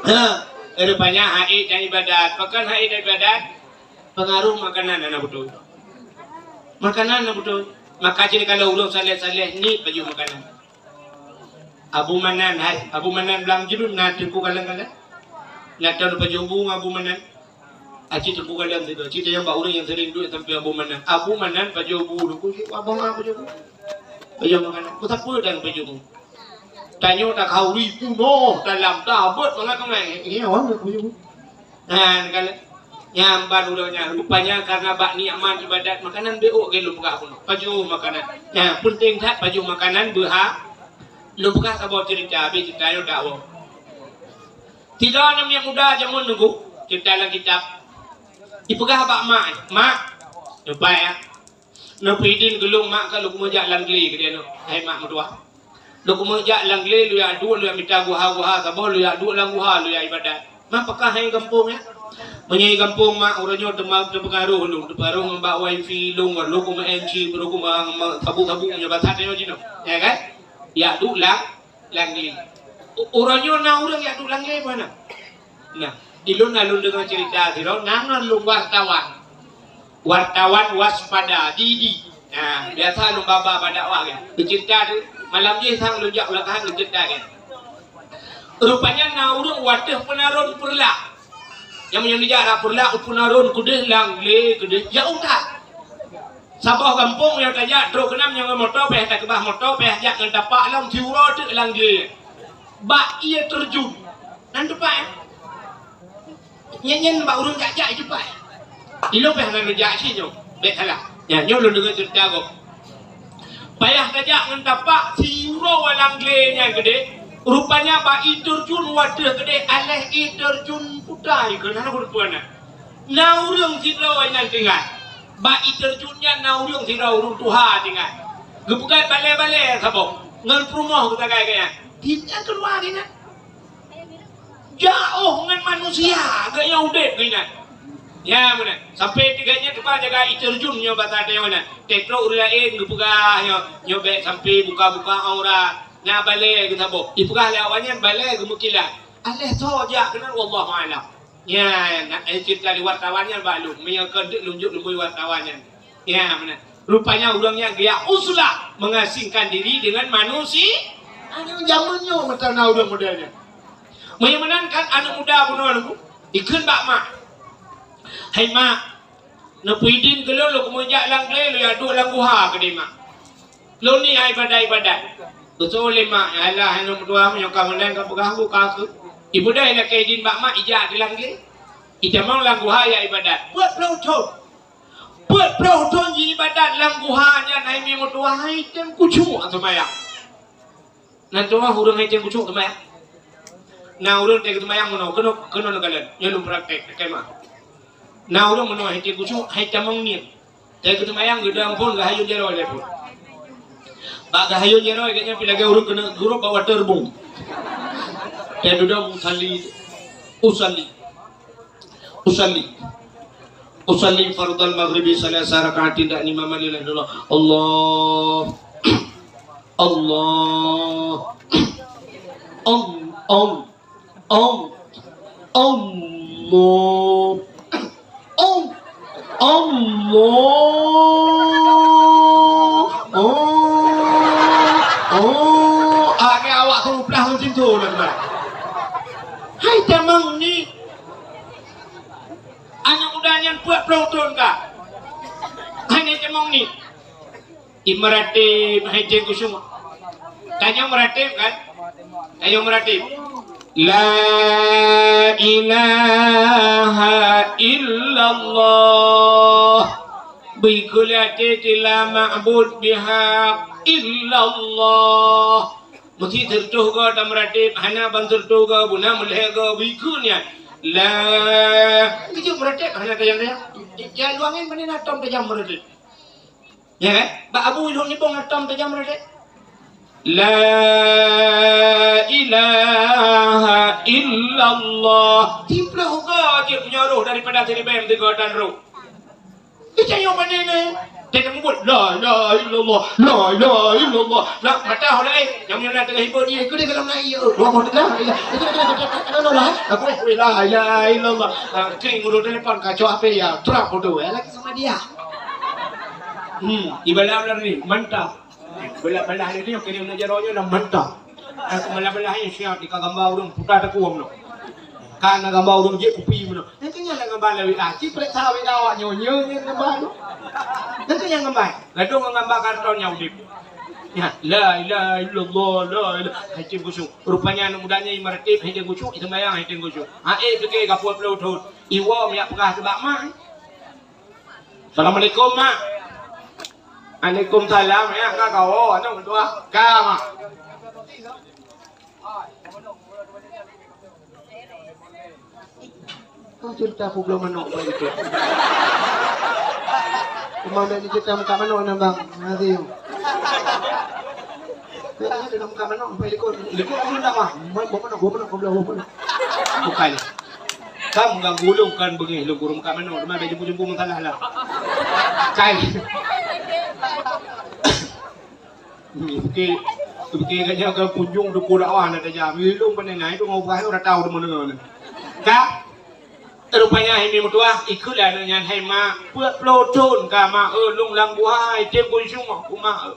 Ha, rupanya haid dan ibadat. Pakon haid dan ibadat? Pengaruh makanan hana beutôi. Makanan hana beutôi. Maka cit kalau ureueng saleh-saleh ni pajoh makanan. Abu Manan, hai, Abu Manan Blang Jurun na teungku kalon-kalon? Na tahu pajoh bu Abu Manan? Aci teungku kalon situ. Cit nyang bak ureueng nyang sering duek sampai Abu Manan. Abu Manan pajoh bu teungku cit abang pajoh bu. Pajoh makanan. Ku sapeue dan pajoh bu. Tanyoe takhauri punoh dalam tabot mangat-mangat. Iya, wah, pajoh bu. Nah, kalau nyang ban uroe nyan, rupanya karena bak nikmat ibadat makanan beuh geuh lôn peugah bunoe. Pajoh makanan. Nah, penting that pajoh makanan beuha lôn peugah saboh cerita, habis cerita nyoe dakwah. Tiga aneuk muda jameun nunggu cerita lam kitab. Ipeugah bak mak, "Mak, leupah ya." Neupeuidin geulong mak ka lôn keumeujak lam glé keudeh nyoe, hai mak meutuah. Lôn keumeujak lam glé, lôn jak duek, lôn jak mita guha-guha saboh, lôn jak duek lam guha, lôn jak ibadat. Mak pakah hai gampông nyan. Meunyoe gampông mak uroe nyoe teuma teupeungaruh lôn, teupeungaruh ngon bak wifi lôn, lôn keumeung chip, lôn keumeung sabu-sabu nyoe basa tanyoe jinoe. Ya kan? Jak duek lam Lam glé. U-, uroe nyoe na ureueng jak duek lam glé bah na? Nah, di lôn na lôn deungoe cerita sidroe, na ngon lôn wartawan. Wartawan waspada, di, di. Nah, biasa lôn ba-ba bak dakwah kan. Geucerita tu, malam jih sang lôn jak u Lakahan geucerita kan. Rupanya na ureueng watèe peunaron Peureulak. Nyang meunyoe neujak rot Peureulak u peunaron keudeh lam glé keudeh jak u that. Saboh gampông nyang tajak trok keunan nyang ngon moto, payah takeubah moto, payah jak ngon tapak lom siuroe teuk lam glé. Bak ié teurjun. Nan teumpat, eh? Nyan, nyan bak ureueng jak-jak ié teumpat. Ilôn payah nan jak cit nyoe. Bèk salah. Nyan, nyoe lôn deungoe cerita gob. Payah tajak ngon tapak siuroe lam glé nyan keudeh. Rupanya bak ié teurjun watèe keudeh aléh ié teurjun putai keunan ureueng tuan na. Na ureueng sidroe inan tinggai. Bak ié teurjun nyan na ureueng sidroe ureueng tuha tinggai. Geupeugöt balèe-balèe saboh ngon peurumoh geusagai geuh nyan. Di nyan keuluwa di nyan. Jaoh ngon manusia, geuh nyan udép geuh nyan. Ya, meunan. Sampai tinggai nyan teuma jaga ié teurjun nyoe basa tanyoe nyan. Teutrok ureueng laén geupeugah nyoe, nyoe bèk sampai buka-buka aurat. Na balèe geusaboh. Ipeugah lé awak nyan balèe geumeukilat. Aléh soe jak keunan, wallahu a'lam. Nyan, na, eh, cerita di wartawan nyan bak lôn. Meunyoe keu deuek lôn jok lôn bui wartawan nyan. Nyan, meunan. Rupanya ureueng nyan geujak uzlah mengasingkan diri dengan manusia. Aneuk jameun nyoe meunan na ureueng model nyan. Meunyoe meunan kan aneuk muda bunoe lôn ikheun bak mak. Hai mak, neupeuidin keu lôn, lôn keumeujak lam glé, lôn jak duek lam guha keudeh mak. Lôn ni ibadat-ibadat. Geusoe lé mak, "Alah, aneuk meutuah, meunyoe ka meunan ka peugah buka keu." Ibeudôh lakèe idin bak mak, ijak di lam glé. Itamong lam guha jak ibadat. Peuet ploh thon. Peuet ploh thon jiibadat lam guha nyan, hai meutuah, hai tem khusyuk seumayang. Nan teuma ureueng hai tem khusyuk seumayang. Na ureueng tem seumayang meunoe, keunoe, keunoe neukalon. Nyoe lôn praktek, lakèe mak. Na ureueng meunoe hai tem khusyuk, hai tamong niet. Teuka seumayang geudong phôn, geuhayôn jaroe lé phôn. Bak geuhayôn jaroe gobnyan pih lagèe ureueng keuneuk gurop bak watèe reubông. Dan dudoe usalli, usalli, usalli, usalli fardal maghribi salasa rakaatin, dan imam Ali, Allah, Allah, Allah, Allah. Om. Allah. Om. Allah. Oh. Oh. Ah, ni awak tu pelah macam tu lah, tuan. Hai tamong ni. Aneuk muda nyan peuet ploh thon ka. Hai ni tamong ni. Imeuratéb hai teuh khusyuk. Tanyoe meuratéb kan? Tanyoe meuratéb. La ilaha illallah. Bikeuliaté tila ma'bud bihaq illallah. Meusi seureutoh goe tameuratéb, hana ban seureutoh goe, beuna meulhèe goe, bikeu nyan. La, keujeuet meuratéb, hana tayang-tayang. Ya, luang nyan bani na tom tajam meuratéb. Ya kan? Bak Abu Ilhom nibong atom tajam meuratéb. La ilaha illallah. Timploh uga jeuet meunyoe roh daripada siribèe meusigoe tan roh. Ita nyoe pane nyoe. Teuka mubuet, la ilaha illallah, la ilaha illallah. Nak patah oleh, eh, nyang meunyoe na teuka hibur dia, ikut dia dalam naik, ya. Dua boh teuka, la ilaha illallah. Aku, eh, la ilaha illallah. Ah, kering urut telepon, kacau apa ya? Trap bodoh, ya. Lagi sama dia. Hmm, ibalah ular ni, mantap. Belah-belah ni, kena nak jaroe nyoe dah mantap. Aku belah-belah ni siap di gambar urang putar tak kuam tu. Kan gambar urang jek kupi mana. Nanti nyang gambar lewat ah, si periksa awak nyoe nyoe nyoe gambar tu. Nanti nyang gambar. Gaduh ngon gambar karton nyang udip. Ya, la ilaha illallah, la ilaha. Hai teuh khusyuk. Rupanya aneuk muda nyan imeuratéb, hai teuh khusyuk, iseumbahyang, hai teuh khusyuk. Ha, eh, fikir ka peuet ploh thon. Iwoe miak peugah teuh bak mak. Assalamualaikum, Mak. Waalaikumsalam, ya, ka kawoe, aneuk meutuah. Ka, Mak. Oh, cerita aku belum manok, Bang, itu. Memang dah cerita muka manok, nah, Bang. Nanti. Biasanya dalam muka manok, sampai likot. Likot aku tak, Bang. Main bawa manok, bawa manok, bawa manok, bawa manok. Bukan. Kamu ganggu ulôn kan beungéh lôn kureueng ka meunoe, teuma bèk jumpu-jumpu masalah lah. Kai. Oke, oke, kayaknya ke kunjung tu pula wah nak tajam. Ilung pandai naik tu ngau buah tu ratau tu mana ni. Ka? Rupanya hai mi meutuah, ikut lah aneuk nyan hai mak. Peuet ploh thon ka mak, eh, lôn lam buhai, tem kunjung aku mak.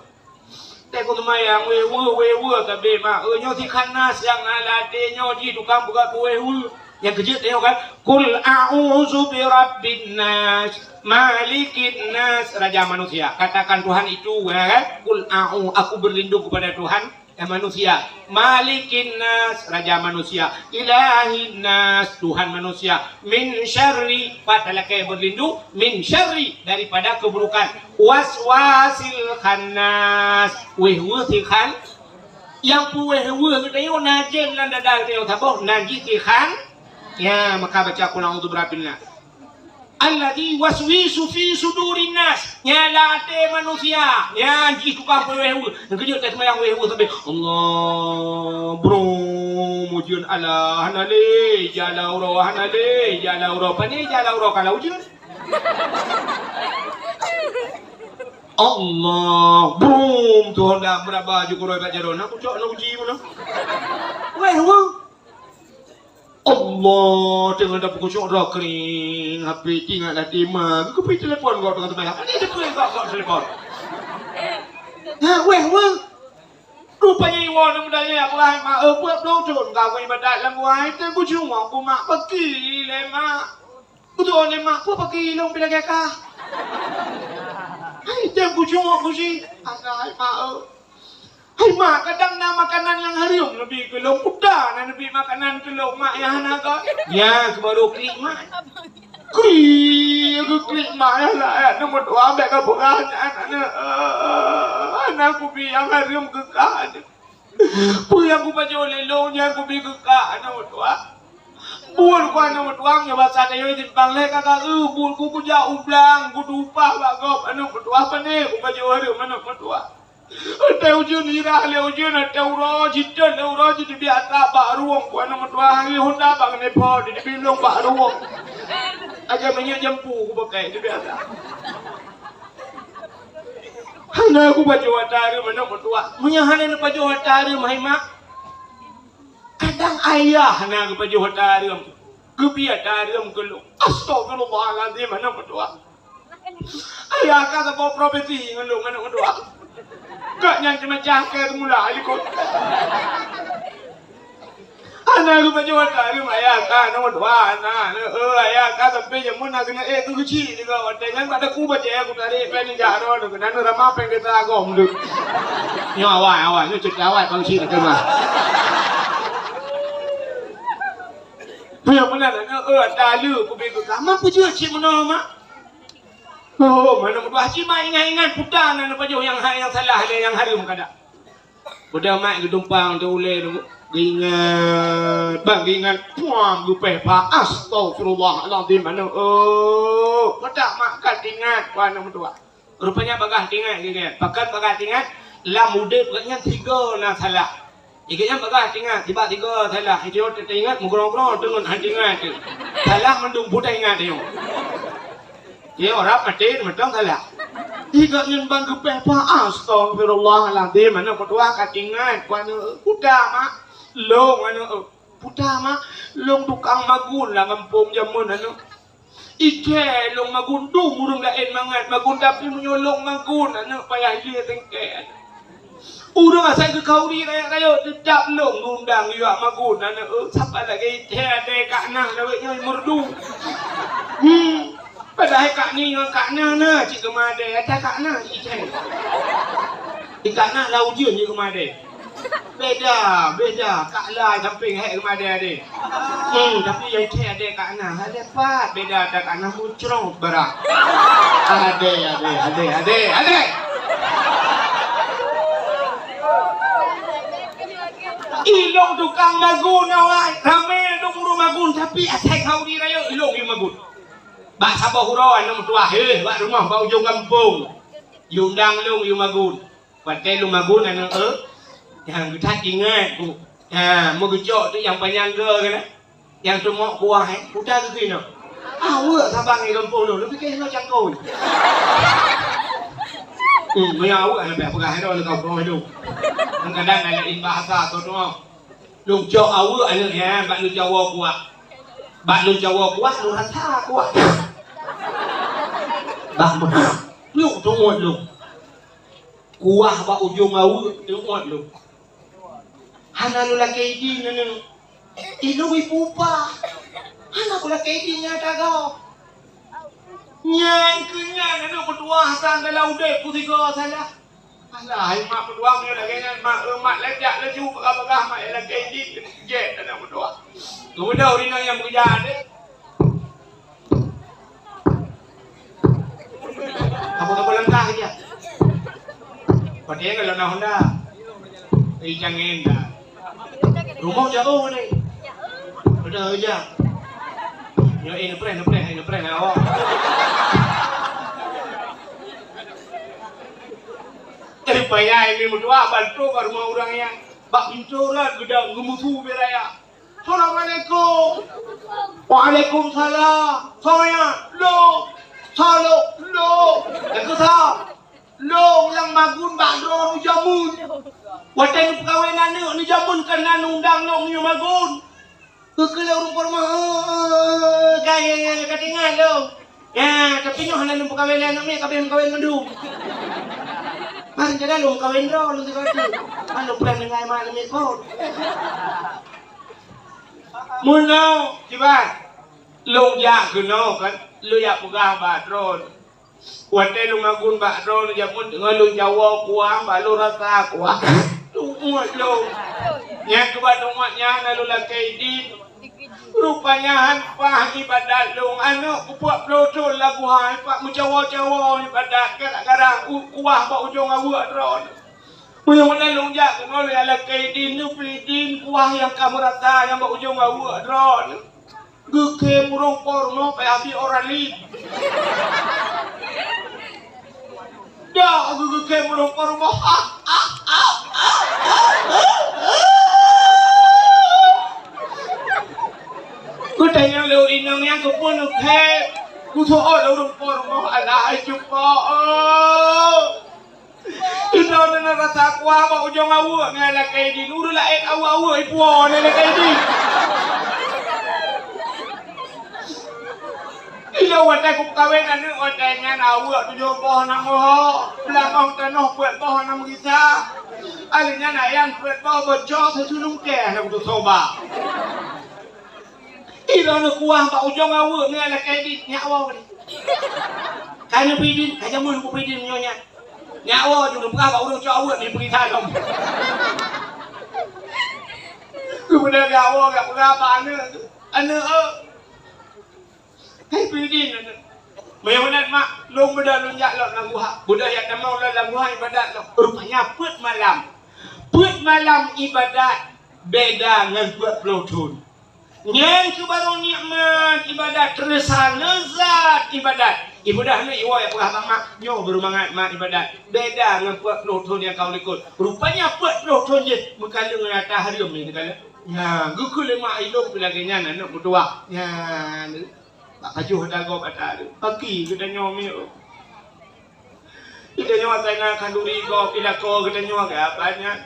Teuka seumayang, wéh weue, wéh weue, ka beh mak. Eh, nyoe si Khannas nyang na lam até nyoe jih tukang peugah keu wéh weue. Nyang keujeuet nyoe kan, "Qul a'udzu birabbin nas, malikin nas," raja manusia. Katakan Tuhan itu, ya kan? "Qul a'u-, aku berlindung kepada Tuhan, eh, manusia. Malikin nas, raja manusia. Ilahin nas, Tuhan manusia. Min syarri," pat talakée berlindung, "min syarri," daripada keburukan. Waswasil khannas. Wéh weue si khan. Nyang peuwéh weue geutanyoe na jén lam dada geutanyoe saboh, na jih si khan. Ya, maka baca qul a'udzu birabbin nas. Alladzi waswisu fi sudurin nas. Nyang lam até manusia. Ya, jih tukang peuwéh weue. Nyang keujeuet ka seumayang wéh weue sampai Allah, brum, ujeuen Allah, hana lé, jala uroe, hana lé, jala uroe. Pane jala uroe kalau ujeuen. Allah, brum, tu honda meuraba ju keurôi bak jaroe, na kucok, na uji mana. Wéh, wéh. Allah, teungoh dah peukucok droe keuring, H P tingat dah tema, kupi telepon kau tengah teuma. Apa ni telepon kau, kau telepon? Ha, wéh, wéh. Rupanya iwoe aneuk muda nyan, "Hai mak, eh, peuet ploh thon ka aku ibadat lam buhai, teuka kucok aku mak, paki lé mak." Beutôi lé mak, peue paki ilông pih lagèe kah? Hai, tem kujok kusi. Hai mak, eh. Hai mak, kadang na makanan nyang hareuem neubi keu lôn, kuda na neubi makanan keu lôn, mak, nyang hana ka. Nyan keuh baru klik mak. Klik, klik mak, ya lah, ya, nomor dua, ambek ka peugah, aneuk, aneuk, eh, hana kubi nyang hareuem keu kah. Peue nyang kupajoh lé lôn nyan kubi keu kah, aneuk meutuah. Buet ku aneuk meutuah, nyoe basa tanyoe simpang lé ka ka eu, buet ku kujak u blang, kutumpah bak gob, aneuk meutuah, pane kupajoh hareuem, aneuk meutuah. Watèe ujeuen, irah lé ujeuen, watèe uroe jiteuet lé uroe jiteubiet atra bak rueng, ku aneuk meutuah, hari honda bak keuneupho, jiteubiet lôn bak rueng. Aja minyeuk jampu kupakai, jiteubiet atra. Hana kupajoh atra reuem aneuk meutuah. Meunyoe hana neupajoh atra reuem hai mak, kadang ayah hana geupajoh atra reuem. Geubri atra reuem keu lôn. Astagfirullahalazim, aneuk meutuah. Ayah ka saboh profesi ngon lôn, aneuk meutuah. Gobnyan ceumacah keu seumula likot. Hana geupajoh atra reuem ayah ka, aneuk meutuah, hana. Eh, ayah ka sampai jameun na keuneuk ék keu keuchik juga. Watèe nyan bak daku bajèe kutarek pèng nijak droe, keunan ramah pèng geuta agom tu. Nyoe awai, awai, nyoe cit awai pang cit keu mah. Nyoe meunan, eh, atra lé kubi keu ka. Mak peujeuet cit meunoe, mak. Oh, aneuk meutuah, cit mak ingat-ingat puta na neupajoh nyang hai nyang salah lé nyang hareuem kada. Peue mak geutumpang teuh ulèe tu, geuingat, bang geuingat, puang geupèh pha, astagfirullahalazim, aneuk, oh, peue mak ka teuingat, ku aneuk meutuah. Rupanya bagaih teuingat geuh, pakon bagaih teuingat, lam udép gobnyan sigoe na salah. Gobnyan bagaih teuingat, tiba sigoe salah, itu teuingat meugroe-groe teungeut han teuingat. Salah mandum buta ingat nyoe. Nyoe rab maté mantong salah. Gobnyan bang geupèh pha, astagfirullahalazim, aneuk meutuah ka teuingat, ku aneuk, puta mak, lôn aneuk, puta mak, lôn tukang magun lam gampông jameun aneuk. Ithèe lôn magun, dum ureueng laén mangat magun, tapi meunyoe lôn magun, aneuk, payah lé tengke. Ureueng asai geukhauri rayeuk-rayeuk, teutap lôn geundang yue magun, aneuk, eh, saba lagèe ithèe adèe Kak Nah lawét nyoe meureudu. Hmm. Padahai Kak Ni ngon Kak Nah na cit geumè adèe, ata Kak Nah cit ithèe. Di Kak Nah lam ujeuen jih geumè adèe. Beda, beda. Kak Lai sampéng hék geumè adèe-adèe. Hmm, tapi nyang cit adèe Kak Nah, adèe pat beda ata Kak Nah mucrot bara. Adèe, adèe, adèe, adèe, adèe. Ilôn tukang magun awai, ramé dum ureueng magun, tapi asai khauri rayeuk ilôn nyang magun. Bak saboh uroe aneuk meutuah, heh, bak rumoh bak ujong gampông. Yue undang lôn yue magun. Watèe lôn magun aneuk, eh, nyang geutat ingat ku. Ha, meugeucok tu nyang panyang goe keunan. Nyang teumok kuah, eh, kuta geukheun nyoe. Aweuek sabang di gampông lôn, lôn pike nyoe cangkôi. Hmm, meunyoe aweuek hana payah peugah droe lé kamoe tu. Kadang-kadang na laén bahasa tu, tu. Lôn cok aweuek aneuk nyan bak lôn cawoe kuah. Bak lôn cawoe kuah, lôn rasa kuah. Bak meuh. Lôn teungeut lôn. Kuah bak ujong aweuek teungeut lôn. Hana lôn lakèe idin aneuk. Ilôn ipupa. Hana kulakèe idin nyang tagau. Nyan keuh nyan aneuk meutuah, sang dalam udép ku sigoe salah. Alah, hai mak meutuah, meunyoe lagèe nyan, mak, eh, mak lajak laju peugah-peugah mak nyang lakèe idin, gèt aneuk meutuah. Geubeudôh inong nyang meukeujah deh. Apa-apa langkah aja. Pakai kalau na Honda. Eh, jangan dah. Rumah jauh ni. Udah aja. Yo, eh, nepreh, nepreh, eh, nepreh, awak. Eh, payah ini meutuah bantu ke rumah orang yang bak pintu orang gedang geumusu beraya. Assalamualaikum. Waalaikumsalam. Soe nyan? Lôn. Soe lôn? Lôn. Nyang keu soe? Lôn nyang magun bak droe neujameun. Watèe neupeukawen aneuk neujameun, ka na undang lôn nyang magun. Keu lôn ureueng peurumoh, eh, eh, eh, ka, ya, ya, ya, ka teuingat lôn. Ya, tapi nyoe hana lôn peukawen lé aneuk miet, ka abéh meukawen mandum. Mari, jadi lôn kawen droe lôn sigoe teuk. Hana lôn peureulèe ngon mak lôn miet phôn. Meunoe, kiban, lôn jak keunoe kan, lôn jak peugah bak droe. Watèe lôn magun bak droe, lôn jameun teungoh lôn cawoe kuah, bak lôn rasa kuah. Teungeut lôn. Nyan keuh bak teungeut nyan, na lôn lakèe idin. Rupanya han paih ibadat lôn, aneuk kupeuet ploh thon lagu hai, pat meucawoe-cawoe ibadat gara-gara u-, kuah bak ujong aweuek droe. Meunyoe meunan lôn jak keunoe lôn lakèe idin, neupeuidin kuah nyang ka meurata nyang bak ujong aweuek droe. Geukheun ureueng po rumoh payah bi orang lain. Dak geugeukheun ureueng po rumoh, ah, Nyang keupeue neukhée, kusoe lôn ureuëng po rumoh, alah, hai cupo, oh. Inoe na rasa kuah bak ujong aweuëk ngon lakée di. Ureuëng laén aweuëk-aweuëk ipuwoe ngon lakée di. Inoe watée kukawén aneuëk watée nyan aweuëk tujoh boh na meuho, beulangöng tanoh peuet boh na meugisa. Aleuh nyan ayam peuet boh bocor seusulung kée hana kutosoe ba. Inoe neukuah bak ujong aweuëk ngon lakée di, nyak woe. Ka neupeuidin, ka jameun neupeuidin nyoe nyan. Nyak woe ju neupeugah bak ureuëng cok aweuëk neupeugah lom. Keupeue gak woe gak peugah bak aneuëk, aneuëk, oh. Hai peuidin aneuëk. Meunyoe meunan mak, lôn beudôh lôn jak lom lam guha. Beudôh jak tamong lom lam guha ibadat lom. Rupanya peuet malam. Peuet malam ibadat beda ngon peuet ploh thon. Nyan keuh barô nikmat ibadat, terasa lezat ibadat. Ibadat ni iwoe peugah bak mak, nyoe barô mangat mak ibadat. Beda ngon peuet ploh thon nyang ka u likot. Rupanya peuet ploh thon jih meukaleueng rata hareuem ni kala. Nya, geukheun lé mak ilong pih lagée nyan aneuëk meutuwah. Nya, bak pajoh ata gob ata tu. Paki geutanyoe miet. Geutanyoe asai na khanduri gob, ilako geutanyoe keu apa nyan.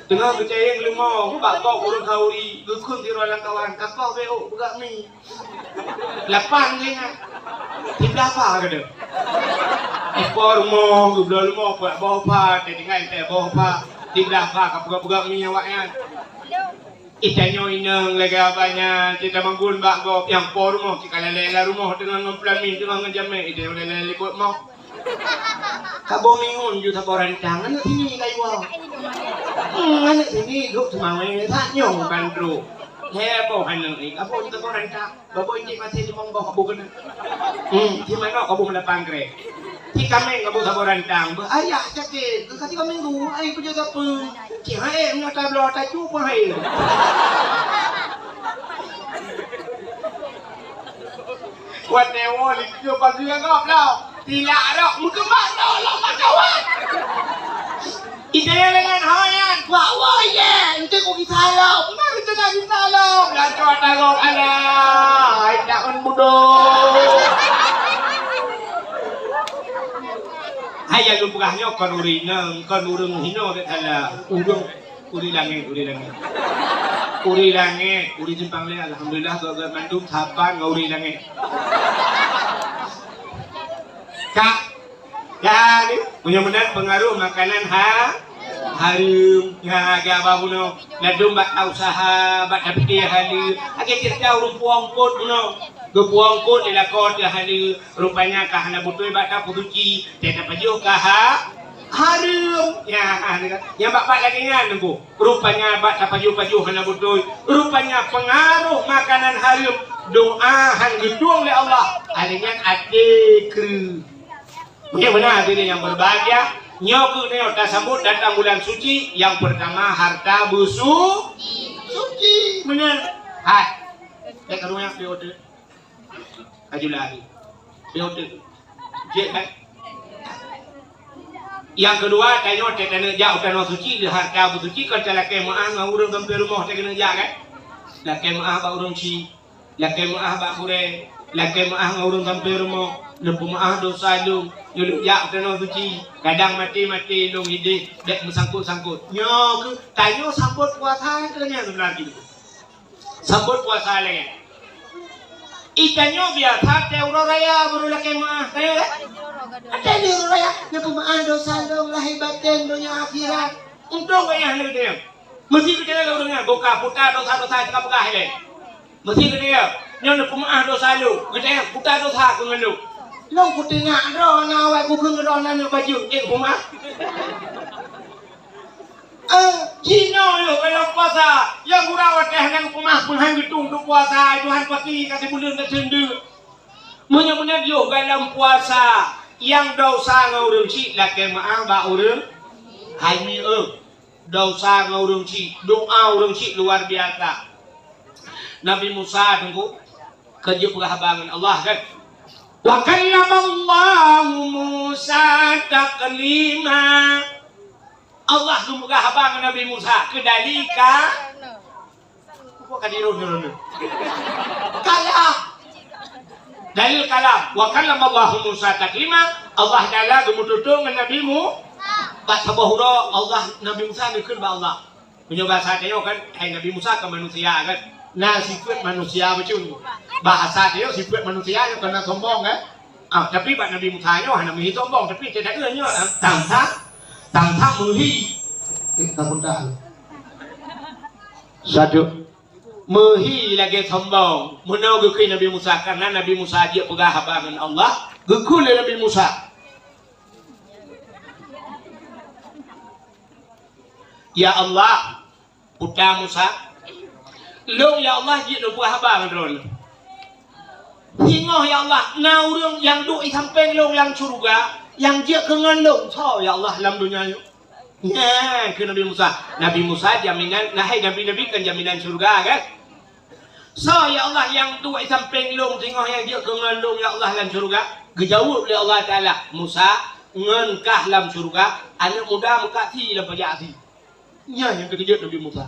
Teungoh geucayeng leumo, bak gob ureuëng khanduri, geukheun sidroe lam kawan, kakoh beu peugah mi. Lapan lé nyan. Siblah pha keudeh. Ipo rumoh, geubloe leumo, peuet boh pha, teutinggai teuh boh pha. Siblah pha ka peugah-peugah mi awaknyan. Itanyoe inong lagée abah nyan, cit tamanggun bak gob, nyang po rumoh, cit ka lalée lam rumoh, teungoh ngon peulami, teungoh ngon jamé, itanyoe lalée likot moh. Kaboh mingun ju saboh rantang, aneuëk sini ka iwoe. Hmm, aneuëk sini duek seumawé, that nyoe bandru. Heboh aneuëk ni, kaboh ju saboh rantang. Baboi cit maté limong boh kaboh keunan. Hmm, si manok kaboh meulapan krek. Si kaméng kaboh saboh rantang. Beuh ayah sakét, keu ka tiga minggu, ai peujeuet sapeue. Cit hai meunyoe tabloe tacu pun hai. Watée woe likot pageue gob lom. Tilak rot meukeumah lom, lom makawan. Ide lengan ho nyan, kuak woe ye, ente ku gisa lom, na rencana gisa lom, lacoe tarok alah, hai daun budok. Hai nyang lôn peugah nyoe kon ureuëng inong, kon ureuëng hinoe that salah. Ureuëng, ureuëng langét, ureuëng langét. Ureuëng langét, ureuëng simpang lé, alhamdulillah, gobnyan mandum saban ngon ureuëng langét. Kak, Jadi, meunyoe meunan peungaroh makanan ha, hareuem. Nyan lagée abah bunoe, ladôm bak ta useuha, bak tapike haleue. Lagée ceurita ureuëng puwoe eungkôt bunoe. Geupuwoe eungkôt lé lakoe teuh haleue, rupanya ka hana beutôi bak ta peusuci, teuh tapajoh ka ha, hareuem. Nyan, nyan bak-bak lagée nyan teungku. Rupanya bak tapajoh-pajoh hana beutôi. Rupanya peungaroh makanan hareuem, doá han geutueng lé Allah. Lagée nyan até kreueh. Meunyoe meunan hadirin yang berbahagia, nyoe keuh nyoe tasambot datang bulan suci, yang pertama harta besu-, suci. Meunan. Hai. Cek ka ruang dia tu. Aju lari. Dia tu. Cek kan? Yang kedua, tanyoe teuh taneuk jak u tanoh suci, di harta beusuci, kon talakée meuáh ngon ureuëng sampoe rumoh teuh keuneuk jak kan? Lakée meuáh bak ureuëng ci. Lakée meuáh bak gurée, lakée meuáh ngon ureuëng sampoe rumoh, neupeumeuáh dosa lôn, nyoe lôn jak u tanoh suci, kadang maté-maté lôn idéh bék meusangkot-sangkot. Nyoe keuh tanyoe sambot puasa keuh nyan sebenarnya. Sambot puasa lagée nyan. Itanyoe biasa teuh uroe raya baru lakée meuáh, tanyoe kan? Ada di uroe raya, neupeumeuáh dosa lôn lahé batén donya akhirat. Untông gobnyan hana geutanyong. Meusti geutanyong lé ureuëng nyan, boh ka puta dosa-dosa nyang ka peugah ilée. Meusti geutanyong, nyoe neupeumeuáh dosa lôn, geutanyong puta dosa keu ngon lôn. Lôn kutingak droe na awai kukheun droe na neuk bajeuet, jeuet peumeuáh. Eh, jinoe yoh gohlom puasa, nyang gura watée hana geupeumeuáh peue han geutueng keu puasa, Tuhan pasti ka sibuleuen ka teundeuk. Meunyoe meunan yoh gohlom puasa, nyang dosa ngon ureuëng chik lakée meuáh bak ureuëng hai mi eu. Dosa ngon ureuëng chik, doa ureuëng chik luar biasa. Nabi Musa teungku, ka jipeugah haba ngon Allah kan? Wa kallamallahu Musa taklima. Allah geupeugah haba ngon Nabi Musa, keudalika Kok ka dirun-run? Kalah. Dalil kalam, "Wa kallamallahu Musa taklima", Allah Taala geumeututoe ngon Nabi Mu-, bak saboh uroe Allah, Nabi Musa geukheun bak Allah. Meunyoe basa tanyoe kan, hai Nabi Musa kan manusia kan, na sifeuet manusia bacut. Bahasa tanyoe sifeuet manusia nyoe kon na sombong kan. Ah, tapi bak Nabi Musa nyoe hana meuhi sombong, tapi teudeungoe nyoe, ah, tang-tang, tang-tang meuhi. Eh, tak mudah. Satu. Meuhi lagèe sombong. Meunoe geukheun Nabi Musa, karena Nabi Musa jeuet peugah haba ngon Allah, geukheun lé Nabi Musa, "Ya Allah, puta Musa, lôn ya Allah jeuet lôn peugah haba ngon droeneuh. Singoh ya Allah, na ureueng nyang duek i sampéng lôn lam syeuruga, nyang jeuet keu ngon lôn, soe ya Allah lam donya nyoe?" Nyan kheun Nabi Musa. Nabi Musa jaminan, nah, hai nabi-nabi kan jaminan syeuruga kan? "Soe ya Allah nyang duek i sampéng lôn singoh nyang jeuet keu ngon lôn ya Allah lam syeuruga?" Geujaweueb lé Allah Taala, "Musa, ngon kah lam syeuruga, aneuk muda meukat sie lam pajak sie." Nyan nyang teukeujot Nabi Musa.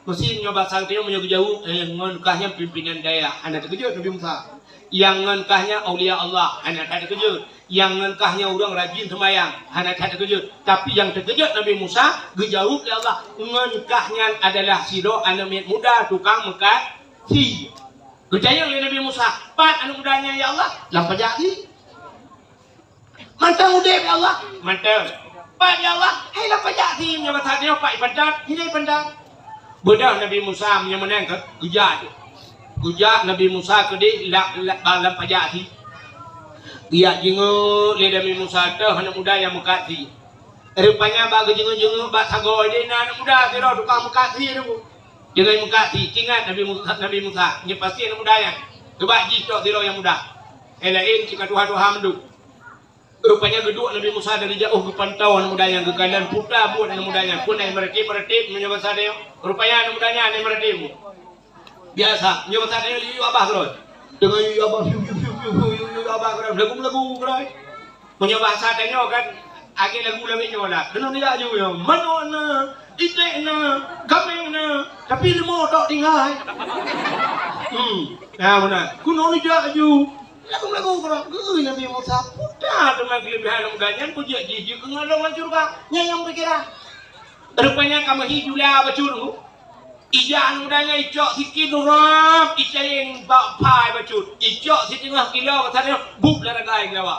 Meusi nyoe basa tanyoe meunyoe geujaweueb, eh, ngon kah nyan pimpinan dayah, hana teukeujot Nabi Musa. Nyang ngon kah nyan aulia Allah, hana that teukeujot. Nyang ngon kah nyan ureueng rajin seumayang, hana that teukeujot. Tapi nyang teukeujot Nabi Musa, geujaweueb lé Allah, "Ngon kah nyan adalah sidroe aneuk miet muda tukang meukat sie." Geutanyong lé Nabi Musa, "Pat aneuk muda nyan ya Allah?" "Lam pajak sie." "Mantong udeb ya Allah?" "Mantong." "Pat ya Allah?" "Hai lam pajak sie." Nyoe basa tanyoe pat ipantat, hidai pantat. Beudôh Nabi Musa meunyoe meunan ka geujak. Geujak Nabi Musa keudeh la-, la-, ba-, lam pajak sie. Geujak jingeuek lé Nabi Musa teuh aneuk muda nyang meukat sie. Rupanya bak geujingeuek-jingeuek bak sagoe deh na aneuk muda sidroe tukang meukat sie tu. Deungon meukat sie, ingat Nabi Musa, Nabi Musa, nyoe pasti aneuk muda nyan. Coba jicok sidroe nyang muda. Eh, laén cit ka tuha-tuha mandum. Rupanya geuduek Nabi Musa dari jauh geupantau aneuk muda nyan, geukalon puta buet aneuk muda nyan. Pun ai meuratéb-meuratéb meunyoe basa tanyoe. Rupanya aneuk muda nyan ai meuratéb. Biasa, meunyoe basa tanyoe yuyuek abah keudroe. Deungon yuyuek abah, yuyuek, yuyuek, yuyuek, yuyuek abah keudroe. Lagu-lagu keudroe. Meunyoe basa tanyoe kan, lagèe lagu lawét nyoe lah. Keunoe nijak aju nyoe. Manok na, iték na, kaméng na, tapi leumo tok tinggai. Hmm, na meunan. Keunoe nijak aju. Lagu-lagu keudroe. Geui Nabi Musa, peue teuma keuleubèhan aneuk muda nyan, peue jeuet jih jeuet keu ngon lôn lam syeuruga. Nyan nyang pikiran. Rupanya ka meuhi jula bacut. Ija aneuk muda nyan icok sikilo rab, icayeng bak pai bacut. Icok siteungoh kilo, ka sabe buet lam ragai geulawa.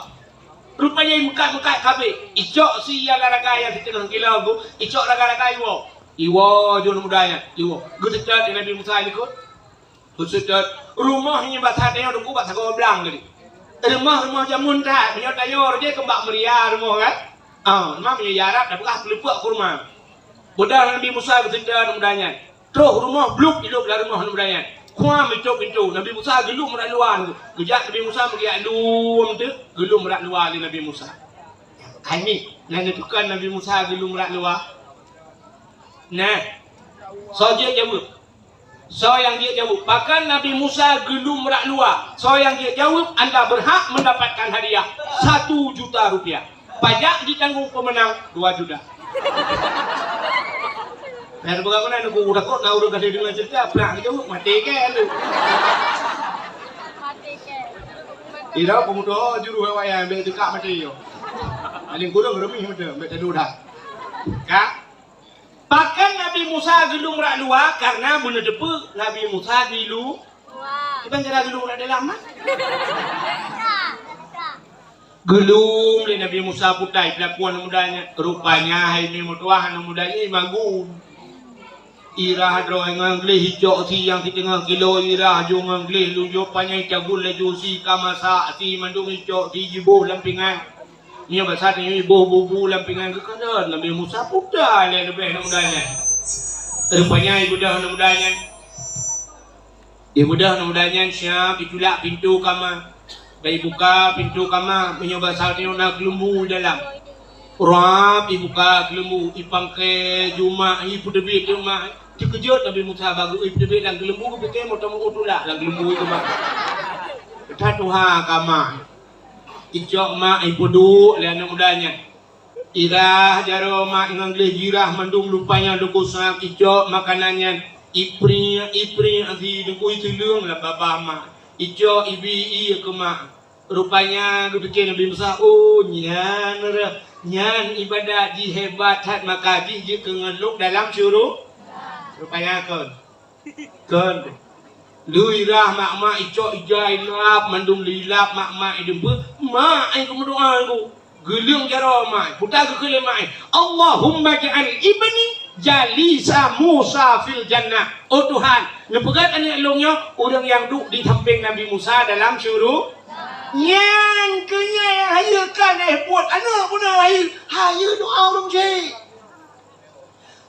Rupanya imeukat-meukat kabeh. Icok sie lam ragai nyang siteungoh kilo, icok ragai-ragai iwoe. Iwoe ju aneuk muda nyan, iwoe. Geuseutôt lé Nabi Musa likot. Geuseutôt. Rumoh nyan basa tanyoe teungku bak sagoe blang tadi. Rumoh-rumoh jameun that, meunyoe tanyoe rot jih keu bak meuria rumoh kan. Ah, rumoh meunyoe di Arab tapeugah peuleupeuk kurma. Beudôh Nabi Musa geuseutôt aneuk muda nyan. Troh rumoh, blub, ilop lam rumoh aneuk muda nyan. Kuam itôp pintoe. Nabi Musa geulom rot luwa. Geujak Nabi Musa meugeujak lom teuk, geulom rot luwa lé Nabi Musa. Hai mi, na neupeue kheun Nabi Musa geulom rot luwa? Nah. Soe jeuet jaweueb? Soe nyang jeuet jaweueb? Pakon Nabi Musa geulom rot luwa? Soe nyang jeuet jaweueb, anda berhak mendapatkan hadiah satu juta rupiah. Pajak ditanggung pemenang dua juta. Nah, bukan kena nunggu takut na ureueng ka deungoe cerita, prak jaweueb, maté kèe lu. Ira pemuda juru wayang, bèk teuka maté yo. Paling kurang reumih mata, bèk tadu dah. Ka? Pakon Nabi Musa geulom rot luwa? Karena beuneuteupeu Nabi Musa di lu-, iban cara geulom rot dalam, nah. Geulom lé Nabi Musa putai peulakuan aneuk muda nyan. Rupanya hai mi meutuah aneuk muda nyan magun. Irah droe ngon gleh icok sie nyang siteungoh kilo, irah ju ngon gleh lujok panyang cagun laju sie ka masak, sie mandum icok sie jiboh lam pingan. Nyoe basa tanyoe iboh bubu lam pingan geukalon Nabi Musa puta lé leubeh aneuk muda nyan. Rupanya ibeudôh aneuk muda nyan. Ibeudôh aneuk muda nyan siab itulak pintoe kama. Bak ibuka pintoe kama, meunyoe basa tanyoe na keuleumbu dalam. Rab ibuka keuleumbu, ipangke ju mak, ipeuteubiet ju mak. Teukeujot Nabi Musa bak geu-, ipeuteubiet lam keuleumbu, geupike meuteumé tulak lam keuleumbu itu mak. Ka tuha kama. Icok mak ipeuduek lé aneuk muda nyan. Irah jaroe mak ngon gleh jirah mandum lupa nyang dukue sang icok makanan nyan. Ipriek, ipriek sie dukue ituleueng lam babah mak. Icok ibi ié keu mak. Rupanya geupike Nabi Musa, "Oh, nyan reuh, nyan ibadat jih hebat that, maka jih jeuet keu ngon lôn dalam syuru-." Rupanya kon. Kon. Lheueh irah mak-mak icok ija ilap, mandum lheueh ilap mak-mak ideumbeuet, mak ai geumeudoa laju. Geuleueng jaroe mak ai, peugah geukheun lé mak ai, "Allahumma ij'al ibni jalisa Musa fil jannah." Oh Tuhan, neupeugöt aneuk lôn nyoe ureueng nyang duek di sampéng Nabi Musa dalam syuru-. Nyan keuh nyan hayeue ka lheueh buet aneuk bunoe hayeue, hayeue doa ureueng syik.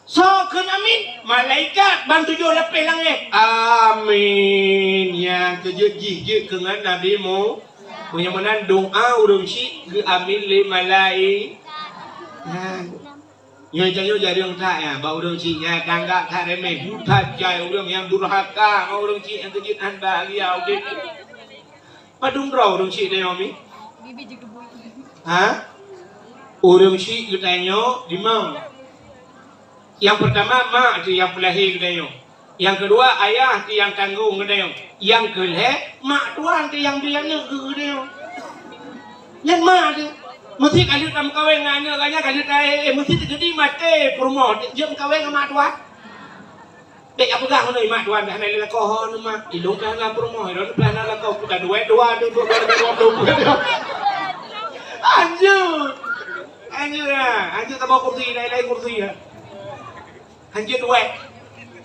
Soe kheun amin? Malaikat ban tujoh lapéh langét. Amin. Nyang keujeuet jih jeuet keu ngon Nabi Mu-, meunyoe meunan doa ureueng syik geuamin lé malai-, nah. Nyoe tanyoe jareueng that nyan bak ureueng syik nyan, tanggap that remeh. Buta jai ureueng nyang durhaka ngon ureueng syik nyang keujeuet hana bahagia udép. Padum droe ureueng syik tanyoe mi? Ha? Ureueng syik geutanyoe limong. Nyang peurtama, mak teuh nyang peulahé geutanyoe. Nyang keudua, ayah teuh nyang tanggong geutanyoe. Nyang keulhèe, mak tuan teuh nyang bri aneuk keu geutanyoe. Nyan mak teuh. Meusé ka lheueh tameukawen ngon aneuk gata nyan, ka lheueh ta-, eh, meusé teukeudi maté peurumoh, jeuet meukawen ngon mak tuan. Dek, jak peugah keunoe, "Mak tuan, pih hana lé lakoe ho neuh, Mak. Ilôn pih hana peurumoh, ilôn pih hana lakoe, kuta duet dua tu, dua, dua, dua, dua, dua, dua." Hanjeuet. Hanjeuet, ha. Hanjeuet saboh kursi, laén-laén kursi, ha. Hanjeuet duet.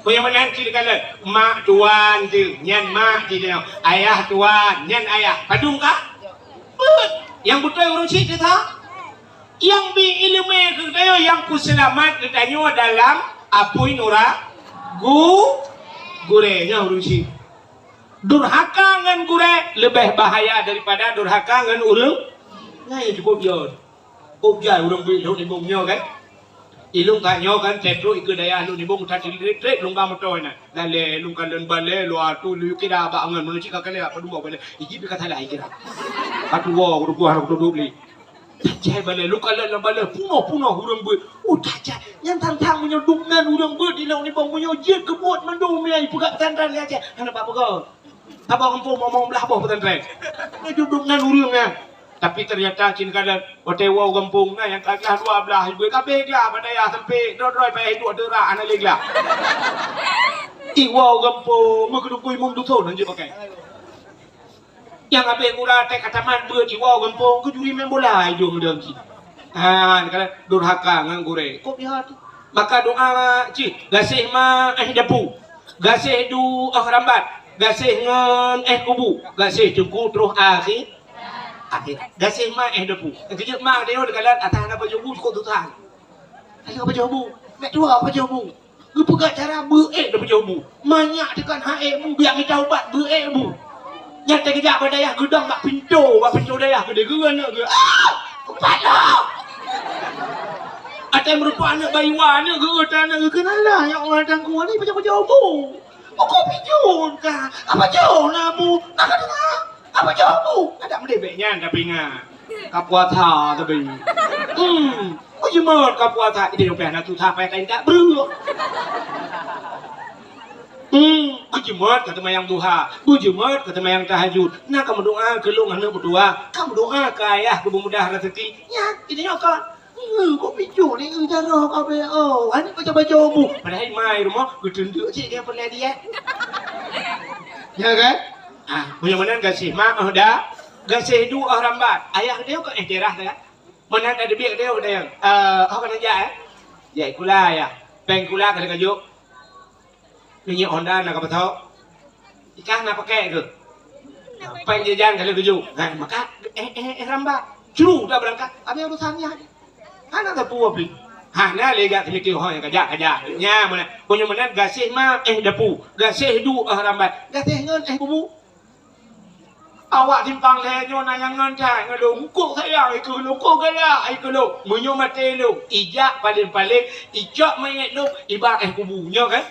Peue nyang meunan cit dikalon? Mak tuan teuh, nyan mak teuh. Ayah tuan, nyan ayah. Padum ka? Beuet. Nyang beutôi ureueng syik teuh sa. Nyang bi ileumèe keu geutanyoe, nyang peuseulamat geutanyoe dalam apui nura-, gu-, gurèe nyoe ureueng syik. Durhaka ngon gurèe leubeh bahaya daripada durhaka ngon ureueng. Nyan nyang cukup jeuet. Ôk jai ureueng beuet lhok nibong nyoe kan. Ilôn ka nyoe kan, trép trok ikeue dayah lhok nibong, that trép-trép lôn ka meutoe na. Lalè lôn kalon balè, lôn atu lôn kira bak angon, meunyoe cit ka kalè, apa dua balè. Iji pih ka salah ikira. Atu woe, kudu buah, kudu duek lé. Tajai balè, lôn kalon lam balè, punoh-punoh ureueng beuet. Oh, tajai. Nyan tantang meunyoe dum nan ureueng beuet di lhok nibong, meunyoe jeuet keu buet mandum nyan, ipeugah pesantren lé Aceh. Hana bak peugah. Saboh gampông mong-mong blah boh pesantren. Nyoe dum nan ureueng nyan. Tapi ternyata cit kadang watèe woe gampông na nyang ka glah dua blah, ibu ka abéh glah, bak dayah sampé droe-droe payah hidup teurak hana lé glah. Iwoe gampông, meukeudukui mum dusun hanjeuet pakai. Nyang abéh gura teuka tamat beuet iwoe gampông, keu juri main bola idong dong cit. Ha, kadang durhaka ngon gurèe. Kok biha tu? Maka doa cit, gaséh ma éh dapu, gaséh du éh rambat, gaséh ngon éh kubu, gaséh teungku troh akhé-, akhirat. Gaséh ma éh dapu. Keujeuet ma geutanyoe dikalon atas hana pajoh bu cukôp susah. Hana pajoh bu. Mek tuha pajoh bu. Geupeugah cara beuék dan pajoh bu. Manyak teukan ha ék bu, biak mita ubat beuék bu. Nyan teugeujak bak dayah geudong bak pintoe, bak pintoe dayah geudeh geu aneuk geu. Ah! Upat lom! Atai meurumpok aneuk bayi wa aneuk geu, utai aneuk geu keunalah, ya Allah, dan kuali pajoh-pajoh bu. Uku pijun ka. Apa jauh na bu? Nak kata apa jauh bu? Ada mendebek nyan tapi ingat. Ka puasa tapi. Hmm. Meujeumot ka puasa. Ide dompet na susah payah kain tak breuh. Hmm. Meujeumot ka teumayang duha. Meujeumot ka teumayang tahajud. Na ka meudoa keu lôn aneuk meutuah. Ka meudoa keu ayah keu beumudah rezeki. Nyan, ide nyoe ka. Hmm, kok picu ni, hmm, jaroe kabeh, oh. Ani baca-baca bu. Padahai mai rumoh, geuteundeuk cit dia pernah dia. Ya kan? Ah, meunyoe meunan gaséh ma, oh, dah. Gaséh du, oh, rambat. Ayah dia kok, eh, daerah dah. Meunan dah debiet dia, dah. Eh, oh, kena jak, eh. Ya, kula ya. Peng kula kena kajuk. Minyeuk Honda na ka beutôi. Ikah na pakai keuh. Pai jajan ka lheueh tuju. Ha, maka, eh, eh, eh, ramba. Curu dah beurangkat. Habéh urusan nyan. Hana teupeu abéh. Hana lé jak teumiki ho nyang kajak, kajak. Nya meunan. Meunyoe meunan gaséh ma, eh, dapu. Gaséh du, eh, rambat. Gaséh ngon, eh, bubu. Awak simpang lhèe nyoe na nyang ngon that ngon lôn. Eungkôt sayang, ikeu lôn, eungkôt galak, ikeu lôn. Meunyoe maté lôn, ijak paleng-paleng, icok manyét lôn, iba éh kubu. Nyoe kan?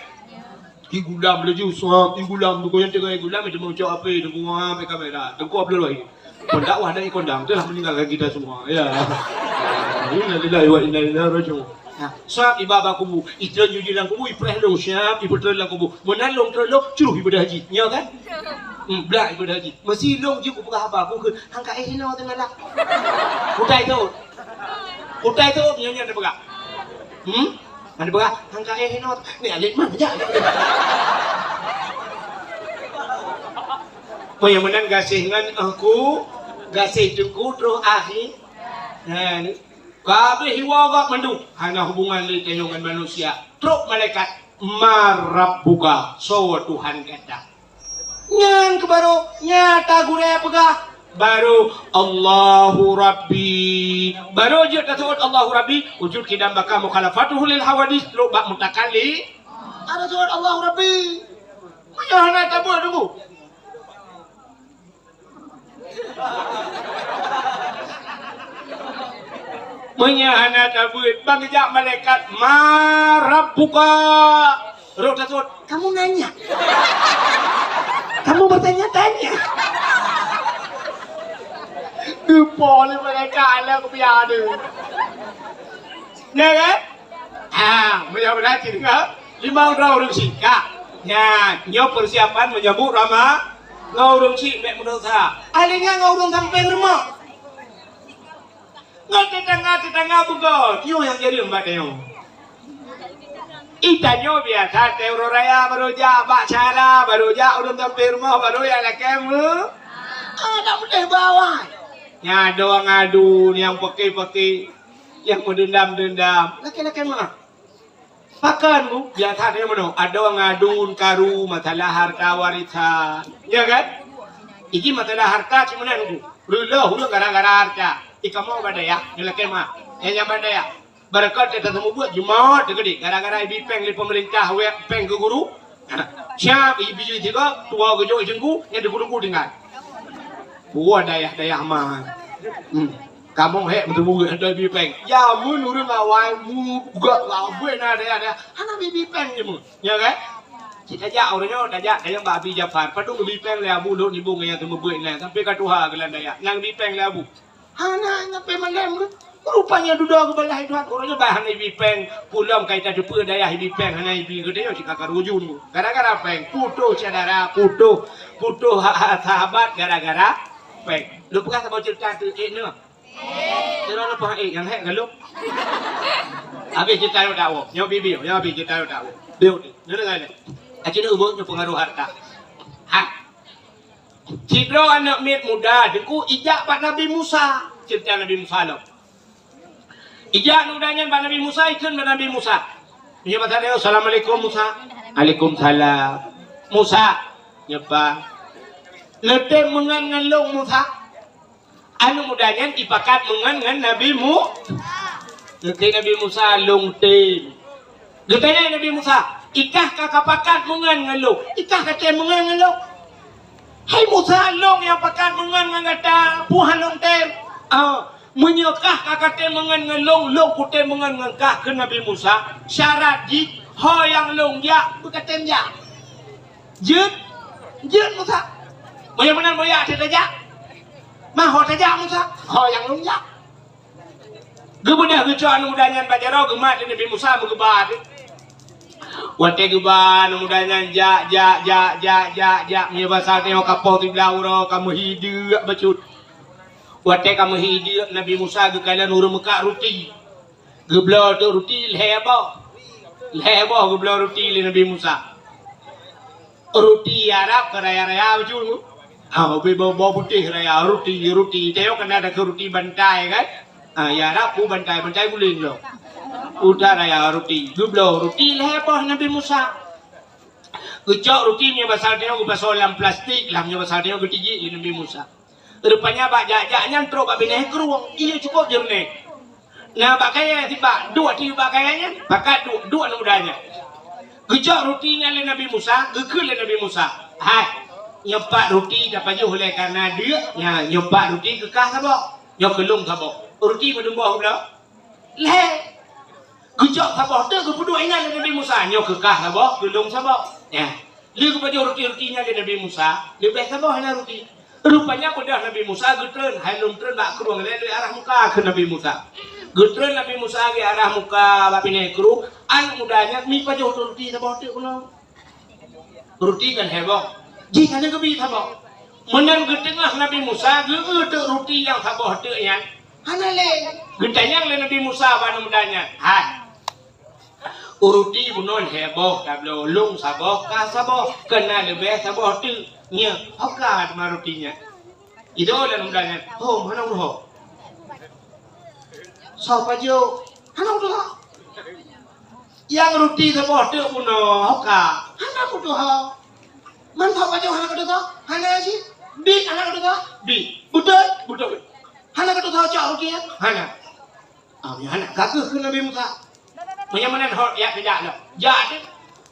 Igulam laju, suap, igulam. Buku nyang teuka igulam, itu meucok api, teuka api kamera. Teuka Abdul Wahid. Pendakwah dari kondang, telah meninggalkan kita semua. Ya. Innalillahi wa inna ilaihi raji'un. Sab iba bak kubu, itreun jih lam kubu, ipreh lôn siab, ipeutreun lam kubu. Meunan lôn treun lôn, cruh ibadah haji. Nyo kan? Hmm, blak ibadah haji. Meusi lôn jih kupeugah haba, kukheun, "Han ka éh inoe teungoh lah." Kutai teuôt. Kutai teuôt nyo nyan teupeugah. Hmm? Han teupeugah, "Han ka éh inoe." Ni alet man jak. Peue nyang meunan gaséh ngon, eh, ku, gaséh teungku troh akhé. Nah, ni. Ka habéh iwoe gob mandum, hana hubungan lé tanyoe ngon manusia. Trok malaikat, "Man rabbuka?" Soe Tuhan gata? Nyan keuh barô nyata gurée peugah. Barô, "Allahu Rabbi." Barô jeuet taseuôt Allahu Rabbi, wujud qidam baqa mukhalafatuhu lil hawadits, trok bak mutakallim. Ada seuôt Allahu Rabbi. Meunyoe hana tabeuet teungku. Meunyoe hana tabeuet, ban geujak malaikat, "Man rabbuka?" Roh taseuôt, "Kamu nanya? Kamu bertanya-tanya?" Geupo lé malaikat alam kupiah tu. Ya kan? Ha, meunyoe beurati deungoe, limong droe ureueng syiek. Ka. Nyan, nyoe peusiapan meunyoe bu rama ngon ureueng syiek bèk meudesya. Akhé nyan ngon ureueng sampéng rumoh. Ngon tetangga-tetangga beugöt, nyoe nyang jadi umat nyoe. Ita nyoe biasa teuh uroe raya barô jak bak syara, barô jak ureueng sampéng rumoh, barô jak lakèe meu-, ah, tak meudeh bawai. Nyan doang adu nyang peuke-peuke. Nyang meudendam-dendam, lakèe-lakèe meu'ah. Pakon, Bu? Biasa teuh meunoe, adoe ngon aduen karu masalah harta warisan. Ya kan? Iji masalah harta cit meunan, Bu. Reuloh ureueng gara-gara harta. Ikamoe bak dayah, nyoe lakèe meu'ah. Nyang, nyang bak dayah. Barokon teuh taseumeubuet Jumaat teuh keudéh, gara-gara ibi péng lé peumeurintah wék péng keu guru. Siap, ibi jih tiga, tuwoe geujok i teungku, nyan di guru-guru tinggai. Buah dayah-dayah man. Hmm. Kamoe hék meuteumé geuh ibi péng. Jameun ureueng awai mu-, gak labeh na dayah-dayah. Hana ibi péng jameun. Ya kan? Cit tajak ureueng nyoe, tajak kayang bak Abi Jafar. Padum ibi péng lé Abu lôn nibong nyang teumeubuet nyan. Sampai ka tuha geulan dayah. Nang ibi péng lé Abu. Hana, hana pé malém geuh. Rupanya dudoe geubalah Tuhan. Ureueng nyoe bah hana ibi péng. Pulom kai tateupeue dayah ibi péng hana ibi geutanyoe cit ka karujun. Gara-gara péng. Putôh syedara, putôh, putôh ha-, ha-, sahabat gara-gara péng. Lôn peugah saboh ceurita teuh, ék nyoe. Kira leupah ék nyang hék galom. Habéh ceurita nyoe dakwah. Nyoe bibi, nyoe habéh ceurita nyoe dakwah. Biu tu. Nyoe deungon nyoe. Aci nyoe ubeueng nyoe peungaroh harta. Ha. Sidroe aneuk miet muda teungku ijak bak Nabi Musa. Ceurita Nabi Musa lom. Ijak aneuk muda nyan bak Nabi Musa, ikheun bak Nabi Musa. Nyoe basa dia, "Assalamualaikum Musa." "Alaikumsalam." "Musa," nyoe pat, "neutem meungon ngon lôn Musa?" Aneuk muda nyan ipakat meungon ngon Nabi Mu-, geukheun Nabi Musa, "Lôn tem." Geutanyong Nabi Musa, "I kah ka kapakat meungon ngon lôn? I kah katem meungon ngon lôn?" "Hai Musa, lôn nyang pakat meungon ngon gata, peue han lôn tem?" "Ah, meunyoe kah ka katem meungon ngon lôn, lôn kutem meungon ngon kah," kheun Nabi Musa. "Syarat jih, ho nyang lôn jak, beukatem jak." Jeuet, jeuet Musa. Meunyoe meunan, meunyoe jak, tajak. Ma ho tajak Musa, ho nyang lôn jak. Geubeudôh geucok aneuk muda nyan bak jaroe, geumat lé Nabi Musa meugeuba teuh. Watèe geuba aneuk muda nyan jak, jak, jak, jak, jak, jak, meunyoe basa teuh ka poh siblaih uroe ka meuhi deuk bacut. Watèe ka meuhi deuk, Nabi Musa geukalon ureueng meukak ruti. Geubloe teuh ruti lhèe boh. Lhèe boh geubloe ruti lé Nabi Musa. Ruti Arab keu raya-raya bacut. Ha, ubé boh, boh putéh raya, ruti, ruti. Teuh kana takheun ruti bantai kan? Ha, ya Arab peue bantai, bantai guléng lom. Udah raya ruti. Geubloe ruti lhèe boh Nabi Musa. Geucok ruti meunyoe basa teuh geupasoe lam plastik, lam meunyoe basa teuh geutijik lé Nabi Musa. Rupanya bak jak-jak nyan trok bak binéh krueng. Ié cukôp jeureunéh. Na bak kayèe sibak, duek ateueh bak kayèe nyan, pakat duek, duek aneuk muda nyan. Geucok ruti nyan lé Nabi Musa, geukheun lé Nabi Musa, "Hai, nyoe pat ruti tapajoh lé kareuna deuk, nyan, nyoe pat ruti keu kah saboh, nyoe keu lôn saboh." Ruti padum boh geubloe? Lhèe. Geucok saboh teuk geupeuduek inan lé Nabi Musa, "Nyoe keu kah saboh, keu lôn saboh." Nyan. Lheueh geupajoh ruti-ruti nyan lé Nabi Musa, leubeh saboh na ruti. Rupanya beudôh Nabi Musa geutreun, hai lôn treun bak krueng lé, lé arah muka kheun Nabi Musa. Geutreun Nabi Musa geuarah muka bak binéh krueng, aneuk muda nyan mi pajoh ruti saboh teuk bunoe. Ruti kan heboh. Jih hana geubi saboh. Meunan geuteungoh Nabi Musa geu-eu teuk ruti nyang saboh teuk nyan, hana lé. Geutanyong lé Nabi Musa bak aneuk muda nyan, "Hai, ruti bunoe heboh tabloe, lôn saboh, ka saboh, keunan leubeh saboh teuk. Nyoe, ho ka teuma ruti nyan?" Idong lé aneuk muda nyan, "Ho, hana udeuh ho." "Soe pajoh?" "Hana udeuh ho." "Nyang ruti saboh teuk bunoe ho ka?" "Hana udeuh ho." "Man soe pajoh hana udeuh ho?" "Hana cit." "Bit hana udeuh ho?" "Bit." "Beutôi?" "Beutôi." "Hana udeuh ho cok ruti nyan?" "Hana." Ah, nyan hana ka keuh kheun Nabi Musa. Meunyoe meunan hot, jak teujak lom. Jak teuk.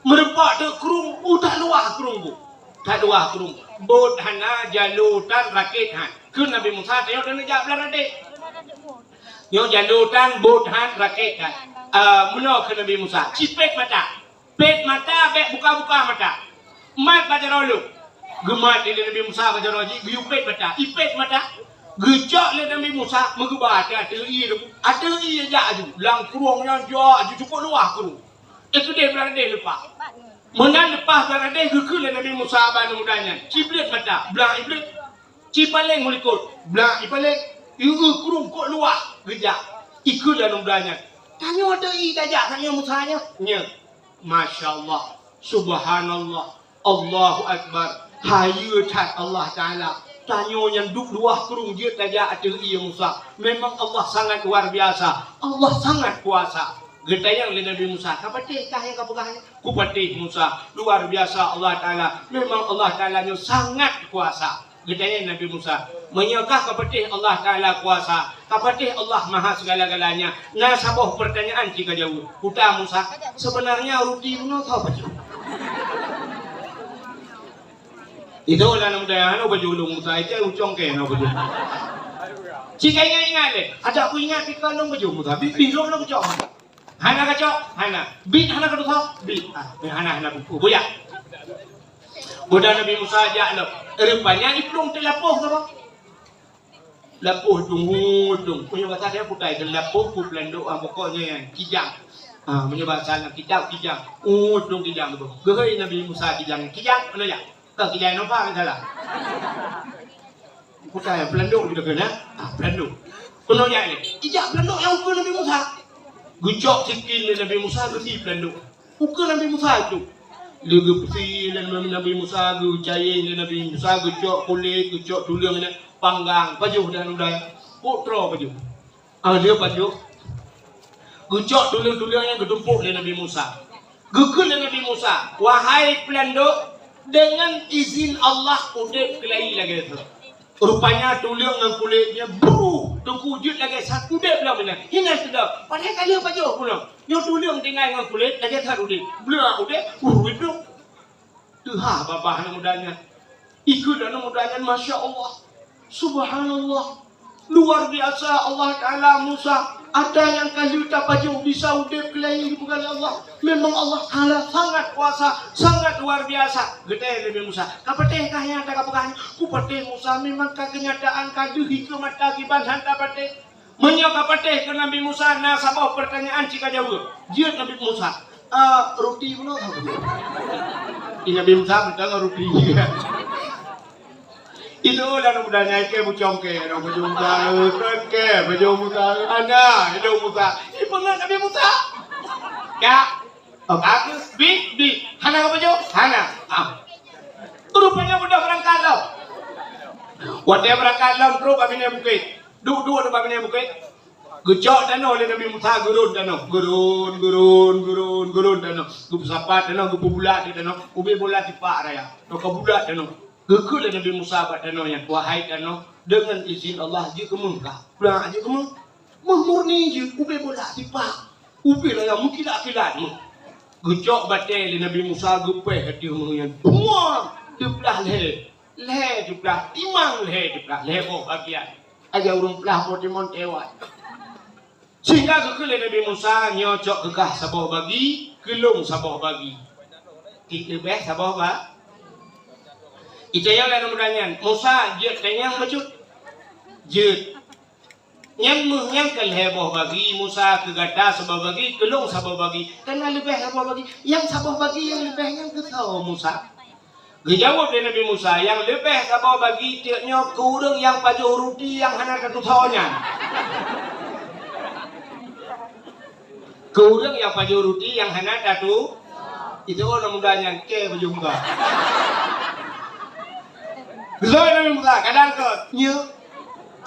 Meurumpok teuk krueng, uh, that luwah krueng bu. That luwah krueng. Bot hana, jaloe tan, rakét han. Kheun Nabi Musa, tanyoe keuneuk jak Blang Radeh. Nyoe jaloe tan, bot han, rakét han. Ah, meunoe kheun Nabi Musa, "Cipet mata. Pet mata, bèk buka-buka mata. Mat bak jaroe lôn." Geumat lé Nabi Musa bak jaroe jih, geuyue pet mata. Ipet mata. Geucok lé Nabi Musa, meugeuba ateueh, ateueh ié, ateueh ié jak aju. Lam krueng nyan jak aju, cukôp luwah krueng. Eh, keudeh Blang Radeh leupah. Meunan leupah Blang Radeh, geukheun lé Nabi Musa bak aneuk muda nyan, "Cibleut mata, blang ibleut. Cipaleng meulikot, blang ipaleng. Ié krueng kôk luwah geujak." Ikheun lé aneuk muda nyan, "Tanyoe ateueh ié tajak, tanyoe Musa nyoe." Nyoe. Masya Allah. Subhanallah. Allahu Akbar. Hayeue that Allah Taala. Tanyoe nyan duek luwah krueng jeuet tajak ateueh ié Musa. Memang Allah sangat luar biasa. Allah sangat kuasa. Geutanyong lé Nabi Musa, "Ka patéh kah nyang ka peugah nyan?" "Kupatéh Musa. Luar biasa Allah Taala. Memang Allah Taala nyoe sangat kuasa." Geutanyong Nabi Musa, "Meunyoe kah ka patéh Allah Taala kuasa, ka patéh Allah Maha Segala-galanya, na saboh peurtanyaan ci ka jaweueb." Kuta Musa, "Seubeunarnya ruti bunoe soe pajoh?" Itu lah aneuk muda, hana pajoh lôn Musa, itu ucong ke hana pajoh. Ci ka ingat-ingat lé, adak ku ingat pih ka lôn pajoh Musa, bi-, bi lôn lôn pajoh. Hana kacok? Hana. Bit hana ka tuha? Bit. Ah, hana, hana buku. Buya. Buda Nabi Musa jak lom. Rupanya iplueng teuk lapoh saboh. Lapoh iplueng, hu, iplueng. Punya bahasa dia putai, lapoh ku pelandok, ah, pokoknya kijang. Ah, punya bahasa nak kitab kijang. Oh, iplueng kijang tu. Geuhôi Nabi Musa kijang. Kijang, mana ya? Ka kijang napa misalnya? Kutai pelandok kita kena. Ah, pelandok. Kena jak ni. Ijak pelandok nyang ukeue Nabi Musa. Geucok sikin lé Nabi Musa, geusi pelandok. Ukeue Nabi Musa itu. Lé geupeusi lé Nabi Musa, geucayeng lé Nabi Musa, geucok kulét, geucok tuleueng lé panggang, pajoh dan udai. Putroe pajoh. Ah, dia pajoh. Geucok tuleueng-tuleueng nyang geutumpôk lé Nabi Musa. Geukheun lé Nabi Musa, "Wahai pelandok, deungon izin Allah udeb keulayi lagée that." Rupanya tuleueng ngon kulét nyan breuh teungku jeuet lagée that udeb lam inan. Hinan teuda, padahai ka lheueh pajoh bunoe. Nyoe tuleueng tinggai ngon kulét lagée that udeb. Bleuh udeb, breuh udeb. Teuhah babah aneuk muda nyan. Ikheun aneuk muda nyan, masya Allah. Subhanallah. Luar biasa Allah Taala Musa. Ata nyang ka lheueh tapajoh bisa udeb keulayi dipeugah lé Allah. Memang Allah Taala sangat kuasa, sangat luar biasa. Geutanyong lé Nabi Musa, "Ka patéh kah nyang ka peugah nyan?" "Kupatéh Musa, memang ka keunyataan ka deuh ikeue mata kiban han tapatéh." Meunyoe ka patéh keu Nabi Musa, na saboh peurtanyaan ci ka jaweueb. Jeuet Nabi Musa, "Eh, ruti bunoe?" Di Nabi Musa beutôi ngon ruti. Itu lah aneuk muda nyan ke bucong ke, aneuk baju Musa, eh, keren ke, baju Musa, eh, hana, itu Musa. Ipeungeut Nabi Musa. Ya. Bagus, bi, bi. Hana ka baju? Hana. Ah. Rupanya udah berangkat lom. Watée berangkat lom, trok bak binéh bukét. Duek-duek bak binéh bukét. Geucok tanoh lé Nabi Musa, geurôn tanoh. Geurôn, geurôn, geurôn, geurôn tanoh. Geupeusapat tanoh, geupeubulat tanoh. Ubé bola tipak raya. Teuka bulat tanoh. Geukheun lé Nabi Musa bak tanoh nyan, "Wahai tanoh, deungon izin Allah jeuet keumeung kah?" "Blang jeuet keumeung." "Meuh murni jeuet, ubé bola tipak. Ubé raya meukilat-kilat meuh." Geucok batée lé Nabi Musa, geupéh ateueh meuh nyan. Buang! Teuplah lhée. Lhée teuplah, timang lhée teuplah, lhée boh bagian. Aja ureuëng plah boh timon teuwat. Sehingga geukheun lé Nabi Musa, "Nyoe cok keu kah saboh bagi, keu lôn saboh bagi." Ti leubeh saboh ba-, Itanyong lé aneuk muda nyan, "Musa, jeuet tanyong bacut?" "Jeuet." Nyan meuh nyan keu lhèe boh bagi, Musa, keu gata saboh bagi, keu lôn saboh bagi. Kana leubeh saboh bagi. Nyang saboh bagi nyang leubeh nyan keu soe, Musa? Geujaweueb lé Nabi Musa, "Nyang leubeh saboh bagi teuk nyoe keu ureueng nyang pajoh ruti nyang hana tatusoe nyan." Keu ureueng nyang pajoh ruti nyang hana tatu-, itu aneuk muda nyan kèe pajoh muka. Geujaweueb Nabi Musa, kadang keu nyoe.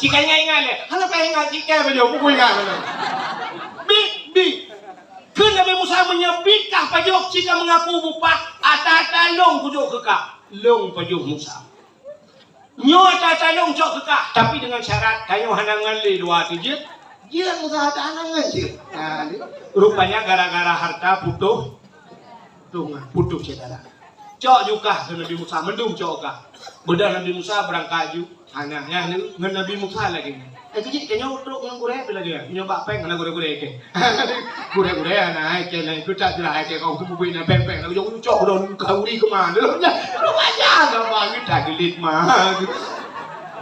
Cit ka ingat-ingat lé. Hana payah ingat, cit kèe pajoh, buku ingat. Bit, bit. Kheun Nabi Musa, "Meunyoe bit kah pajoh, cit ka meungaku bupah, ata-ata lôn kujok keu kah. Lôn pajoh Musa. Nyoe ata-ata lôn cok keu kah, tapi deungon syarat, tanyoe hana ngon lé dua teuh jeuet." Jeuet Musa, ata hana ngon jeuet. Nah, rupanya gara-gara harta putoh, putoh, putoh syedara. Cok ju kah keu Nabi Musa, mandum cok kah. Beudôh Nabi Musa beurangkat ju. Hana, nyan ngon Nabi Musa lagèe nyan. Eh, keu jih, tanyoe trok ngon gurèe pih lagèe nyan. Nyoe bak pèng hana gurèe-gurèe kèe. Gurèe-gurèe hana, hai kèe nyan, keu tak jeulaih hai kèe, kong keumu bui na pèng-pèng. Lalu jong cok dong ka uri keuma. Lalu nyan, lalu aja lah bang, tak geulit mah.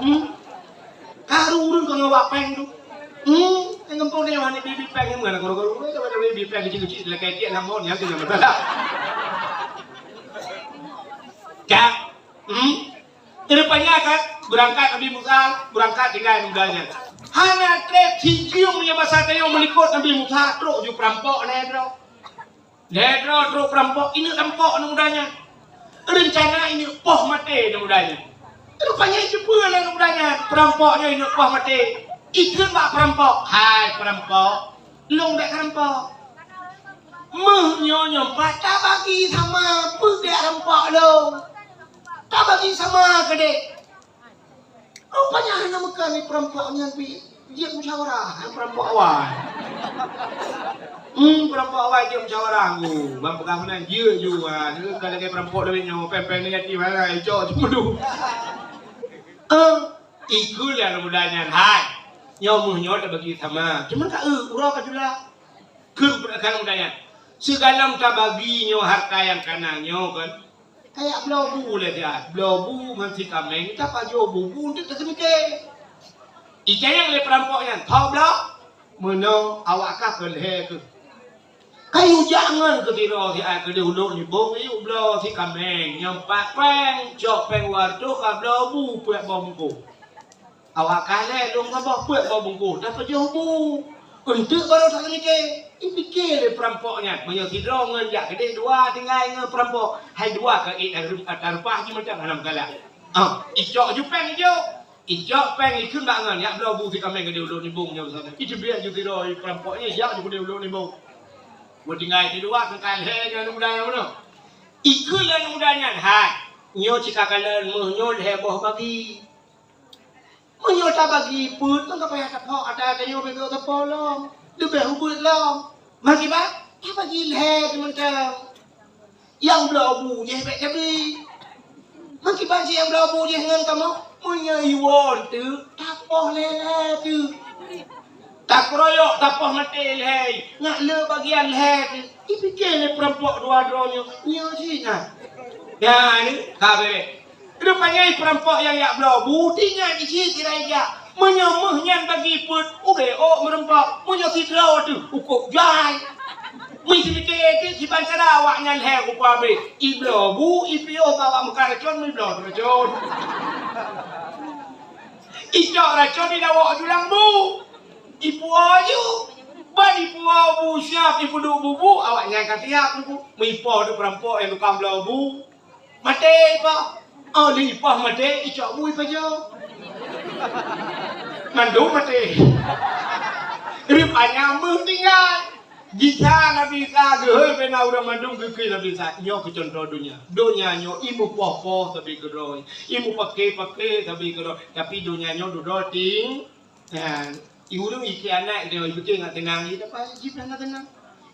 Hmm? Karu ureueng keu ngon bak pèng tu. Hmm, nyang gampông tanyoe hana bi-bi pèng, nyan meunan gurèe-gurèe, nyan bi-bi pèng keuchik-keuchik, lakèe tiek lam mon, nyan tu nyang masalah. Cak. Hmm? Rupanya kan, beurangkat Nabi Musa, beurangkat tinggai muda nyan. Hana trép sijeuem nyang basa tanyoe meulikot Nabi Musa, trok ju peurampok lhèe droe. Lhèe droe trok peurampok, ineuk rampok aneuk muda nyan. Reuncana ineuk poh maté aneuk muda nyan. Rupanya jiteupeue lé aneuk muda nyan, peurampok nyan ineuk poh maté. Ikheun bak peurampok, "Hai peurampok, lôn bèk rampok. Meuh nyoe nyoe pat tabagi sama, peugèt rampok lôn. Tabagi sama keudéh." Rupanya hana meukeurah lé peurampok nyan pih jeuet musyawarah ngon peurampok awai. Hmm, peurampok awai jeuet musyawarah. Oh, ban peugah meunan jeuet ju, ah, ka lagèe peurampok lawét nyoe, pèng-pèng ngon yatim hana icok teumeudu. Eh, ikheun lé aneuk muda nyan, "Hai, nyoe meuh nyoe tabagi sama. Cuman ka, eh, uroe ka jula." Kheun aneuk muda nyan, "Sigohlom tabagi nyoe harta nyang kana nyoe kan." Kayak bloe bu lé dia, bloe bu ngon si kaméng, tapajoh bu-bu untuk taseumiké. Icayang lé peurampok nyan, "Tho bloe, meunoe awak kah keu lhèe keuh. Kayue jak ngon keu sidroe siat keudéh u Lhok Nibong, yue bloe si kaméng nyang pat pèng, cok pèng dua reutôh ka bloe bu peuet boh bungkôh." Awak kah lhèe lôn saboh peuet boh bungkôh, tapajoh bu. Eunteuk barô that seumike, ipiké lé peurampok nyan, meunyoe sidroe ngon jak keudéh dua tinggai ngon peurampok, hai dua ka ék tareupah jimeuteuk hana meugalak. Ah, icok ju pèng ijok. Icok pèng ikheun bak ngon, jak bloe bu si kaméng keudéh u Lhok Nibong nyoe meusaboh. Iteubiet ju sidroe peurampok nyan, jak ju keudéh u Lhok Nibong. Beutinggai di luwa keu ka lhèe nyan aneuk muda nyan meunoe. Ikheun lé aneuk muda nyan, "Hai, nyoe cit ka kalon meuh nyoe lhèe boh bagi." Meunyoe tabagi peuet, maka payah taphok ata tanyoe bèk sapo lom. Leubeh ubit lom. Makiban, tabagi lhèe teumantong. Nyang bloe bu jih bèk tabi. Makiban cit nyang bloe bu jih ngon kamoe. Meunyoe iwoe teuk, tapoh lhèe-lhèe teuk. Takeroyok, tapoh maté lhèe. Ngat le bagian lhèe teuk. Ipiké lé peurampok dua droe nyoe, nyoe cit na. Nyan, ka bèk. Rupanya peurampok nyang jak bloe bu, tinggai di siat sira ija. Meunyoe meuh nyan bagi peuet, ubé ôk meurumpok. Meunyoe sidroe teuh, ukôb jai. Meusimitée teuh, kiban cara awak nyan lhèe kupa abéh. Ibloe bu, ipiôh bak awak meukat racôn, meubloe racôn. Icok racôn idawok julang bu. Ipuwoe ju. Ban ipuwoe bu siap, ipeuduek bu-bu, awak nyan ka siap bu. Meuipoh teuh peurampok nyang tukang bloe bu. Maté ipoh. Oh, lheueh ipoh maté, icok bu ipajoh. Mandum maté. Rupanya meuh tinggai. Gisa Nabi Isa geuhôi bak na ureueng mandum geukheun Nabi Isa. Nyoe keu cuntoh donya. Donya nyoe imeupoh-poh sabe keudroe. Imeupaké-paké sabe keudroe. Tapi donya nyoe dudoe ting-, Nyan, i ureueng ikhianat geutanyoe, ipike ngat teunang, i dapat jih hana teunang.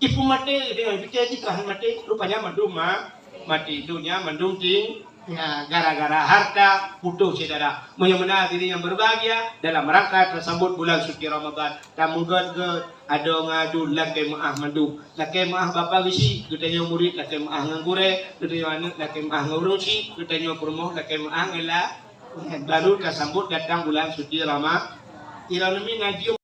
Ipeumaté geutanyoe, ipike jih hana maté. Rupanya mandum ma-, maté. Donya mandum ting-, nyan, gara-gara harta putôh syedara. Meunyoe meunan hadirin yang berbahagia, dalam rangka tasambot bulan suci Ramadan, tameugöt-göt, adoe ngon aduen lakèe meu'ah mandum. Lakèe meu'ah bapa geuchik, geutanyoe murit lakèe meu'ah ngon gurèe, geutanyoe aneuk lakèe meu'ah ngon ureueng chik, geutanyoe peurumoh lakèe meu'ah ngon la-, Baru tasambot datang bulan suci Rama-, Ironomi na jeuem